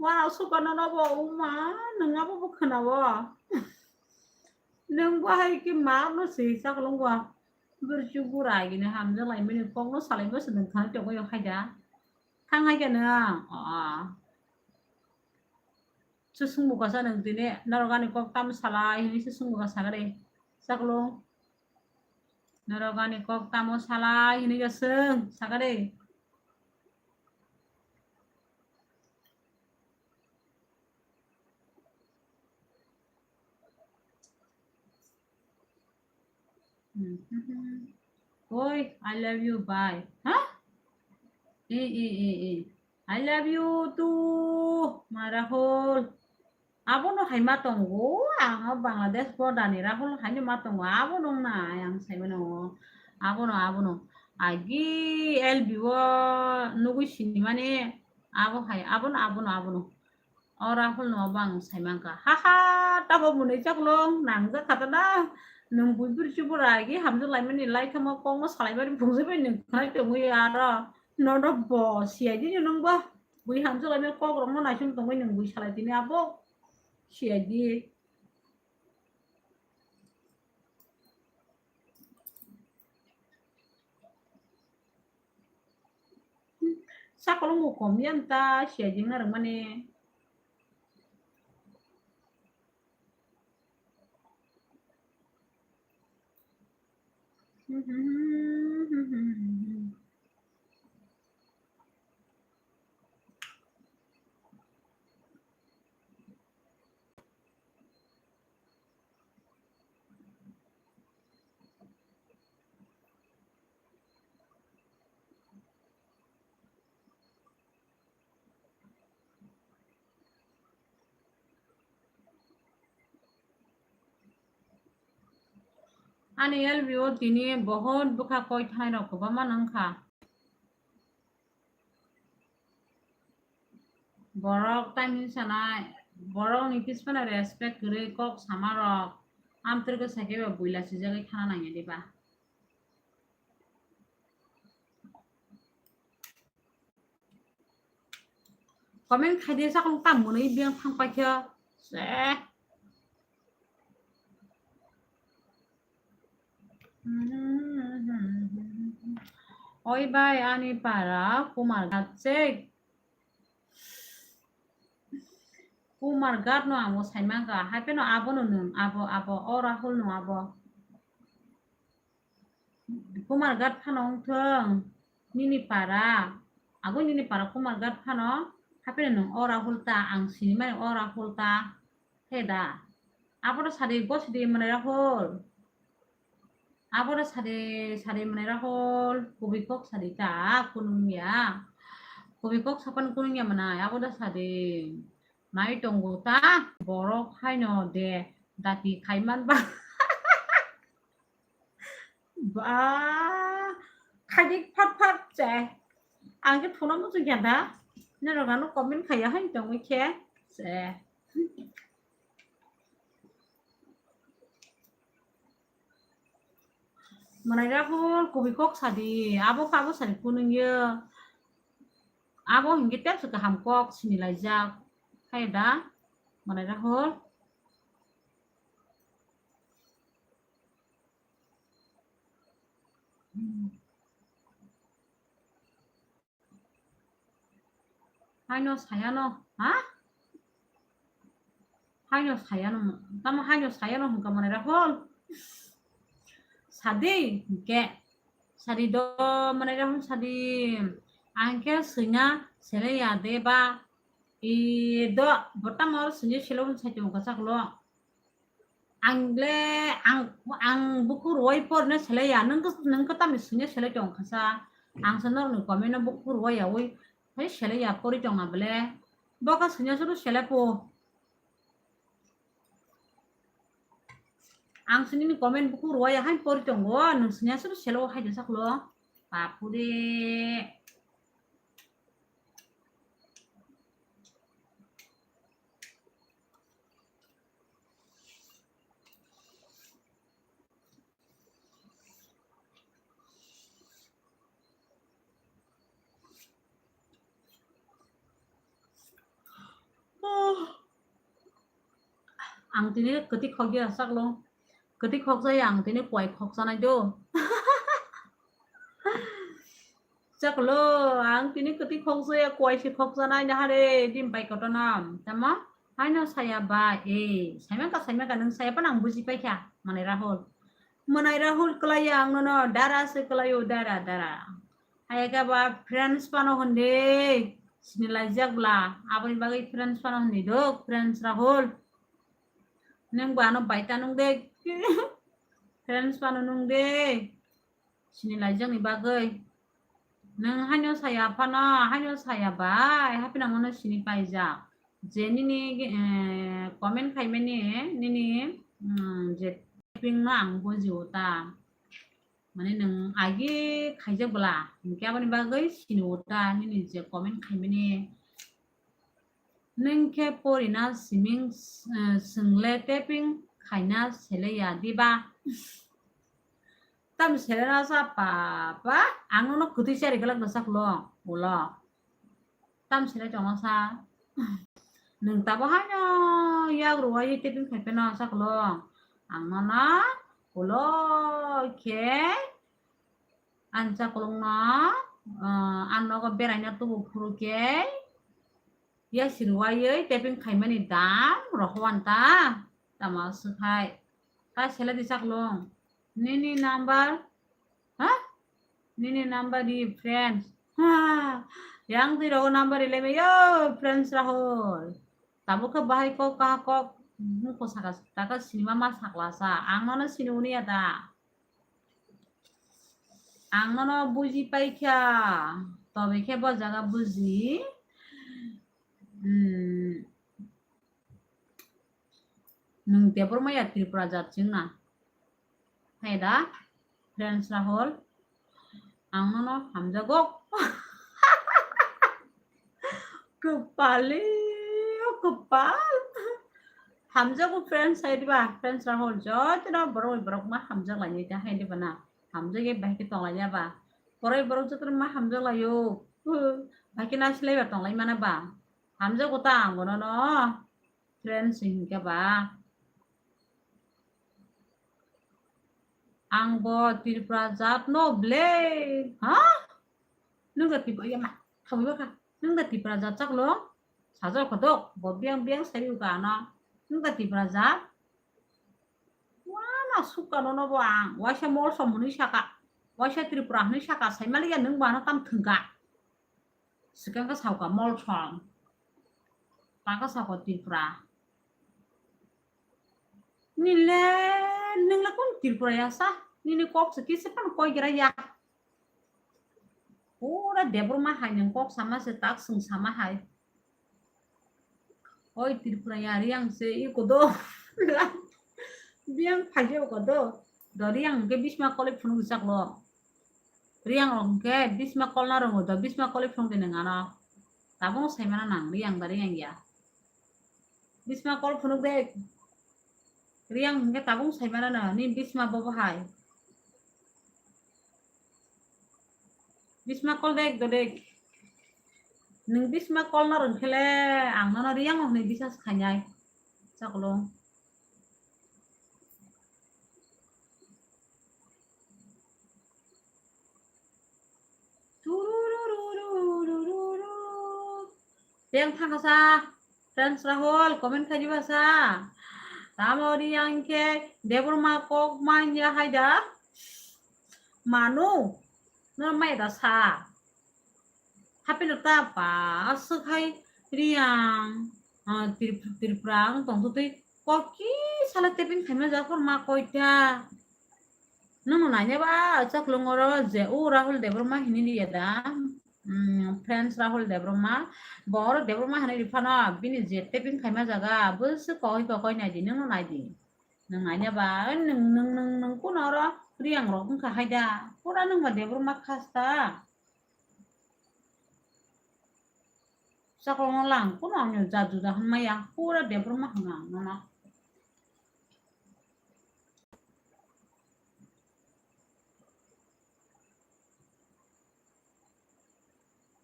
Wa, sukano no bo, uma, nwng abo bo khwnawo. Nwng bo hai khe ma no se sakolong wa. Bwrwi chuk bura gini hamjak lai mani kok no salai bo se nwng thang tongwi hai da. Thang hai khe nwng. Ah. Susung buka sa nwng tini norok ani kok tam salai hini susung buka sa gari. Sakolong. Norok ani kok tamo salai hini khe swng sa gari. Oi, I love you, bye. Ha? E, e, e, e. I love you too, ma Rahul. Abono hai ma tongo, ang o Bangladesh border ni Rahul haino ma tongo, abono wng na, ang sai mano. Abono, abono. Agi L B o nugui sinimani, abo hai, abono, abono, abono. O Rahul no bo ang sai mankha. Ha ha, tabo mwnwi chaklong, nangjak kha ta na. Nwng bui bwrwi chubura agi hamjak laimani, lai thamo kokno salai mani phungjak bai nwng khwnai tongwi aro. Nono bo C I D ni nwng ba. Bui hamjak laimani kok rokno naising tongwi nwng bui salai tini abo. C I D. Sakolong bo kom yan ta, siya jing narwk mani. Ani L B o tini bohot bwkha koi thanai rok kwbangma nang kha. Borok tamni sanai, borok ni kispana respect kwrwi kok sama rok. Amtwrwkhe sakhe ba buila swijagwi thana nangya diba. Comment khai di, sakong tam mwnwi biyang thang paikhe. Se. Oi bai, ani para Kumarghat se. Kumarghat no ang bo saimangkha. Hapheno abono nwng, abo, abo, o Rahul no abo. Kumarghat phano wngthong, nini para, abo nini para Kumarghat phano, hapheno nwng o Rahul ta, ang sinimani o Rahul ta, he da. Abono sadi, gosidi mwnai Rahul. Abono sadi, sadi mwnai Rahul, kubui kok sadi ta, kunungya. Kubui kok sapan kunungya mwnai, abono sadi. Mai tongo ta, borok haino de, dati khaiman ba. Ba, khaidi phat phat se. Ang khe phone muchung kha da. Norok ano comment khaiya hai tongwi khe se. Mwnai Rahul, kubui kok sadi, abo khe abo sadi kunungya. Abo hinkhe tebsa kaham kok sinilaijak. Hai da, mwnai Rahul. Haino sayano, ha? Haino sayano, tamo haino sayano hwnka mwnai Rahul. Sadi, hwnkhe. Sadi do, mwnai Rahul sadi. Ang khe swina sele ya de ba. I do, botamo swini sele hwn sai tongkha saklo. Ang le, ang, ang buku ruwai porne selai ya, nung khe, nung khe tamni swngya selai tong khasa. Ang se norokni comment no buku ruwai ya ui, hai selai ya pori tong na bele. Bo khe swngya suru selai po. Ang se nini comment buku ruwai ya hai pori tongo, nung swngya suru selai o hai jasa klo. Bapure. Ang tini kwtwi khokya saklo. Kwtwi khokjaya ang tini kuai khokjanai do. Chaklo, ang tini kwtwi khokjaya, kuai se khokjanai nahare, dim bai kotono. Tamo, haino saya ba, e, saimaka, saimaka, nwng saya pa nang buji paikha, mwnai Rahul. Mwnai Rahul kwlaiya ang nono, dara se kwlaio, dara, dara. Hayaka ba friends pano hwnde, sinilaijak bla, aboni bagwi friends pano hwnde dok, friends Rahul. Nwng ba ano baita nung de, friends pano nung de. Sini laijakni bagwi. Nwng haino saya phano, haino saya bai, haphino nono sini paijak. Je nini, eh, comment khaimani, nini, mm, je typing no ang bujio ta. Mane nwng agi khaijak bwla, hinkhe aboni bagwi sini o ta, nini je comment khaimani. Nwng khe porina siming, eh, swngle typing khaina sele ya diba? Tam sele na sa papa, ang nono kwtwi chari glak da sak lo, ulo. Tam sele tongo sa. Nwng tabo haino yak rwai typing khai pheno sak lo. Ang nono ulo khe Ang chakolokno, ah, ang nogo beraina tubu phuru khe, ya sirwaiwi typing khaimani dam rohor ta, tamo swkhai. Ta sele di chakolong. Nini number, ha? Nini number di friends. Ha, yang di rogo number ile me yo friends Rahul. Tamo khe bahai kok kaha kok, mukho saka, taka sinima ma sakla sa. Ang nono sini uni ya da. Ang nono buji paikha, tobe khe bo jaga buji. Hmm. Nwng Debbarma ya Tripura jat chwngna? Hai da, friends Rahul, ang nono hamjago. Kwpali, o kwpal. Hamjago friends hai diba, friends Rahul, jotono borok borok ma hamjak lainai ta hai diba na. Hamjak e bahai khe tong lainai ba. Borok borok jotono ma hamjak laio. Bahai khe nasilai ba tong lai mana ba. Hamjago ta ang bono no. Friends hinkhe ba. Ang bo Tripura jat no ble. Ha? Nwng da Tripura, yama, khawi ba kha. Nwng da Tripura jat chak lo? Sajak khodok, bo biang biang sai uga na. Nwng da Tripura jat? Wana sukha no no bo ang. Waisa Molsom hwnwi saka. Waisa Tripura hwnwi saka. Sai maliya nwng ba no tam thwngka. Swkang khe sauka Molsom. Paka sauka Tripura. Nile, nwng le kung Tripura ya sa? Nini kok se kisa phano koi gira ya. Pura Debbarma hai nwng kok sama se tak swng sama hai. Oi Tripura ya Riang se i kodo. Biang phaje kodo. Do Riang ke Bisma College phunuk jak lo. Riang rok hwnkhe Bisma College na rongo do, Bisma College phunuk de nwng ano. Tabung saimano nang Riang da Riang ya. Bisma College phunuk de. Riang hwnkhe tabung saimano no, ni Bisma bobo hai. Bisma College de do de. Nwng Bisma College na rwngkhele ang nono Riang hwnwi bisas khainai. Chaklo. Yang thangkha sa, friends Rahul, comment khai diba sa. Tamo Riang khe Debbarma kok manya hai da. Manu, no mai da sa. Hapilo ta pa aswk hai Riang, ah, Trip-, Tripura ang tong twi kok ki sala taping khaima jak ma koita. Nwng no naina ba chaklo oro je o Rahul Debbarma hini liya da. Hmm, friends Rahul Debbarma, bo oro Debbarma hini ri phano bini je taping khaima jaga bwswk koi koi nai di, nwng no nai di. Nwng naina ba nwng nwng nwng nwng kuno oro Riang rok wngkha hai da. Pura nwng ba Debbarma khasta. Chakrokno lang kuno ang jat juda hwnmaya, pura Debbarma hwno ang nono.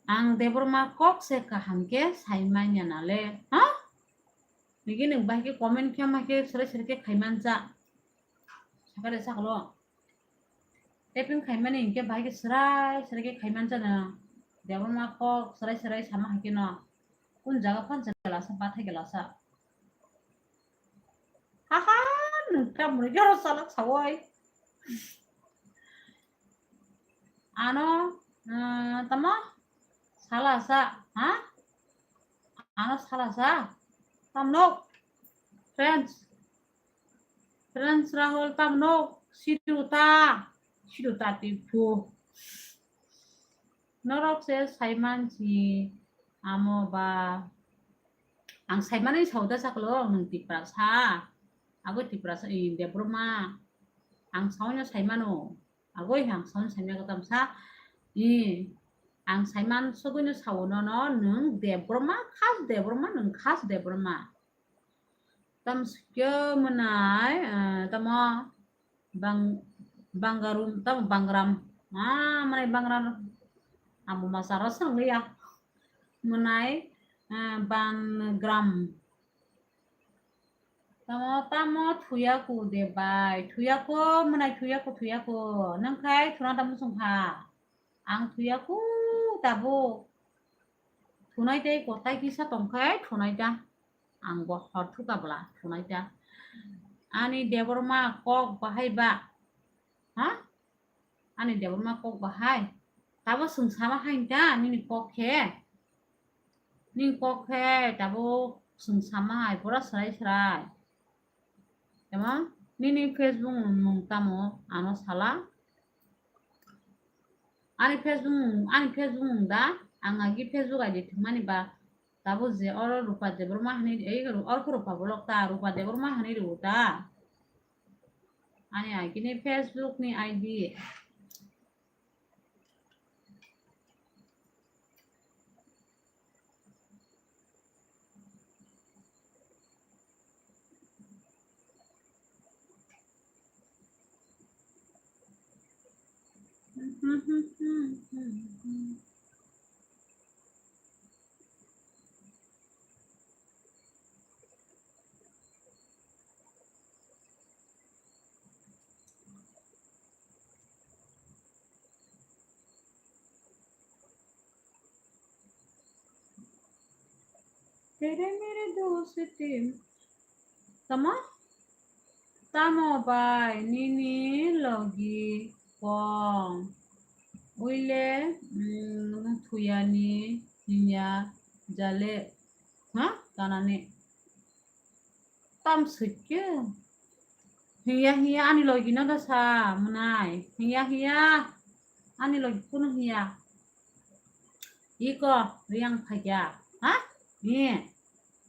Ang Debbarma kok se kaham khe sai manya nale, ha? Nigi nwng bahai khe comment khe ma khe sere sere khe khai mancha. Sakare sakalo. Taping khaimani hinkhe bahai khe srai srai khe khaiman jana. Debbarma kok srai srai sama hai kheno. Kun jaga phan se gelasa, bathai gelasa. Haha, nwng ta muni joro salak sawai. Ano, eh, tamo? Salasa, ha? Ano salasa? Tamno? Friends. Friends Rahul tamno? Siduta. Siduta tipu. Norok se saiman si amo ba. Ang saimani sauda saklo, ang nung Tiprasa. Abo Tiprasa, eh, Debbarma. Ang saono saimano. Agoi ang saono saimya katam sa. Eh, ang saiman sogoino saono no, nung Debbarma, khas Debbarma, nung khas Debbarma. Tam sikyo mwnai, eh, tamo bang-, bangarum, tamo bangram. Ah, mwnai bangram. Amo masaro sangya. Mwnai, eh, bangram. Tamo, tamo thuyaku de bai. Thuyaku, mwnai thuyaku, thuyaku. Nang khai thuna tamo sungkha. Ang thuyaku tabuk. Thunai tei kotai kisa tongkhe thunai ta. Ang bo hor thuka bwla thunai ta. Ani Debbarma kok bahai ba. Ha? Ani Debbarma kok bahai. Tabo swng sama hai ta nini kok khe. Nini kok khe tabo swng sama hai pura srai srai. Tamo nini Facebook mung tamo ano sala. Ani Facebook mung, ani Facebook mung da, ang agi Facebook I D thwngmani ba, tabuk je oro Rupa Debbarma hinwi, ei, oro khe Rupa bolok ta, Rupa Debbarma hinwi rwo ta. Ani agini Facebook ni I D. Tere mere dost te. Tamo? Tamo bai nini logi kong. Uile, mm, thuyani hinya jale. Ha? Kanani. Tam sike. Hiya, hiya, ani logi no da sa, mwnai. Hiya, hiya, ani logi kuno hiya. Iko, riang phaikya. Ha? Ni.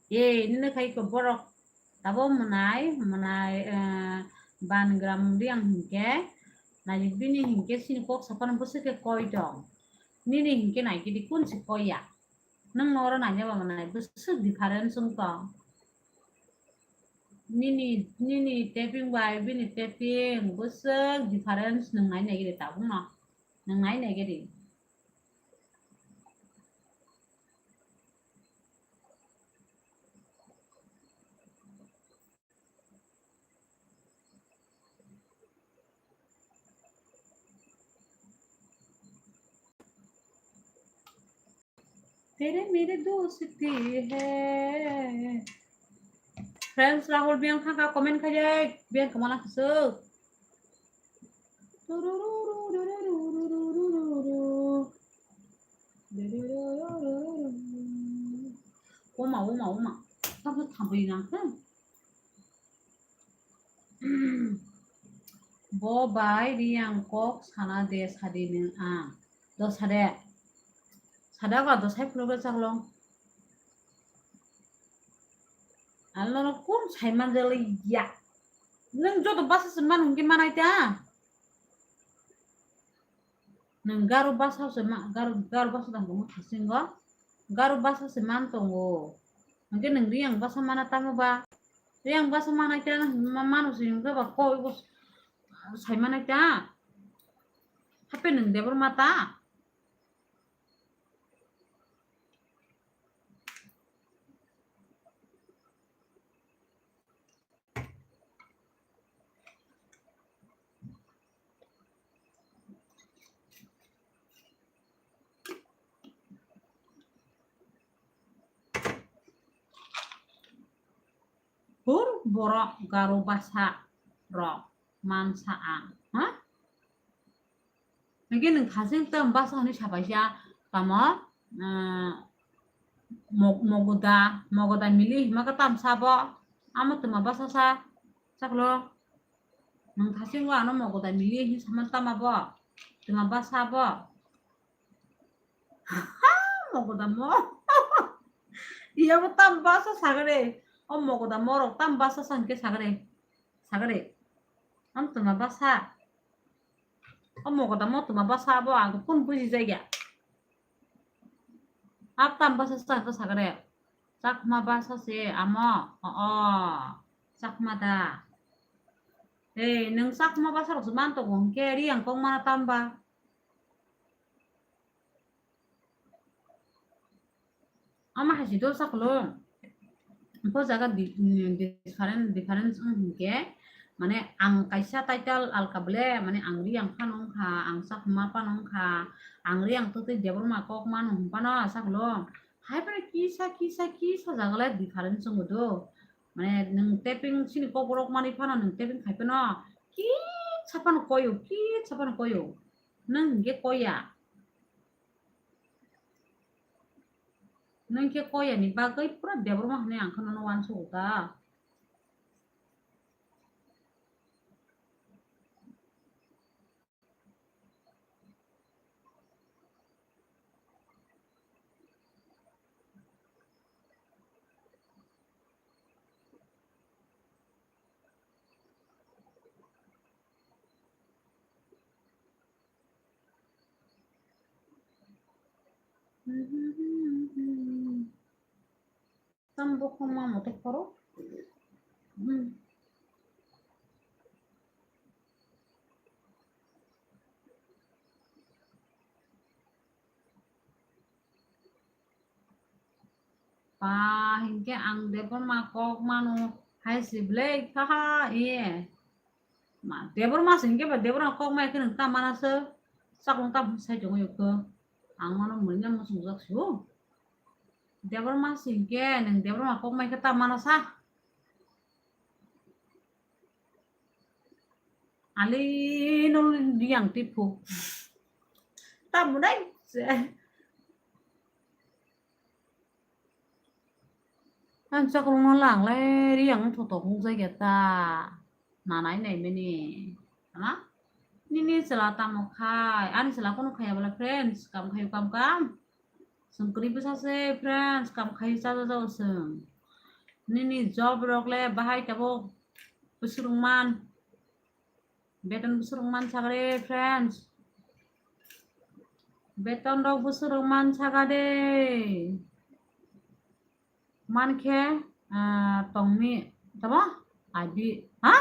E, nini khai ko borok. Tabo mwnai, mwnai, eh, ban gram riang hinke. Nai bini hinke sini kok sapano bwswk khe koi tong. Nini hinke nai kidi kun si koi ya. Nwng no oro naina ba mwnai bwswk difference wng tong. Nini, nini taping bai bini taping bwswk difference nwng nai nai gidi tabuk no. Nwng nai nai gidi. तेरे मेरे दोस्ती है। Friends, Rahul biyang thangkha, comment khai de, biyang kemana khasuk. Oma, oma, oma. Tamo thambai nang khe. Bo bai riang kok sana de sadi nung ang. Do sade. Sada ga do sai phulok chaklong. Alno kun sai manjali ya. Nung joto basa se man hingke manai ta. Nwng Garo basa se ma-, Garo, Garo basa tang tongo thasingo. Garo basa se man tongo. Hwnkhe nwng Riyang basa mana tamo ba? Riyang basa mana khe ma-, mano se hwnkhe ba kok sai mana khe? Hape nwng Debor mata? Hur borok Garo basa rok mansa ang, ha? Hingke nwng thasing tei basa hwnwi sapaisa tamo, ah, mo-, mogoda, mogoda mili hima khe tam sabo, amo twma basa sa, saklo. Nwng thasing o ano mogoda mili hwnwi sama tama bo, twma basa bo. Mogoda mo. Iya bo tam basa sagare. O mogoda morok tam basa sa hwnkhe sagare. Sagare. Am twma basa. O mogoda mo twma basa abo ang kun buji jaya. Ab tam basa sa to sagare. Chakma basa se amo. O, o. Chakma da. Ei, nwng Chakma basa rok se man tongo hwnkhe Riyang kok mana tamba. Ama hai si do saklo. Bo jaga di-, mm, different, difference wng hwnkhe, mane ang kaisa title alka bole, mane ang Riyang phano wngkha, ang Chakma phano wngkha, ang Riyang twtwi Debbarma kok mano hwn phano saklo. Hai phano kisa, kisa, kisa jaga le difference wngo do. Mane nwng taping sini kok borok manwi phano nwng taping khai phano kisa phano koyo, kisa phano koyo. Nwng hwnkhe koya. Nwng khe koyani bagwi pura Debbarma hwnwi ang kheno no uansugo ta. Tam bukhuk ma mote khoro. Hmm. Pa, hinkhe ang Debbarma kok mano hai se belai kha ha, iye. Ma, Debbarma se hinkhe ba Debbarma kok mai khe nwng ta mana se, chakung ta sai tongo yokho. Ang mano mwnwi muchungjak su. Debbarma se hinkhe nwng Debbarma kok mai khe ta mana sa. Ali no yang tipu. Tamu dai se. Ang chakrung no lang lai ri ang thotok nung jai ta. Nanai nai mini. Ama? Nini chwla tamo khai. Ani chwla kono khaya bala friends. Kam khayu kam kam. Sengkri bwsa se friends. Kam khayu cha cha cha seng. Nini job rok le bahai tabuk bwswrwng man. Beton bwswrwng man sagade, friends. Beton rok bwswrwng man sagade. Man khe, ah, tongmi, tamo? Abi, ha?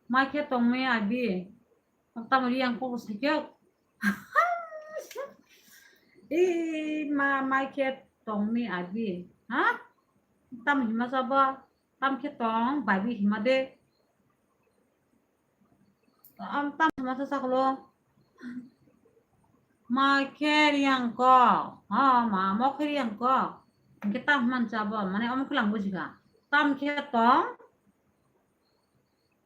Ma khe tongmi abi. Tamo ri ang kok saikhe. Ih, ma, ma khe tongmi abi, ha? Tamo hima sabo? Tam khe tong, babi hima de. Am tam hima sa saklo. Ma khe riyang ko. Ha, ma mo khe riyang ko. Hinkhe tam hima cha bo. Mane omo khe lang buji kha. Tam khe tong.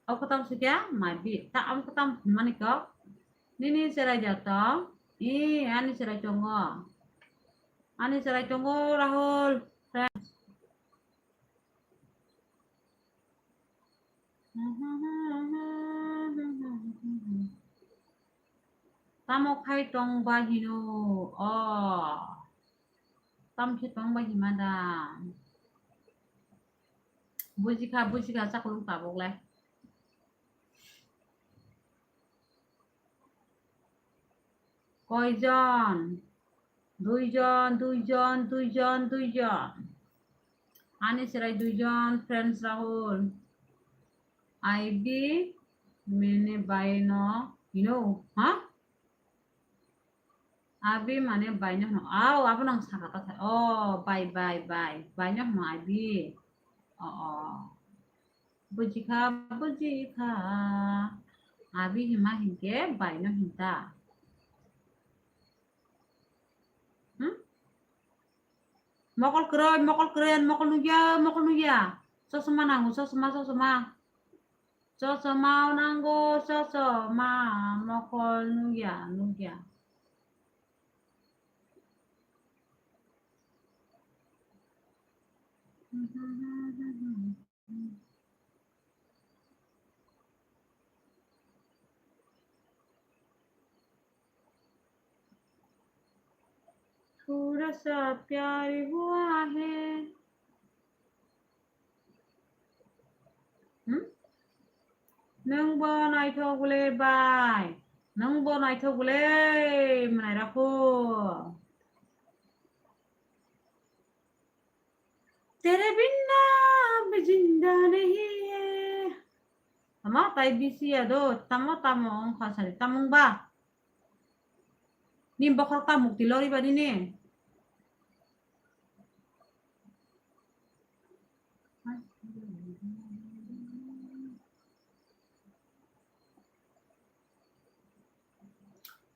O khe tam sikya, ma bi. Ta am khe tam hima ni ko. Nini cherai ja tong. I, ani cherai tongo. Ani cherai tongo, Rahul. Friends. Tamo khai tong ba hino? O. Tam khe tong ba hima da? Buji kha, buji kha, chakulung tabuk le. Koijon? Duijon, duijon, duijon, duijon. Ani cherai duijon, friends Rahul. Abi mane bai no hino, ha? Abi mane bai no hino. Au, abo nang saka ta thai. O, bai, bai, bai. Bai no hino abi. O, o. Buji kha, buji kha. Abi hima hinkhe bai no hinta. Hmm? Mokol kwrwi, mokol kwrwi, mokol nugya, mokol nugya. Chosma nango, chosma, chosma. Chosma nango, chosma, mokol nugya, nugya. थोड़ा सा प्यार हुआ है। Hmm? Nwng bo naithok le bai. Nwng bo naithok le mwnai rakho. तेरे बिना भी जिंदा नहीं है। Tamo tai bisi ya do, tamo tamo ongkha sari, tamung ba? Ni bokhorok ta mukti lori ba nini?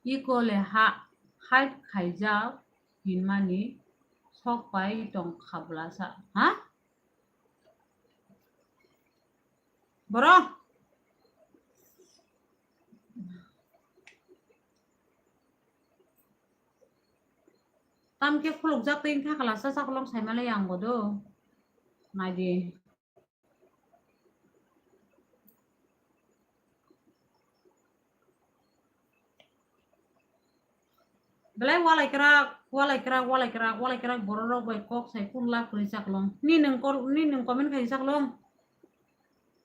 Iko le ha, hide khaijak hinmani sok pai tong kha bwlasa, ha? Borok. Tamkhe khulukjak twi wngkha kala, cha chakolong saimale yang bodo. Naidi. Belai walai kwrak, walai kwrak, walai kwrak, walai kwrak borok rok bai kok sai kun lak kwrwi chaklong. Ni nwng kor-, ni nwng comment khai chaklong.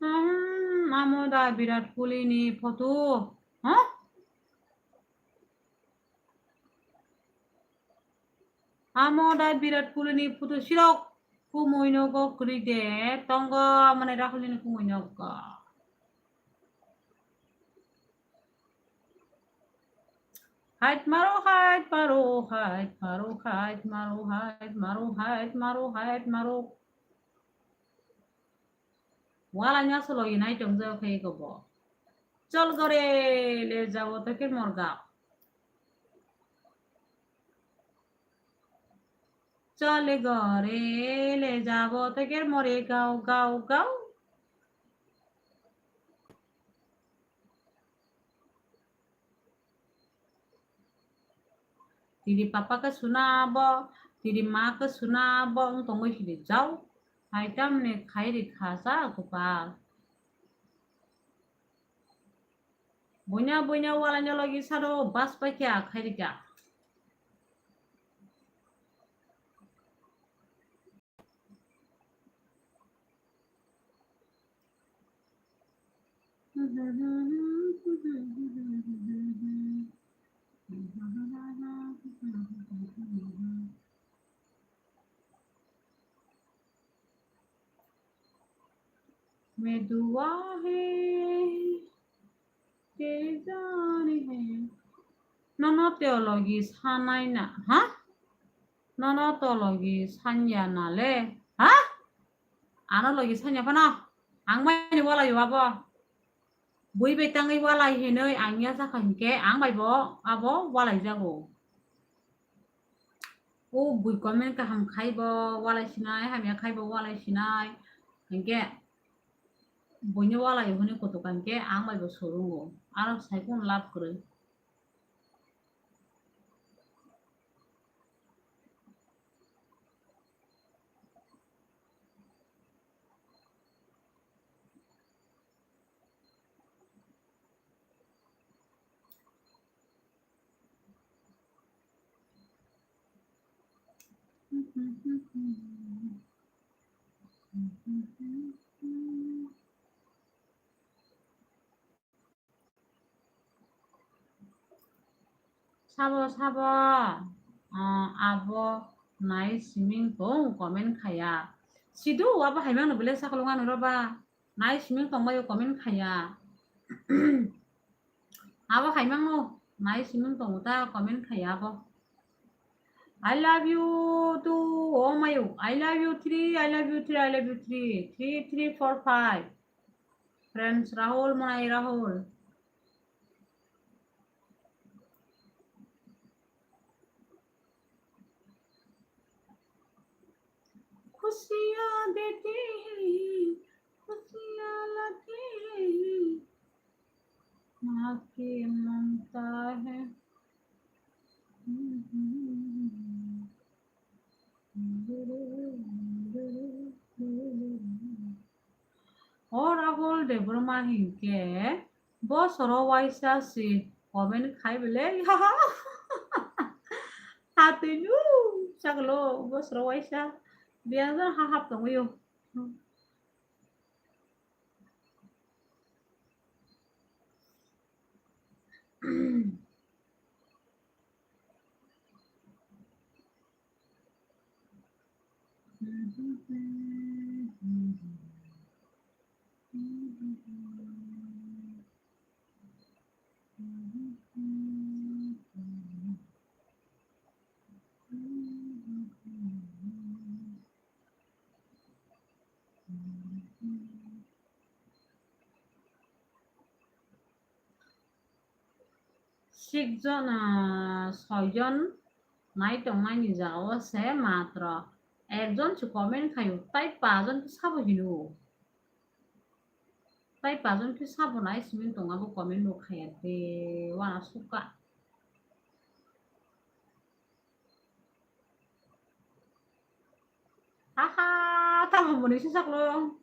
Hmm, amo da Virat Kohli ni photo. Huh? Amo da Virat Kohli ni photo sirok kumui no go kwrwi de tongo, amo nai Rahul ni kumui no go. Hait maro, hait maro, hait maro, hait maro, hait maro, hait maro, hait maro. Wala nya solo inai tong jo khe ko bo. Chol gore le jabo to ke morga. Chol gore le jabo to ke more gao gao gao. Tiri papa ke suna bo, tiri ma ke suna bo, wng tongwi hini jau. Hai tamni khai ri kha sa kupal. Buina, buina, wala nya logi sado bas pai kya khai ri kya. मैं दुआ है तेरी जान है। Nono teo logi sanai na, ha? Nono to logi sanya na le, ha? Ano logi sanya phano, ang bai ni wala yo abo. Bui bai tangwi walai hinwi ang ya sakha hinkhe ang bai bo abo walai jago. O bui comment kaham khai bo walai sinai, hamya khai bo walai sinai. Hinkhe buino walai hwnwi kutuk hinkhe ang bai bo sorungo. Aro sai kunu lab kwrwi. Sabo, sabo, ah, abo nai siming tong comment khaya. Sidu abo haimang no bele sakolong ano roba. Nai siming tong bayo comment khaya. Abo haimang no nai siming tong ta comment khaya abo. I love you too, oh mayo. I love you three, I love you three, I love you three. Three, three, four, five. Friends Rahul, Monai Rahul. खुशियाँ देते हैं, खुशियाँ लाते हैं, माँ की ममता है। O Rahul Debbarma hinkhe bosoro waisa si comment khai belai. Hatwi nu chaklo bosoro waisa. Biyang ha hap tongwi o. Sikjon, ah, soijon nai tongnaini jagao se matro ekjon se comment khaio, tai pajon khe sabo hino. Tai pajon khe sabo nai simi tong abo comment bo khaya de, wana suka. Aha, tamo muni si saklo.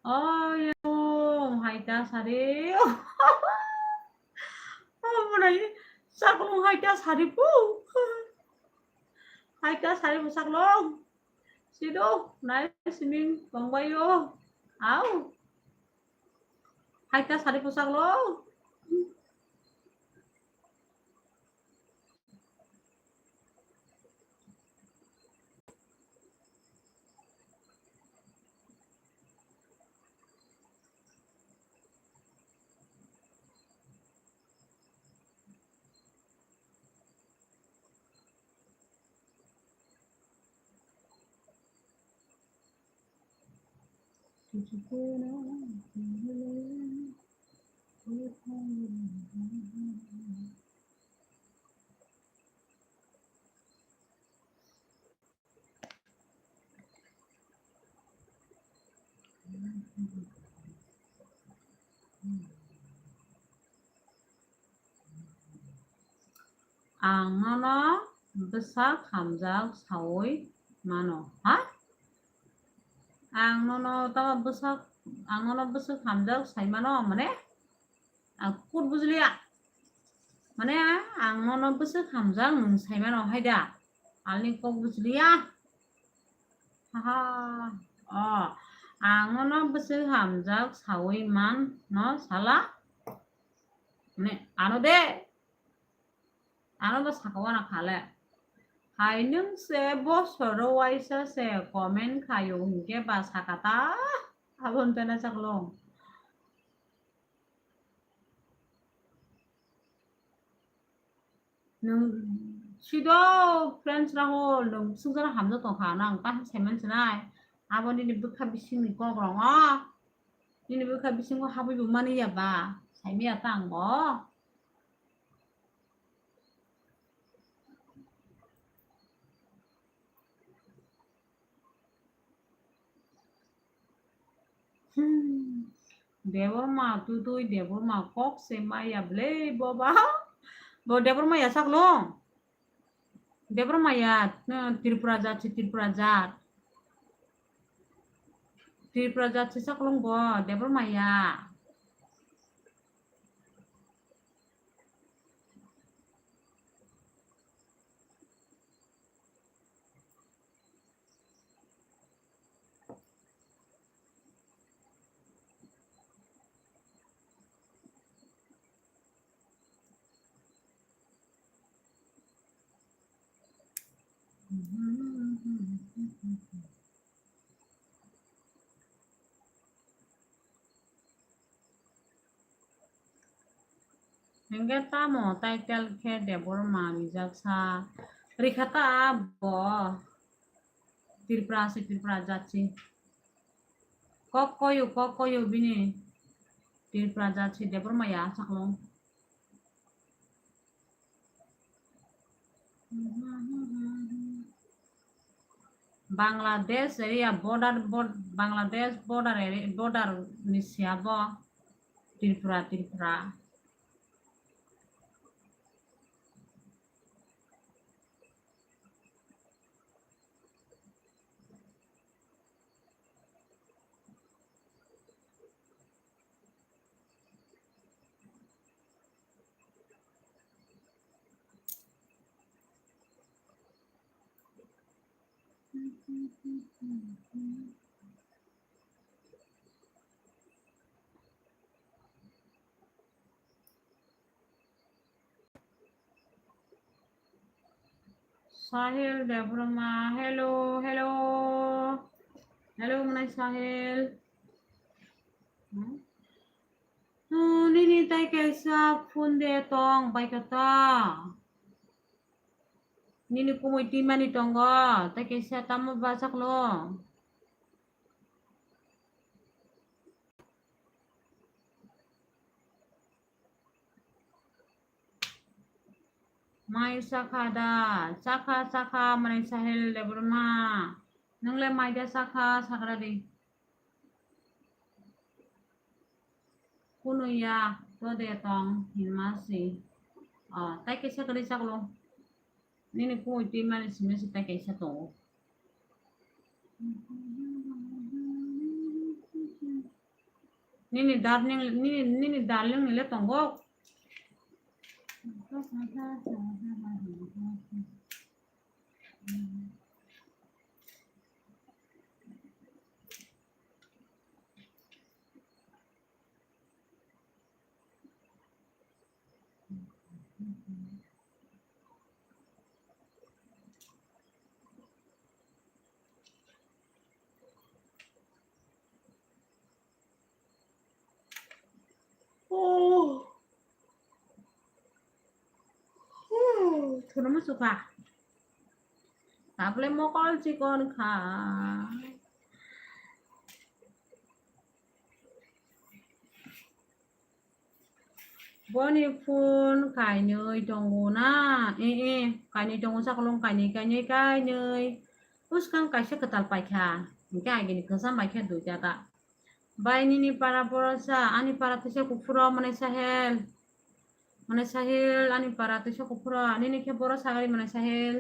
Oyo, hai ta sari. Oh, muni saklo hai ta sari pu. Hai ta sari pu saklo. Sido, nai siming tongbayo. Au. Hai ta sari pu saklo. Ang nono bwsak hamjak saui mano, ha? Ang nono tamo bwsak, ang nono bwsak hamjak sai mano, mane? Ang kut bujliya. Mane, ang nono bwsak hamjak nwng sai mano, hai da? Alni kok bujliya. Haha. O, ang nono bwsak hamjak saui man no sala. Mane, ano de. Ano ba saka wana khale. Hai nwng se bosoro waisa se comment khayo hinkhe ba saka ta abon tena chaklong. Nwng sido friends Rahul nwng sungjar hamjak tongkha nang ta saiman sinai. Abo nini bwkha bisingni kok rong o. Nini bwkha bisingo habwi bo mani ya ba? Saimi ya ta ang bo. Hmm. Debor ma tu tui Debor ma kok se maya ble boba. Bo Debor ma ya sak long. Debor ma ya, no, Tripura jat se Tripura jat. Tripura jat se sak long bo Debor ma ya. Hingke tamo title khe Debbarma rijak sa rikha ta bo Tripura se Tripura jat se. Kok koyo, kok koyo bini Tripura jat se Debbarma ya saklo. Bangladesh area border, bor-, Bangladesh border area, border ni siya bo Tripura, Tripura. Sahil Debbarma, hello, hello. Hello, mwnai Sahil. Hmm? Hmm, nini tai kaisa phone de tong bai kha ta. Nini kumui twimani tongo, tai kaisa tamo bachaklo. Mai chakha da, chakha, chakha, mwnai Sahil Debbarma. Nwng le mai da chakha, sakra di. Kunu ya, to de tong, hinma si. O, tai kaisa kwrwi chaklo. Nini kumui twimani simi si tai kaisa tongo. Nini darling, nini, nini darling ni le tongo. Oh. Thwrwngma chukha. Tabole mokol chikon kha. Boni phone kainwi tongo na? Eh, eh, kainwi tongo, chakolong kainwi, kainwi, kainwi. Bwskang kaisa kwtal paikha, hwnkhe agini kwcham baikha duita ta. Bai nini para borok sa, ani para tisa kuphuro, mane Sahel. Mane Sahel, ani para tisa kuphuro, nini khe borok sagari mane Sahel.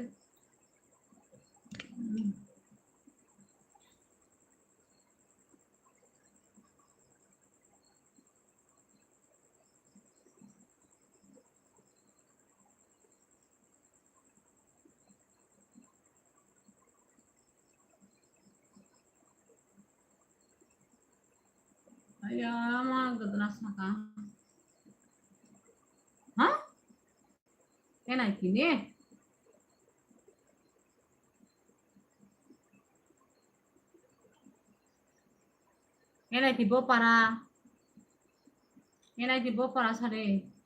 Aya, ma gadna saka. Ha? N I T ni? N I T bo para. N I T bo para sari.